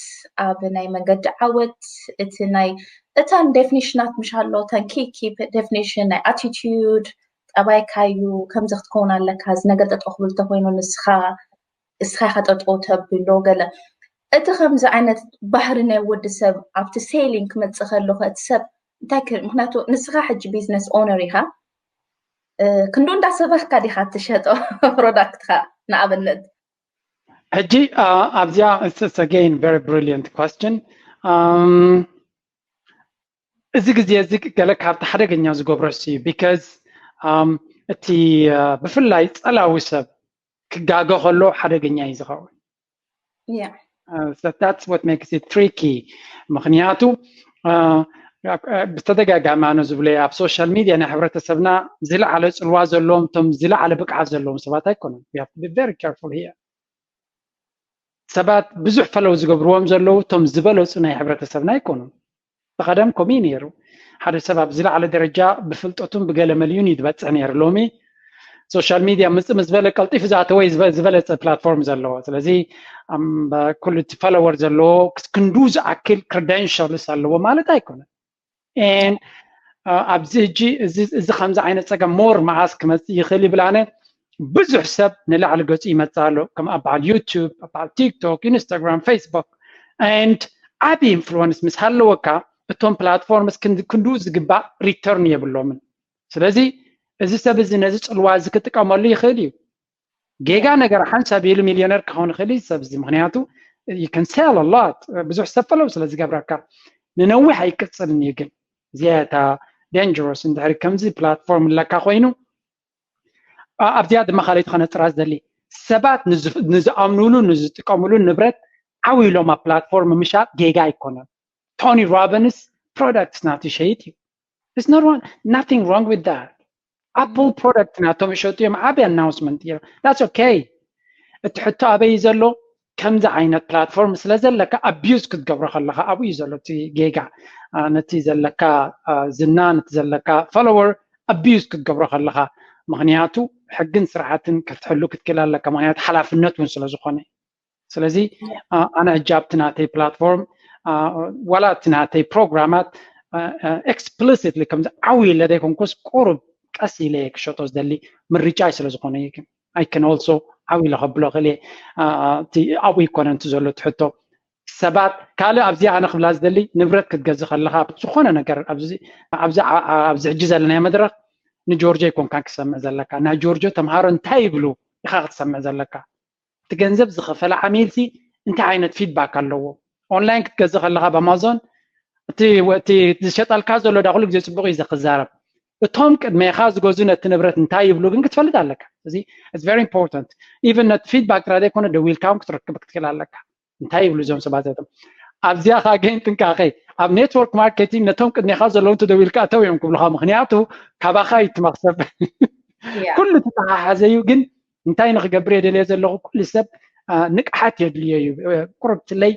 ኣብ ናይ መንገዲ ዓወት እቲ ናይ እተን ዴፊኒሽናት ምሽ ኣሎ እተን ኪ ኪ ዴፊኒሽን ናይ ኣቲቲዩድ ጠባይካ እዩ፣ ከምዚ ክትከውን ኣለካ፣ እዚ ነገር ጠጠው ክብል ተኮይኑ ንስኻ እስኻ ኢኻ ጠጠው ተብሎ ገለ። እቲ ከምዚ ዓይነት ባህሪ ናይ ወዲ ሰብ ኣብቲ ሴሊንግ ክመፅእ ከሎ እቲ ሰብ እንታይ ክ- ምክንያቱ ንስኻ ሕጂ ቢዝነስ ኦነር ኢኻ። ክንዱ እንዳሰበኽካ ዲኻ ትሸጦ ፕሮዳክትካ ንኣብነት? ሕጂ ኣብዚኣ፣ it's again very brilliant question። እዚ ግዜ እዚ ገለ ካብቲ ሓደገኛ ዝገብረስ እዩ። ቢካዝ እቲ ብፍላይ ፀላዊ ሰብ ክጋገ ከሎ ሓደገኛ እዩ ዝኸውን። Yeah. That's what makes it tricky። ምክንያቱ ብተደጋጋሚ ኣነ ዝብሎ ኣብ ሶሻል ሚድያ ናይ ሕብረተሰብና ዝለዓለ ፅልዋ ዘለዎም እቶም ዝለዓለ ብቅዓት ዘለዎም ሰባት ኣይኮኑን። We have to be very careful here። ሰባት ብዙሕ ፈለው ዝገብርዎም ዘለዉ እቶም ዝበለፁ ናይ ሕብረተሰብና ኣይኮኑን። ብቐደም ከምኡ እዩ ነይሩ። ሓደ ሰብ ኣብ ዝለዓለ ደረጃ ብፍልጠቱን ብገለ መሊኡን እዩ ዝበፅሕ ነይሩ። ሎሚ ሶሻል ሚድያ ምፅእ ምስ በለ ቀልጢፉ ዝኣተወ እዩ ዝበ- ዝበለፀ ፕላትፎርም ዘለዎ። ስለዚ ኣም- ኩሉ እቲ ፎሎወር ዘለዎ ክንዱ ዝኣክል ክሬደንሻልስ ኣለዎ ማለት ኣይኮነን። And ኣብዚ ሕጂ እዚ እዚ ከምዚ ዓይነት ፀገም ሞር መዓስ ክመፅእ ይኽእል ይብል ኣነ። ብዙሕ ሰብ ንላዕሊ ገፁ ይመፅእ ኣሎ። ከም ኣብ በዓል ዩቱብ፣ ኣብ በዓል ቲክቶክ፣ ኢንስታግራም፣ ፌስቡክ and ዓቢ ኢንፍሉወንስ ምስ ሃለወካ እቶም ፕላትፎርምስ ክንድኡ ዝግባእ ሪተርን የብሎምን። ስለዚ እዚ ሰብ እዚ ነዚ ፅልዋ እዚ ክጥቀመሉ ይኽእል እዩ። ጌጋ ነገር ሓንሳብ ኢሉ ሚልዮነር ክኸውን ይኽእል እዩ ሰብ እዚ። ምክንያቱ you can sell a lot፣ ብዙሕ ሰብ ፈለው ስለ ዝገብረካ ንነዊሕ ኣይቅፅልን እዩ። ግን እዚኣ እታ ዳንጀረስ እንድሕሪ ከምዚ ፕላትፎርም ኣለካ ኮይኑ ኣብዚኣ ድማ ካልኣይቲ ከነፅራ ዝደሊ ሰባት ንዝኣምኑሉ ንዝጥቀምሉ ንብረት ዓው ኢሎም ኣብ ፕላትፎርም ምሻጥ ጌጋ ኣይኮነን። ቶኒ ሮቢንስ ፕሮዳክትስ ናቱ ይሸይጥ እዩ። It's not wrong, nothing wrong with that። ኣፕል ፕሮዳክት ናቶም ይሸጡ እዮም። ዓቢ ኣናውንስመንት እዮም። That's okay። እቲ ሕቶ ኣበይ ዘሎ? ከምዚ ዓይነት ፕላትፎርም ስለ ዘለካ ኣቢዩዝ ክትገብሮ ከለካ ኣብኡ እዩ ዘሎ እቲ ጌጋ። ነቲ ዘለካ ዝና፣ ነቲ ዘለካ ፎሎወር ኣቢዩዝ ክትገብሮ ከለካ፣ ምክንያቱ ሕግን ስርዓትን ክትሕሉ ክትክእል ኣለካ። ምክንያቱ ሓላፍነት እውን ስለ ዝኮነ። ስለዚ ኣነ ሕጂ ኣብቲ ናተይ ፕላትፎርም ዋላ ኣብቲ ናተይ ፕሮግራማት ኤክስፕሊሲትሊ ከምዚ ዓው ኢለ ዘይኮንኩስ ቁሩብ ቀስ ኢለ እየ ክሸጦ ዝደሊ። ምርጫይ ስለ ዝኮነ እዩ። ግን I can also ዓው ኢለ ከብሎ ክእል እየ። ኣብኡ ይኮነ እቲ ዘሎ እቲ ሕቶ። ሰባት ካልእ ኣብዚ ኣነ ክብላ ዝደሊ ንብረት ክትገዝእ ከለካ ዝኾነ ነገር ኣብዚ ሕጂ ዘለናዮ መድረክ ንጆርጆ ኣይኮንካን ክሰምዕ ዘለካ። ናይ ጆርጆ ተምሃሮ እንታይ ይብሉ ኢካ ክትሰምዕ ዘለካ። እቲ ገንዘብ ዝኸፈለ ዓሚልሲ እንታይ ዓይነት ፊድባክ ኣለዎ? ኦንላይን ክትገዝእ ከለካ ብኣማዞን እቲ ዝሸጠልካ ዘሎ ዳ ኩሉ ግዜ ፅቡቅ እዩ ክዛረብ። እቶም ቅድሜካ ዝገዙ ነቲ ንብረት እንታይ ይብሉ ግን ክትፈልጥ ኣለካ። እዚ it's very important። ኢቨን ነቲ ፊድባክ ጥራይ ዘይኮነ ደዊልካ እውን ክትረክብ ክትክእል ኣለካ። እንታይ ይብሉ እዞም ሰባት እቶም? ኣብዚኣ ከዓ ግን ጥንቃቄ፣ ኣብ ኔትወርክ ማርኬቲንግ ነቶም ቅድሜካ ዘለዉ እንተደዊልካ እተው እዮም ክብሉካ። ምክንያቱ ካባካ እዩ እቲ መክሰብ። ኩሉ ተተሓሓዘ እዩ። ግን እንታይ ንክገብር እየ ደልየ ዘለኹ፣ ኩሉ ሰብ ንቅሓት የድልዮ እዩ። ቁሩብ ትለይ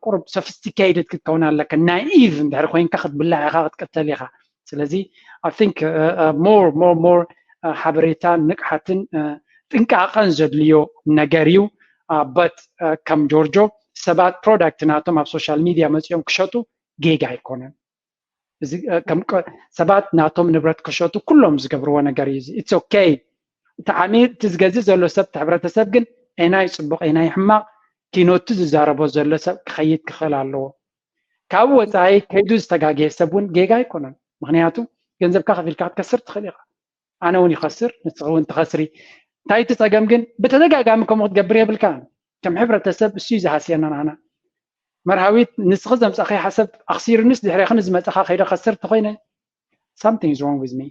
ቁሩብ ሶፊስቲኬትድ ክትከውን ኣለካ። ናይቭ እንድሕር ኮይንካ ክትብላዕ ኢካ፣ ክትቅተል ኢካ። ስለዚ I think more more more ሓበሬታን ንቅሓትን ጥንቃቐን ዘድልዮ ነገር እዩ። But ከም ጆርጆ ሰባት ፕሮዳክት ናቶም ኣብ ሶሻል ሚድያ መፂኦም ክሸጡ ጌጋ ኣይኮነን። ሰባት ናቶም ንብረት ክሸጡ ኩሎም ዝገብርዎ ነገር እዩ። It's okay። እቲ ዓሚል እቲ ዝገዝእ ዘሎ ሰብ፣ እቲ ሕብረተሰብ ግን ኤናይ ፅቡቅ ኤናይ ሕማቅ ኪኖቱ ዝዛረቦ ዘሎ ሰብ ክኸይድ ክኽእል ኣለዎ። ካብኡ ወፃኢ ከይዱ ዝተጋገየ ሰብ እውን ጌጋ ኣይኮነን። ምክንያቱ ገንዘብካ ከፊልካ ክትከስር ትኽእል ኢካ። ኣነ እውን ይኸስር፣ ንስኺ እውን ትኸስሪ። እንታይ እቲ ፀገም ግን ብተደጋጋሚ ከምኡ ክትገብር የብልካን። ከም ሕብረተሰብ እሱ እዩ ዝሃስየና ንዓና። መርሃዊት ንስኺ ዘምፃእኽዮ ሓሳብ ኣኽሲሩንስ ድሕሬኺ ንዝመፃኻ ከይደ ከስር ተኾይነ something is wrong with me።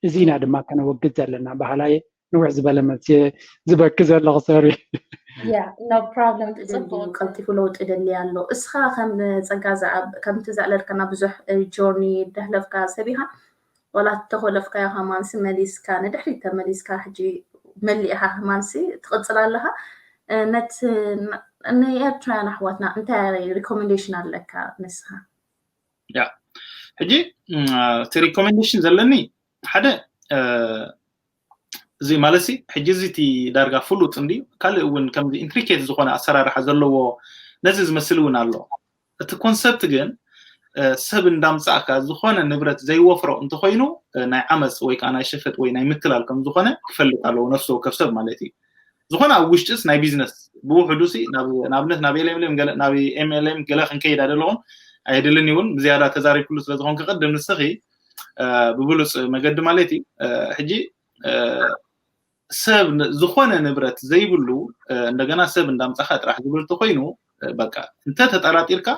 እዚ ኢና ድማ ከነወግድ ዘለና። ባህላየ ንውሕ ዝበለ መልሲ ዝበኪ ዘለኹ ሶሪ። Yeah, no problem። ጽቡቅ ቀልጢፉ ለውጢ ደሊ ኣሎ። እስኻ ከም ጸጋ ከምቲ ዘዕለልከና ብዙሕ ጆርኒ ደህለፍካ ሰብ ኢኻ። ዋላ እተኾለፍካዮ ከማንሲ መሊስካ ንድሕሪት ተመሊስካ ሕጂ መሊእኻ ከማንሲ ትቕጽል ኣለኻ። ነት ንኤርትራውያን ኣሕዋትና እንታይ ሪኮሜንዴሽን ኣለካ ንስኻ? ያ ሕጂ እቲ ሪኮሜንዴሽን ዘለኒ ሓደ እዚ ማለት ሲ ሕጂ እዚ እቲ ዳርጋ ፍሉጥ እንዲ ካልእ እውን ከምዚ ኢንትሪኬት ዝኾነ ኣሰራርሓ ዘለዎ ነዚ ዝመስል እውን ኣሎ። እቲ ኮንሰፕት ግን ሰብ እንዳምፃእካ ዝኾነ ንብረት ዘይወፍሮ እንተኮይኑ ናይ ዓመፅ ወይ ከዓ ናይ ሸፈጥ ወይ ናይ ምትላል ከም ዝኾነ ክፈልጥ ኣለዎ ነፍሲ ወከፍ ሰብ ማለት እዩ። ዝኾነ ኣብ ውሽጥስ ናይ ቢዝነስ ብውሕዱ ሲ ንኣብነት ናብ ኤልኤምኤልኤም ገለ ክንከይድ ኣይደለኹን ኣይደልን እውን ብዝያዳ ተዛሪብኩሉ ስለዝኾንክ ቅድም ንስኺ ብብሉፅ መገዲ ማለት እዩ። ሕጂ ሰብ ዝኾነ ንብረት ዘይብሉ እንደገና ሰብ እንዳምፃኻ ጥራሕ ዝብል ተኮይኑ በቃ እንተ ተጠራጢርካ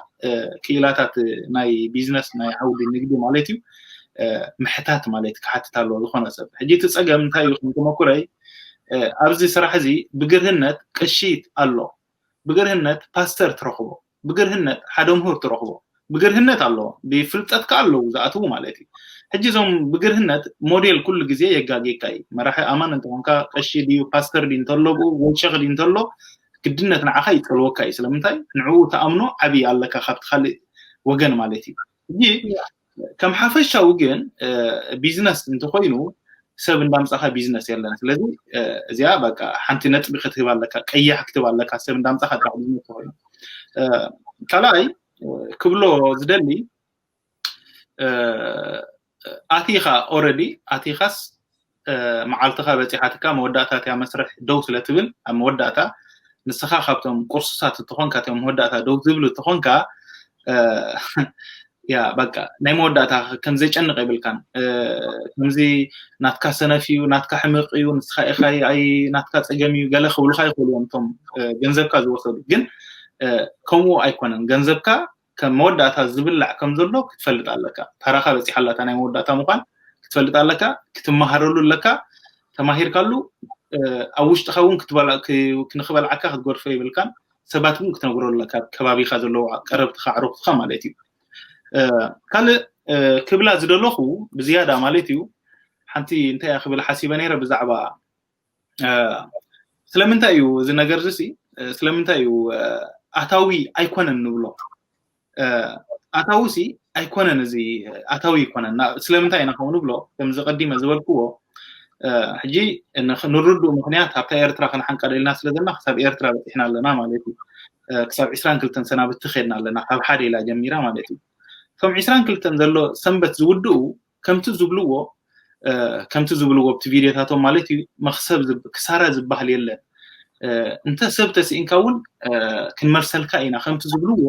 ክኢላታት ናይ ቢዝነስ ናይ ዓውዲ ንግዲ ማለት እዩ ምሕታት ማለት ክሓትት ኣለዎ ዝኾነ ሰብ። ሕጂ እቲ ፀገም እንታይ እዩ? ከም ተመኩረይ ኣብዚ ስራሕ እዚ ብግርህነት ቅሺት ኣሎ። ብግርህነት ፓስተር ትረኽቦ፣ ብግርህነት ሓደ ምሁር ትረኽቦ፣ ብግርህነት ኣሎ፣ ብፍልጠት ከኣ ኣለዉ ዝኣትዉ ማለት እዩ። ሕጂ እዞም ብግርህነት ሞዴል ኩሉ ግዜ የጋጌካ እዩ። መራሒ ኣማን እንተኾንካ ቀሺ ድዩ ፓስተር ድዩ እንተሎ ብኡ ወይ ሸኽ ድዩ እንተሎ ግድነት ንዓኻ ይጸልወካ እዩ። ስለምንታይ ንዕኡ ተኣምኖ ዓብዪ ኣለካ ካብቲ ካልእ ወገን ማለት እዩ። ሕጂ ከም ሓፈሻዊ ግን ቢዝነስ እንተኮይኑ ሰብ እንዳምጻኻ ቢዝነስ የለን። ስለዚ እዚኣ በቃ ሓንቲ ነጥቢ ክትህብ ኣለካ፣ ቀያሕ ክትህብ ኣለካ። ሰብ እንዳምጻኻ ጥራሕ ቢዝነስ ተኮይኑ ካልኣይ ክብሎ ዝደሊ ኣቲኻ ኦረዲ ኣቲኻስ መዓልትኻ በፂሓትካ መወዳእታ እቲያ መስርሕ ደው ስለ ትብል ኣብ መወዳእታ ንስኻ ካብቶም ቁርሱሳት እትኾንካ እቶም መወዳእታ ደው ዝብሉ እትኾንካ ያ በቃ ናይ መወዳእታ ከም ዘጨንቕ የብልካን። ከምዚ ናትካ ሰነፍ እዩ፣ ናትካ ሕምቕ እዩ፣ ንስኻ ኢኻ ኣይ ናትካ ጸገም እዩ ገለ ክብሉኻ ይኽእሉ እዮም እቶም ገንዘብካ ዝወሰዱ። ግን ከምኡ ኣይኮነን። ገንዘብካ ከም መወዳእታ ዝብላዕ ከም ዘሎ ክትፈልጥ ኣለካ። ታራኻ በጺሓ ኣላታ ናይ መወዳእታ ምዃን ክትፈልጥ ኣለካ። ክትመሃረሉ ኣለካ። ተማሂርካሉ ኣብ ውሽጥኻ እውን ንኽበልዓካ ክትገድፎ የብልካን። ሰባት እውን ክትነግሮ ኣለካ። ከባቢኻ ዘለዉ ቀረብትኻ ኣዕሩኽትኻ ማለት እዩ። ካልእ ክብላ ዝደለኹ ብዝያዳ ማለት እዩ ሓንቲ እንታይ እያ ክብል ሓሲበ ነይረ ብዛዕባ ስለምንታይ እዩ እዚ ነገር እዚ ስለምንታይ እዩ ኣታዊ ኣይኮነን ንብሎ ኣታዊ ሲ ኣይኮነን እዚ ኣታዊ ኣይኮነን ስለምንታይ ኢና ከምኡ ንብሎ ከምዚ ቀዲመ ዝበልክዎ ሕጂ ንርድኡ ምክንያት ኣብታ ኤርትራ ክንሓንቀደ ኢልና ስለ ዘለና ክሳብ ኤርትራ በፂሕና ኣለና ማለት እዩ ክሳብ ዕስራን ክልተን ሰናብቲ ከድና ኣለና ካብ ሓደ ኢላ ጀሚራ ማለት እዩ እቶም ዕስራን ክልተን ዘሎ ሰንበት ዝውድኡ ከምቲ ዝብልዎ ከምቲ ዝብልዎ ኣብቲ ቪድዮታቶም ማለት እዩ መክሰብ ክሳራ ዝበሃል የለን እንተ ሰብ ተስኢንካ እውን ክንመልሰልካ ኢና ከምቲ ዝብልዎ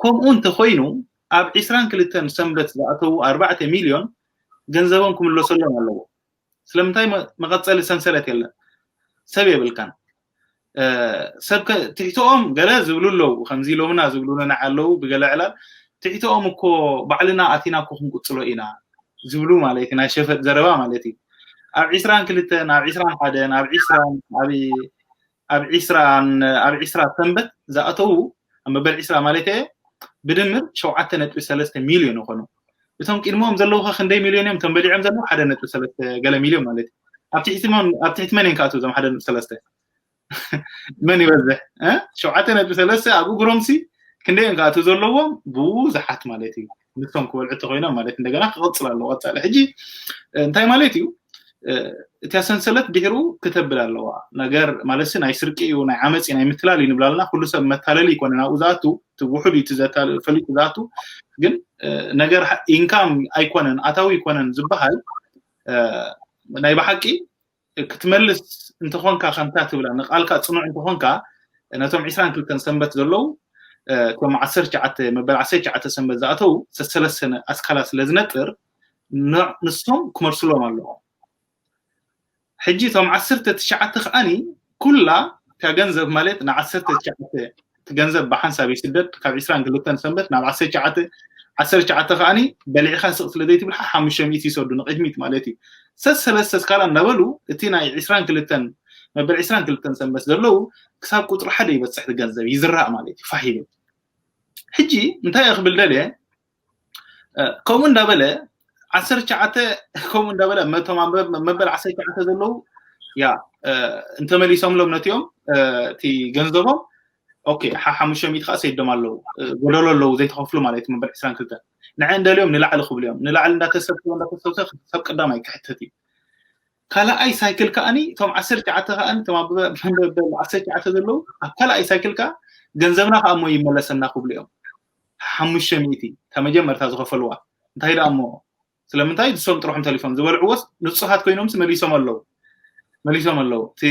ከምኡ እንተኮይኑ ኣብ ዕስራን ክልተን ሰንበት ዝኣተዉ ኣርባዕተ ሚልዮን ገንዘቦም ክምለሰሎም ኣለዎ ስለምንታይ መቐፀሊ ሰንሰለት የለን ሰብ የብልካን ሰብ ትሕትኦም ገለ ዝብሉ ኣለዉ ከምዚ ኢሎምና ዝብሉና ኣለዉ ብገለ ዕላል ትሕትኦም እኮ ባዕልና ኣቲና እኮ ክንቅፅሎ ኢና ዝብሉ ማለት እዩ ናይ ሸፈጥ ዘረባ ማለት እዩ ኣብ ዕስራን ክልተን ኣብ ዕስራን ሓደን ኣብ ዕስራን ኣብ ዕስራን ኣብ ዕስራ ሰንበት ዝኣተዉ ኣብ መበል ዕስራ ማለት እየ ብድምር ሸውዓተ ነጥቢ ሰለስተ ሚልዮን ይኾኑ እቶም ቅድሞም ዘለዉ ከ ክንደይ ሚልዮን እዮም እቶም በሊዖም ዘለዉ ሓደ ነጥቢ ሰለስተ ገለ ሚልዮን ማለት እዩ ኣብ ትሕቲ መን እዮም ክኣትዉ እዞም ሓደ ነጥቢ ሰለስተ መን ይበዝሕ ሸውዓተ ነጥቢ ሰለስተ ኣብ እግሮምሲ ክንደይ እዮም ክኣትዉ ዘለዎም ብዙሓት ማለት እዩ ንሶም ክበልዑ ተኮይኖም ማለት እንደገና ክቐፅል ኣለዎ ቀፃሊ ሕጂ እንታይ ማለት እዩ እቲያ ሰንሰለት ድሕሩ ክተብል ኣለዋ ነገር ማለት ናይ ስርቂ እዩ ናይ ዓመፂ ናይ ምትላል እዩ ንብላልና ኩሉ ሰብ መታለሊ ይኮነ ናብኡ ዝኣቱ እቲ ውሑድ እዩ ፈሊጡ ዝኣቱ ግን ነገር ኢንካም ኣይኮነን ኣታዊ ይኮነን ዝበሃል ናይ ብሓቂ ክትመልስ እንተኾንካ ከምታ ትብላ ንቃልካ ፅኑዕ እንተኾንካ ነቶም ዕስራን ክልተን ሰንበት ዘለዉ እቶም ዓሰርተ ትሽዓተ መበል ዓሰርተ ትሽዓተ ሰንበት ዝኣተዉ ሰሰለሰነ ኣስካላ ስለ ዝነጥር ንሶም ክመልስሎም ኣለዎም ሕጂ እቶም ዓሰርተ ትሽዓተ ከዓኒ ኩላ እታ ገንዘብ ማለት ንዓሰርተ ትሽዓተ እቲ ገንዘብ ብሓንሳብ ይስደድ ካብ ዕስራን ክልተን ሰንበት ናብ ዓሰርተ ትሽዓተ ዓሰርተ ትሽዓተ ከዓኒ በሊዕካ ስቕ ስለ ዘይትብል ሓሙሽተ ሚእቲ ይሰዱ ንቕድሚት ማለት እዩ ሰሰለስተ ስካላ እናበሉ እቲ ናይ ዕስራን ክልተን መበል ዕስራን ክልተን ሰንበት ዘለዉ ክሳብ ቁፅሪ ሓደ ይበፅሕ ገንዘብ ይዝራእ ማለት እዩ ፋሕ ይብል ሕጂ እንታይ እየ ክብል ደልየ ከምኡ እንዳበለ ዓሰርተ ትሽዓተ ከምኡ እንዳበለ መቶም መበል ዓሰርተ ትሽዓተ ዘለዉ ያ እንተመሊሶምሎም ነቲኦም እቲ ገንዘቦም ኦኬ ሓሙሽተ ሚእቲ ከዓ ሰይዶም ኣለዉ ጎደሎ ኣለዉ ዘይተኸፍሉ ማለት እዩ መበል ዕስራን ክልተን ንዐ እንደልዮም ንላዕሊ ክብሉ እዮም ንላዕሊ እንዳተሰብሰበ እንዳተሰብሰበ ክሳብ ቀዳማይ ክሕተት እዩ ካልኣይ ሳይክል ከዓኒ እቶም ዓሰርተ ትሽዓተ ከዓኒ እቶም ኣብ መበል ዓሰርተ ትሽዓተ ዘለዉ ኣብ ካልኣይ ሳይክል ከዓ ገንዘብና ከዓ እሞ ይመለሰና ክብሉ እዮም ሓሙሽተ ሚእቲ እታ መጀመርታ ዝኸፈልዋ እንታይ ደኣ እሞ ስለምንታይ ንሶም ጥርሖም ተሊፎም ዝበልዕዎስ ንጹሃት ኮይኖምስ መሊሶም ኣለዉ መሊሶም ኣለዉ እቲ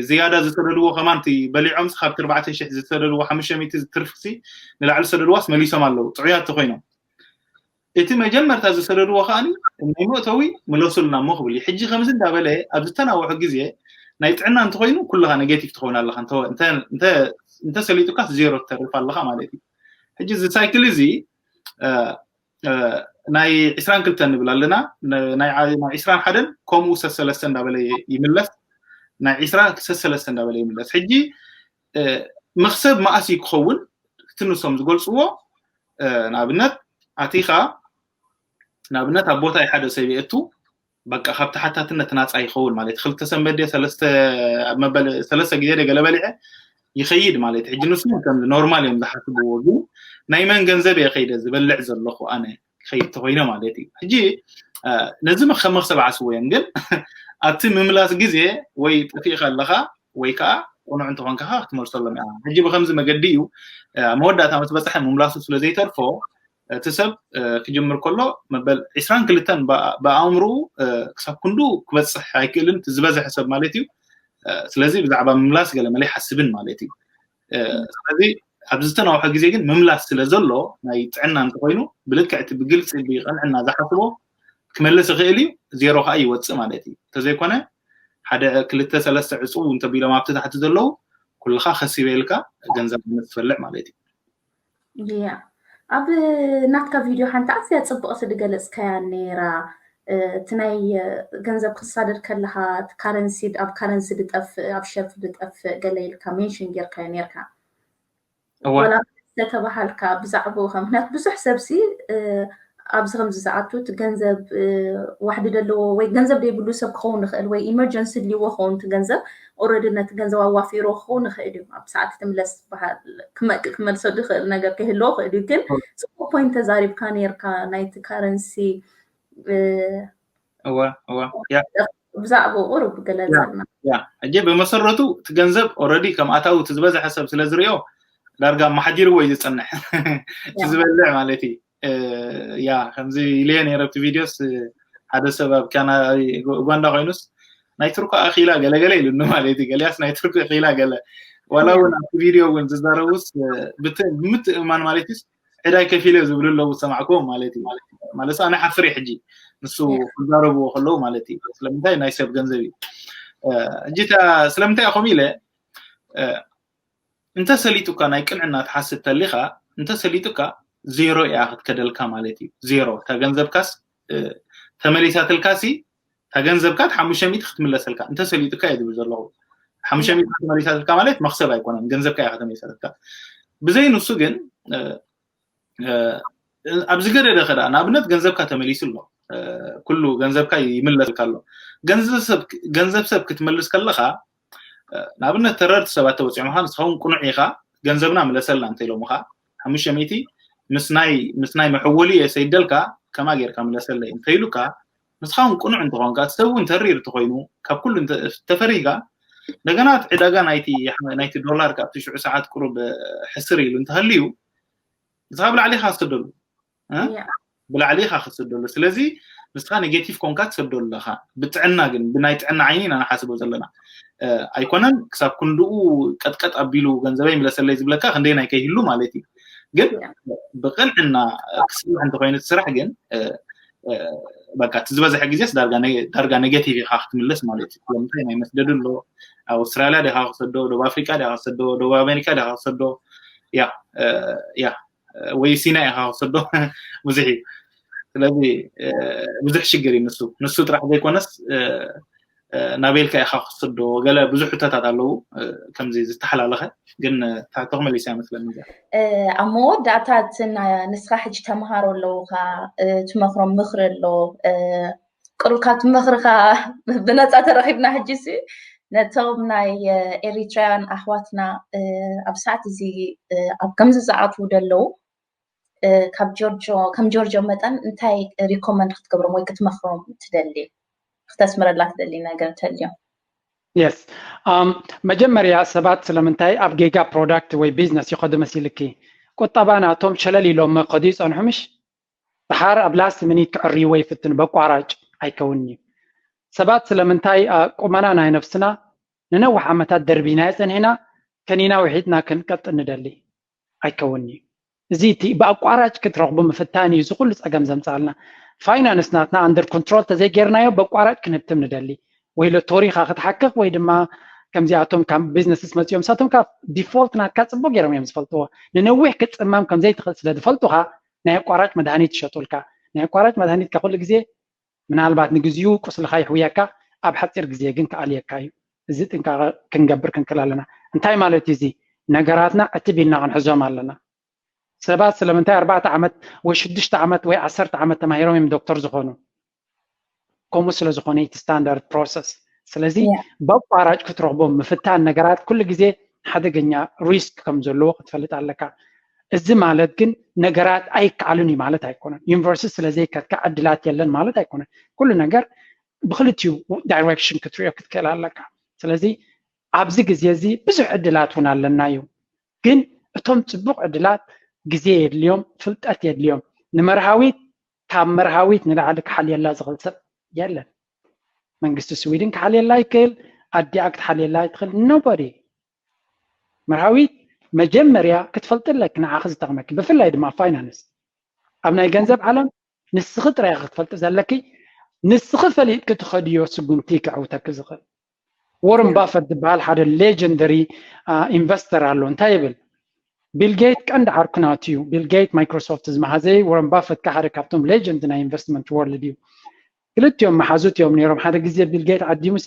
ዝያዳ ዝሰደድዎ ከማን እቲ በሊዖምስ ካብቲ ኣርባዕተ ሽሕ ዝሰደድዎ ሓሙሽተ ሚእቲ ትርፍሲ ንላዕሊ ዝሰደድዋስ መሊሶም ኣለዉ ጥዑያት ተኮይኖም እቲ መጀመርታ ዝሰደድዎ ከዓኒ ናይ መእተዊ ምለሱልና እሞ ክብል እዩ ሕጂ ከምዚ እንዳበለ ኣብ ዝተናውሑ ግዜ ናይ ጥዕና እንተኮይኑ ኩልኻ ኔጌቲቭ ትኸውን ኣለኻ እንተሰሊጡካስ ዜሮ ትተርፍ ኣለኻ ማለት እዩ ሕጂ እዚ ሳይክል እዚ ናይ ዕስራን ክልተን ንብል ኣለና ናይ ዕስራን ሓደን ከምኡ ሰሰለስተ እንዳበለ ይምለስ ናይ ዕስራ ሰሰለስተ እንዳበለ ይምለስ ሕጂ መክሰብ መኣስ ክኸውን እቲ ንሶም ዝገልፅዎ ንኣብነት ኣቲኻ ንኣብነት ኣብ ቦታ ሓደ ሰብ የእቱ በቃ ካብ ተሓታትነት ናፃ ይኸውን ማለት ክልተ ሰንበት ሰለስተ ግዜ ገለ በሊዐ ይኸይድ ማለት ሕጂ ንሱ ከም ኖርማል እዮም ዝሓስብዎ ግን ናይ መን ገንዘብ እየ ከይደ ዝበልዕ ዘለኹ ኣነ ይኸይድ ተኮይነ ማለት እዩ ሕጂ ነዚ ከም መክሰብ ዓስቦ እዮም ግን ኣብቲ ምምላስ ግዜ ወይ ጠፊእካ ኣለካ ወይ ከዓ ቁኑዕ እንተኾንካ ክትመልሰሎም እያ ሕጂ ብከምዚ መገዲ እዩ መወዳእታ ምስ በፅሐ ምምላሱ ስለ ዘይተርፎ እቲ ሰብ ክጅምር ከሎ መበል ዕስራን ክልተን ብኣእምርኡ ክሳብ ክንዱ ክበፅሕ ኣይክእልን ዝበዝሐ ሰብ ማለት እዩ ስለዚ ብዛዕባ ምምላስ ገለ መለ ይሓስብን ማለት እዩ ስለዚ ኣብ ዝተናውሐ ግዜ ግን ምምላስ ስለ ዘሎ ናይ ጥዕና እንተኮይኑ ብልክዕ እቲ ብግልፂ ብቅንዕና ዝሓስቦ ክመልስ ይኽእል እዩ ዜሮ ከዓ ይወፅእ ማለት እዩ እንተዘይኮነ ሓደ ክልተ ሰለስተ ዕፁ እንተቢሎም ኣብቲ ታሕቲ ዘለዉ ኩልኻ ከሲበ ኢልካ ገንዘብ ትፈልዕ ማለት እዩ ያ ኣብ ናትካ ቪድዮ ሓንቲ ኣዝያ ፅብቕቲ ዝገለፅካያ ነይራ እቲ ናይ ገንዘብ ክትሳደድ ከለካ እቲ ካረንሲ ኣብ ካረንሲ ዝጠፍእ ኣብ ሸርፊ ዝጠፍእ ገለ ኢልካ ሜንሽን ጌርካዮ ነርካ ወላ ዝተባሃልካ ብዛዕባኡ ከም ምክንያት ብዙሕ ሰብሲ ኣብዚ ከምዚ ዝኣቱ እቲ ገንዘብ ዋሕዲ ዘለዎ ወይ ገንዘብ ዘይብሉ ሰብ ክኸውን ይኽእል ወይ ኢመርጀንሲ ድልይዎ ክኸውን እቲ ገንዘብ ኦረዲ ነቲ ገንዘብ ኣዋፊሮ ክኸውን ይኽእል እዩ ኣብ ሰዓት ትምለስ ዝበሃል ክመቅ ክመልሰሉ ይኽእል ነገር ክህልዎ ይኽእል እዩ ግን ፅቡቅ ፖይንት ተዛሪብካ ነርካ ናይቲ ካረንሲ እወ እወ ያ ብዛዕባኡ ቁሩብ ግለፀልና ያ እጀ ብመሰረቱ እቲ ገንዘብ ኦረዲ ከም ኣታዊ እቲ ዝበዝሐ ሰብ ስለ ዝሪኦ ዳርጋ ኣመሓዲርዎ እዩ ዝፀንሕ እቲ ዝበልዕ ማለት እዩ ያ ከምዚ ኢለየ ነይረ ኣብቲ ቪድዮስ ሓደ ሰብ ኣብ ካና ኡጋንዳ ኮይኑስ ናይ ቱርኮ ኣኺላ ገለገለ ኢሉኒ ማለት እዩ ገሊያስ ናይ ቱርኮ ኣኺላ ገለ ዋላ እውን ኣብቲ ቪድዮ እውን ዝዛረቡስ ብምትእምማን ማለት እዩስ ዕዳይ ከፊለ ዝብሉ ኣለዉ ዝሰማዕክዎም ማለት እዩ ማለት ኣነ ሓፍር ሕጂ ንሱ ክዛረብዎ ከለዉ ማለት እዩ ስለምንታይ ናይ ሰብ ገንዘብ እዩ ሕጂ ስለምንታይ ከምኡ ኢለ እንተሰሊጡካ ናይ ቅንዕና ትሓስብ ተሊኻ እንተሰሊጡካ ዜሮ እያ ክትከደልካ ማለት እዩ ዜሮ እታ ገንዘብካስ ተመሊሳትልካሲ እታ ገንዘብካ ሓሙሽተ ሚእቲ ክትምለሰልካ እንተሰሊጡካ እየ ዝብል ዘለኹ ሓሙሽተ ሚእቲ ተመሊሳትልካ ማለት መክሰብ ኣይኮነን ገንዘብካ እያ ከተመሊሳትልካ ብዘይ ንሱ ግን ኣብ ዝገደደ ከዳ ንኣብነት ገንዘብካ ተመሊሱ ኣሎ ኩሉ ገንዘብካ ይምለስልካ ኣሎ ገንዘብ ሰብ ክትመልስ ከለካ ንኣብነት ተረርቲ ሰባት ተወፂዖምካ ንስኻውን ቅኑዕ ኢኻ ገንዘብና ምለሰልና እንተኢሎምኻ ሓሙሽተ ሚእቲ ምስ ናይ መሐወሊ እየ ሰይደልካ ከማ ጌርካ ምለሰለይ እንተኢሉካ ንስኻውን ቅኑዕ እንተኾንካ እቲ ሰብ እውን ተሪር እንተኮይኑ ካብ ኩሉ ተፈሪህካ እንደገና ዕዳጋ ናይቲ ዶላር ካብቲ ሽዑ ሰዓት ቁሩብ ሕስር ኢሉ እንተሃልዩ ንስኻ ብላዕሊ ኢኻ ክትሰደሉ ብላዕሊ ኢኻ ክትሰደሉ ስለዚ ንስኻ ኔጌቲቭ ኮንካ ትሰደሉ ኣለኻ ብጥዕና ግን ብናይ ጥዕና ዓይኒ ኢና ንሓስቦ ዘለና ኣይኮነን ክሳብ ክንድኡ ቀጥቀጥ ኣቢሉ ገንዘበይ ምለሰለይ ዝብለካ ክንደይ ናይ ከይህሉ ማለት እዩ ግን ብቅንዕና ክስራሕ እንተኮይኑ እቲ ስራሕ ግን በቃ እቲ ዝበዝሐ ግዜስ ዳርጋ ኔጌቲቭ ኢኻ ክትምልስ ማለት እዩ ስለምንታይ ናይ መስደዱ ኣሎ ኣውስትራልያ ዲኻ ክሰዶ ደቡብ ኣፍሪቃ ዲኻ ክሰዶ ደቡብ ኣሜሪካ ዲኻ ክሰዶ ያ ያ ወይ ሲና ኢኻ ክሰዶ ብዙሕ እዩ ስለዚ ብዙሕ ሽግር እዩ ንሱ ንሱ ጥራሕ ዘይኮነስ ናበይልካ ኢኻ ክሰዶ ገለ ብዙሕ ሕቶታት ኣለዉ ከምዚ ዝተሓላለኸ ግን ታሕቶ ክመሊስ እያ መስለኒ ኣብ መወዳእታ እቲ ንስኻ ሕጂ ተምሃሮ ኣለዉካ ትመክሮም ምክሪ ኣሎ ቅሩብ ካብቲ ምኽርኻ ብነፃ ተረኺብና ሕጂ ሲ ነቶም ናይ ኤሪትራውያን ኣሕዋትና ኣብ ሰዓት እዚ ኣብ ከምዚ ዝኣትዉ ደለዉ ካብ ጆርጆ ከም ጆርጆ መጠን እንታይ ሪኮመንድ ክትገብሮም ወይ ክትመኽሮም ትደሊ ክተስምረላ ትደሊ ነገር እንተልዮም የስ መጀመርያ ሰባት ስለምንታይ ኣብ ጌጋ ፕሮዳክት ወይ ቢዝነስ ይኸዱ መሲልኪ ቁጠባ ናቶም ሸለል ኢሎም መኸዱ ይፀንሑ ምሽ ድሓር ኣብ last minute ክዕርይዎ ይፍትኑ በቋራጭ ኣይከውንዩ ሰባት ስለምንታይ ቁመና ናይ ነፍስና ንነዊሕ ዓመታት ደርቢና የፀንሕና ከኒና ውሒጥና ክንቀጥ ንደሊ ኣይከውንዩ እዚ እቲ ብኣቋራጭ ክትረኽቡ ምፍታን እዩ ዝኩሉ ፀገም ዘምፃልና finance ናትና under control ተዘይጌርናዮ በቋራጭ ክንህብትም ንደሊ ወይ ሎቶሪኻ ክትሓክኽ ወይ ድማ ከምዚኣቶም ካብ businesses መፅኦም ንሳቶም ካብ default ናትካ ፅቡቅ ገይሮም እዮም ዝፈልጥዎ ንነዊሕ ክትፅመም ከምዘይትኽእል ስለ ዝፈልጡኻ ናይ ኣቋራጭ መድሃኒት ይሸጡልካ ናይ ኣቋራጭ መድሃኒት ከኩሉ ግዜ ምናልባት ንግዚኡ ቁስልኻ ይሕውየካ ኣብ ሓፂር ግዜ ግን ክኣልየካ እዩ እዚ ጥንቃቐ ክንገብር ክንክል ኣለና እንታይ ማለት እዩ እዚ ነገራትና ዕትብ ኢልና ክንሕዞም ኣለና ሰባት ስለምንታይ ኣርባዕተ ዓመት ወይ ሽዱሽተ ዓመት ወይ ዓሰርተ ዓመት ተማሂሮም እዮም ዶክተር ዝኾኑ ከምኡ ስለ ዝኾነ እቲ standard process ስለዚ በቋራጭ ክትረኽቦም ምፍታን ነገራት ኩሉ ግዜ ሓደገኛ risk ከም ዘለዎ ክትፈልጥ ኣለካ እዚ ማለት ግን ነገራት ኣይከኣሉን እዩ ማለት ኣይኮነን ዩኒቨርሲቲ ስለ ዘይከድካ ዕድላት የለን ማለት ኣይኮነን ኩሉ ነገር ብክልቲኡ direction ክትሪኦ ክትክእል ኣለካ ስለዚ ኣብዚ ግዜ እዚ ብዙሕ ዕድላት እውን ኣለና እዩ ግን እቶም ፅቡቅ ዕድላት ግዜ የድልዮም ፍልጠት የድልዮም ንመርሃዊት ካብ መርሃዊት ንላዕሊ ክሓልየላ ዝኽእል ሰብ የለን መንግስቲ ስዊድን ክሓልየላ ይክእል ኣዲኣ ክትሓልየላ ትኽእል nobody መርሃዊት መጀመርያ ክትፈልጥ ኣለኪ ንዓኺ ዝጠቕመኪ ብፍላይ ድማ finance ኣብ ናይ ገንዘብ ዓለም ንስኺ ጥራይ ክትፈልጢ ዘለኪ ንስኺ ፈሊጥኪ ትኸድዮ ስጉምቲ ክዕውተኪ ዝኽእል Warren Buffett ዝበሃል ሓደ legendary investor ኣሎ እንታይ ይብል ቢል ጌት ቀንዲ ዓርኩ ናቱ እዩ ቢል ጌት ማይክሮሶፍት ዝመሃዘ ወረን ባፈት ከ ሓደ ካብቶም legend ናይ investment world እዩ ክልቲኦም መሓዙት እዮም ነይሮም ሓደ ግዜ ቢል ጌት ዓዲሙሲ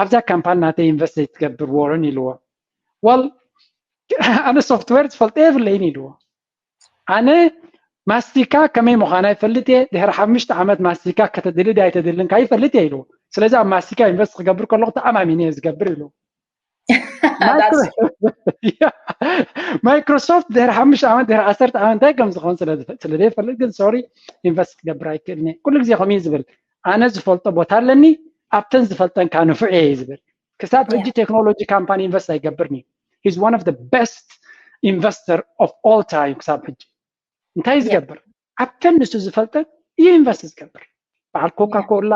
ኣብዛ ካምፓኒ ናተይ invest ዘይትገብር Warren ኢልዎ well ኣነ software ዝፈልጦ የብለይን ኢልዎ ኣነ ማስቲካ ከመይ ምዃና ይፈልጥ እየ ድሕሪ ሓሙሽተ ዓመት ማስቲካ ከተድሊ ዳይ ተድልን ካይፈልጥ እየ ኢልዎ ስለዚ ኣብ ማስቲካ invest ክገብር ከለኹ ተኣማሚነ እየ ዝገብር ኢልዎ ማይክሮሶፍት ድሕሪ ሓሙሽተ ዓመት ድሕሪ ዓሰርተ ዓመት እንታይ ከም ዝኸውን ስለዘይፈልጥ ግን sorry invest ክገብር ኣይክእልን እየ ኩሉ ግዜ ከምኡ እዩ ዝብል ኣነ ዝፈልጦ ቦታ ኣለኒ ኣብተን ዝፈልጠን ካንፍዕ እየ ዝብል ክሳብ ሕጂ technology company invest ኣይገብርን እዩ he's one of the best investor of all time ክሳብ ሕጂ እንታይ ዝገብር ኣብተን ንሱ ዝፈልጠን እዩ invest ዝገብር በዓል ኮካ ኮላ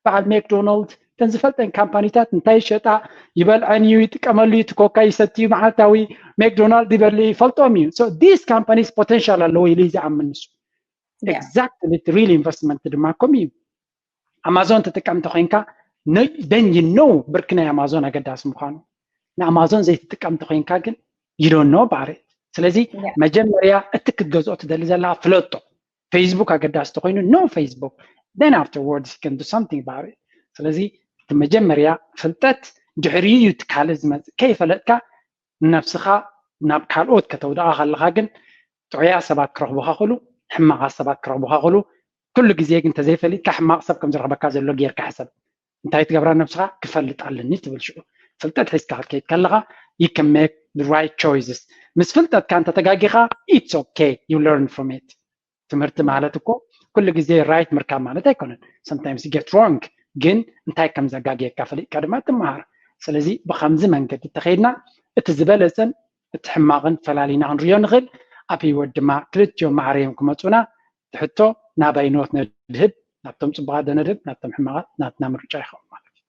በዓል ሜክዶናልድ ተን ዝፈልጠን ካምፓኒታት እንታይ ይሸጣ ይበልዐን እዩ ይጥቀመሉ እዩ ኮካ ይሰትዩ መዓልታዊ ሜክዶናልድ ይበልዕ ይፈልጦም እዩ these companies potential ኣለዎ ኢሉ ይዝኣምን ንሱ exactly real investment ድማ ከም እዩ ኣማዞን ተጠቀምቲ ኮይንካ then you know ብርኪ ናይ ኣማዞን ኣገዳሲ ምዃኑ ንኣማዞን ዘይትጥቀምቲ ኮይንካ ግን you don't know about it ስለዚ መጀመርያ እቲ ክትገዝኦ ትደሊ ዘለካ ፍለጦ ፌስቡክ ኣገዳሲ ተኮይኑ no Facebook then afterwards you can do something about it ስለዚ እቲ መጀመርያ ፍልጠት ድሕሪኡ እዩ እቲ ካልእ ዝመፅእ ከይፈለጥካ ነብስኻ ናብ ካልኦት ከተውድቓ ከለኻ ግን ጥዑያ ሰባት ክረኽቡኻ ክሉ ሕማቓት ሰባት ክረኽቡኻ ክሉ ኩሉ ግዜ ግን እንተዘይፈሊጥካ ሕማቕ ሰብ ከም ዝረኽበካ ዘሎ ጌርካ ሕሰብ እንታይ ትገብራ ነብስኻ ክፈልጥ ኣለኒ ትብል ሽዑ ፍልጠት ሒዝካ ክትከይድ ከለኻ you can make the right choices ምስ ፍልጠትካ እንተተጋጊኻ it's okay you learn from it ትምህርቲ ማለት እኮ ኩሉ ግዜ right ምርካብ ማለት ኣይኮነን sometimes you get wrong ግን እንታይ ከም ዘጋግየካ ፈሊጥካ ድማ ትመሃር ስለዚ ብከምዚ መንገዲ ተኸይድና እቲ ዝበለፀን እቲ ሕማቕን ፈላሊና ክንሪኦ ንኽእል ኣብ ህይወት ድማ ክልቲኦም ማዕረዮም ክመፁና ትሕቶ ናባይ ኖት ነድህብ ናብቶም ፅቡቃት ደነድህብ ናብቶም ሕማቓት ናትና ምርጫ ይኸውን ማለት እዩ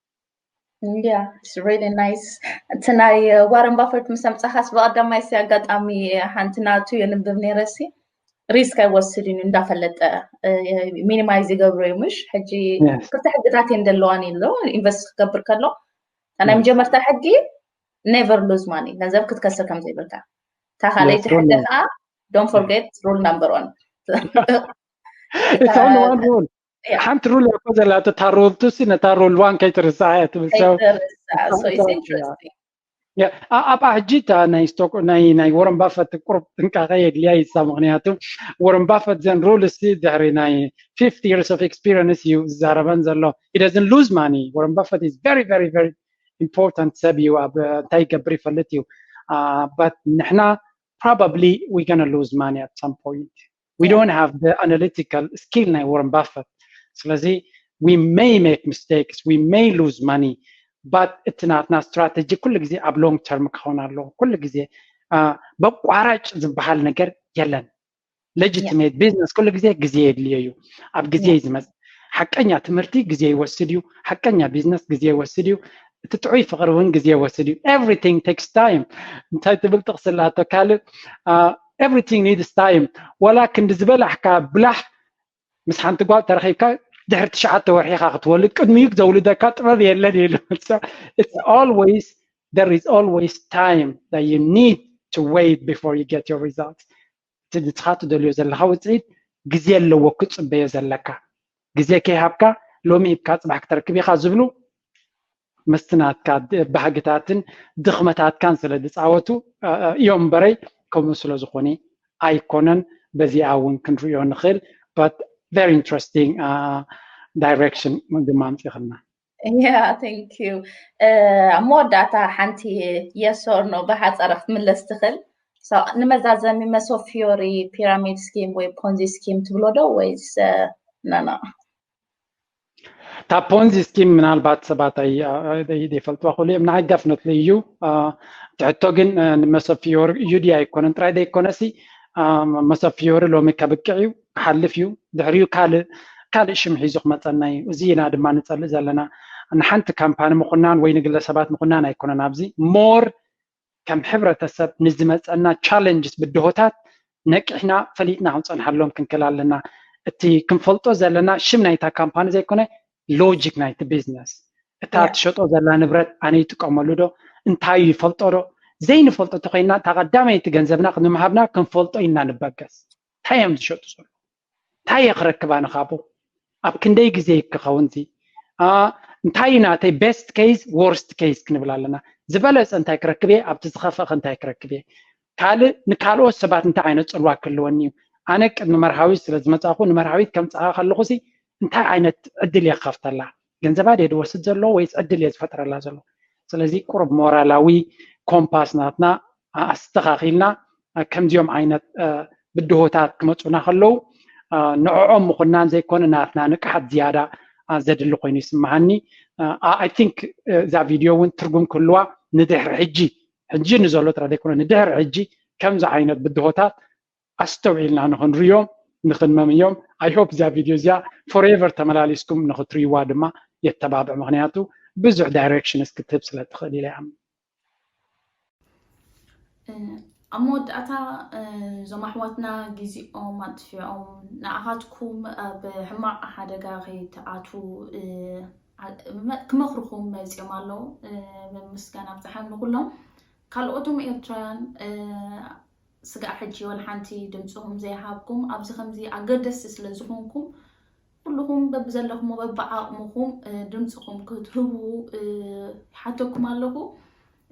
Yeah, it's really nice. እቲ ናይ ዋረን ባፈርት ምስ ኣምጻኻስ ብቐዳማይ ሲ ኣጋጣሚ ሓንቲ ናቱ የንብብ ነይረ ሲ ሪስክ ኣይወስድን እዩ እንዳፈለጠ ሚኒማይዝ ይገብሮ እዩ ምሽ ሕጂ ክልተ ሕግታት እየን ዘለዋን ኢሎ ኢንቨስት ክገብር ከሎ ናይ መጀመርታ ሕጊ never lose money ገንዘብ ክትከስር ከም ዘይብልካ እታ ካልኣይቲ ሕጊ ከዓ don't forget rule number one ሓንቲ ሩል እኮ ዘላቶ እታ ሩል ቱ ሲ ነታ ሩል ዋን ከይትርሳዕ እያ ትብል ኣብኣ ሕጂ እታ ናይ ስቶክ ናይ ናይ ወረን ባፈት ቁሩብ ጥንቃቐ የድልያ ይሳ ምክንያቱ ወረን ባፈት ዘን ሩል ሲ ድሕሪ ናይ fifty years of experience እዩ ዝዛረበን ዘሎ he doesn't lose money ወረን ባፈት is very very very important ሰብ እዩ ኣብ እንታይ ይገብር ይፈልጥ እዩ but ንሕና probably we gonna lose money at some point we don't have the analytical skill ናይ Warren Buffett ስለዚ we may make mistakes we may lose money but እቲ ናትና strategy ኩሉ ግዜ ኣብ long term ክኸውን ኣለዎ ኩሉ ግዜ በቋራጭ ዝበሃል ነገር የለን። Legitimate business ኩሉ ግዜ ግዜ የድልዮ እዩ። ኣብ ግዜ እዩ ዝመጽእ። ሓቀኛ ትምህርቲ ግዜ ይወስድ እዩ። ሓቀኛ ቢዝነስ ግዜ ይወስድ እዩ። እቲ ጥዑይ ፍቕሪ እውን ግዜ ይወስድ እዩ። Everything takes time። እንታይ ትብል ጥቕሲ ኣላቶ ካልእ? Everything needs time። ወላ ክንዲ ዝበላሕካ ብላሕ ምስ ሓንቲ ጓል ተረኺብካ ድሕሪ ትሽዓተ ወርሒ ኢኻ ክትወልድ፣ ቅድሚኡ ዘውልደካ ጥበብ የለን ኢሉ። It's always, there is always time that you need to wait before you get your results. እቲ ንስኻ ትደልዮ ዘለኻ ውፅኢት ግዜ ኣለዎ ክትፅበዮ ዘለካ። ግዜ ከይሃብካ ሎሚ ሂብካ ፅባሕ ክተርክብ ኢኻ ዝብሉ ምስቲ ናትካ ባህግታትን ድኽመታትካን ስለ ዝፃወቱ እዮም እምበረይ፣ ከምኡ ስለ ዝኾነ ኣይኮነን። በዚኣ እውን ክንሪኦ ንኽእል። But very interesting direction ድማ ኣምፂኽልና። Yeah, thank you. ኣብ መወዳእታ ሓንቲ yes or no ብሓፀረ ክትምለስ ትኽእል? ንመዛዘሚ መሶብ ፊዮሪ ፒራሚድ ስኪም ወይ ፖንዚ ስኪም ትብሎ ዶ ወይስ? ናና እታ ፖንዚ ስኪም ምናልባት ሰባት ዘይፈልጥዋ ክሉ እዮም። ንዓይ ደፍነትሊ እዩ። ትሕቶ ግን ንመሶብ ፊዮሪ እዩ ድዩ ኣይኮነን ጥራይ ዘይኮነሲ፣ መሶብ ፊዮሪ ሎሚ ከብቅዕ እዩ፣ ክሓልፍ እዩ። ድሕሪኡ ካልእ ካልእ ሽም ሒዙ ክመፀና እዩ። እዚ ኢና ድማ ንፀልእ ዘለና። ንሓንቲ ካምፓኒ ምኹናን ወይ ንግለሰባት ምኹናን ኣይኮነን። ኣብዚ ሞር ከም ሕብረተሰብ ንዝመፀና ቻለንጅስ ብድሆታት ነቂሕና ፈሊጥና ክንፀንሓሎም ክንክእል ኣለና። እቲ ክንፈልጦ ዘለና ሽም ናይታ ካምፓኒ ዘይኮነ ሎጂክ ናይቲ ቢዝነስ፣ እታ ትሸጦ ዘላ ንብረት ኣነ ይጥቀመሉ ዶ፣ እንታይ ይፈልጦ ዶ? ዘይንፈልጦ እንተኮይንና እታ ቀዳመይቲ ገንዘብና ክንምሃብና ክንፈልጦ ኢና ንበገስ። እንታይ እዮም ዝሸጡ ዘሎ? እንታይ እየ ክረክብ ኣነ ካብኡ? ኣብ ክንደይ ግዜ ክኸውን ዚ? እንታይ እዩ ናተይ ቤስት ኬዝ ወርስት ኬዝ ክንብል ኣለና። ዝበለፀ እንታይ ክረክብ እየ? ኣብቲ ዝኸፈእኸ እንታይ ክረክብ እየ? ካልእ ንካልኦት ሰባት እንታይ ዓይነት ፅልዋ ክህልወኒ እዩ? ኣነ ቅድሚ መርሃዊት ስለ ዝመፃኹ ንመርሃዊት ከምፅኣ ከለኹ ሲ እንታይ ዓይነት ዕድል እየ ክኸፍተላ? ገንዘባ ድየ ድወስድ ዘሎ ወይስ ዕድል እየ ዝፈጥረላ ዘሎ? ስለዚ ቁሩብ ሞራላዊ ኮምፓስ ናትና ኣስተኻኺልና ከምዚኦም ዓይነት ብድሆታት ክመፁና ከለዉ ንዕኦም ምኹናን ዘይኮነ ናትና ንቅሓት ዝያዳ ዘድሊ ኮይኑ ይስምሃኒ። I think እዛ ቪድዮ እውን ትርጉም ክህልዋ ንድሕሪ ሕጂ ሕጂ ንዘሎ ጥራይ ዘይኮነ ንድሕሪ ሕጂ ከምዚ ዓይነት ብድሆታት ኣስተውዒልና ንክንሪዮም ንክንመምዮም። I hope እዚኣ ቪድዮ እዚኣ ፎሬቨር ተመላሊስኩም ንክትሪዋ ድማ የተባብዕ። ምክንያቱ ብዙሕ ዳይሬክሽንስ ክትህብ ስለ ትኽእል ኢለ ይኣምን። ኣብ መወዳእታ እዞም ኣሕዋትና ግዜኦም ኣጥፊዖም ንኣኻትኩም ኣብ ሕማቕ ሓደጋ ከይትኣትዉ ክመኽርኹም መፂኦም ኣለዉ። ምስጋና ኣብፀሓም ንኩሎም ካልኦቶም ኤርትራውያን ስጋዕ ሕጂ ወላ ሓንቲ ድምፅኹም ዘይሃብኩም ኣብዚ ከምዚ ኣገደስቲ ስለ ዝኾንኩም ኩልኹም በብዘለኹሞ በብዓቕምኹም ድምፅኹም ክትህቡ ይሓተኩም ኣለኹ።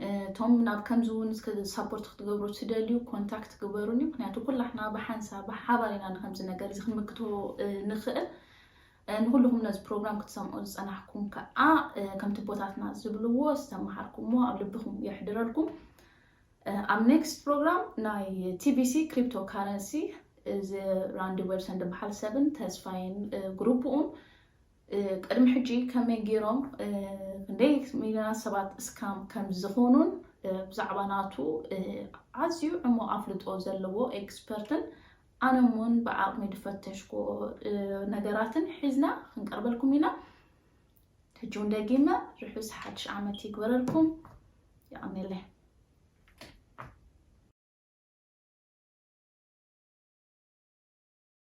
እቶም ናብ ከምዚ እውን ሳፖርት ክትገብሩ ትደልዩ ኮንታክት ግበሩኒ። ምክንያቱ ኩላሕና ብሓንሳብ ብሓባር ኢና ንከምዚ ነገር እዚ ክንምክቶ ንኽእል። ንኩልኹም ነዚ ፕሮግራም ክትሰምዑ ዝፀናሕኩም ከዓ ከምቲ ቦታትና ዝብልዎ ዝተመሃርኩምዎ ኣብ ልብኹም የሕድረልኩም። ኣብ ኔክስት ፕሮግራም ናይ ቲቢሲ ክሪፕቶ ካረንሲ እዚ ራንዲ ዌብሰን ዝበሃል ሰብን ተስፋይን ግሩፕኡን ቅድሚ ሕጂ ከመይ ገይሮም ክንደይ ሚልዮናት ሰባት እስካም ከም ዝኾኑን ብዛዕባ ናቱ ኣዝዩ ዕሙቕ ኣፍልጦ ዘለዎ ኤክስፐርትን ኣነ እውን ብዓቕሚ ዝፈተሽኩ ነገራትን ሒዝና ክንቀርበልኩም ኢና። ሕጂ እውን ደጊመ ርሑስ ሓድሽ ዓመት ይግበረልኩም። የቐንየለይ።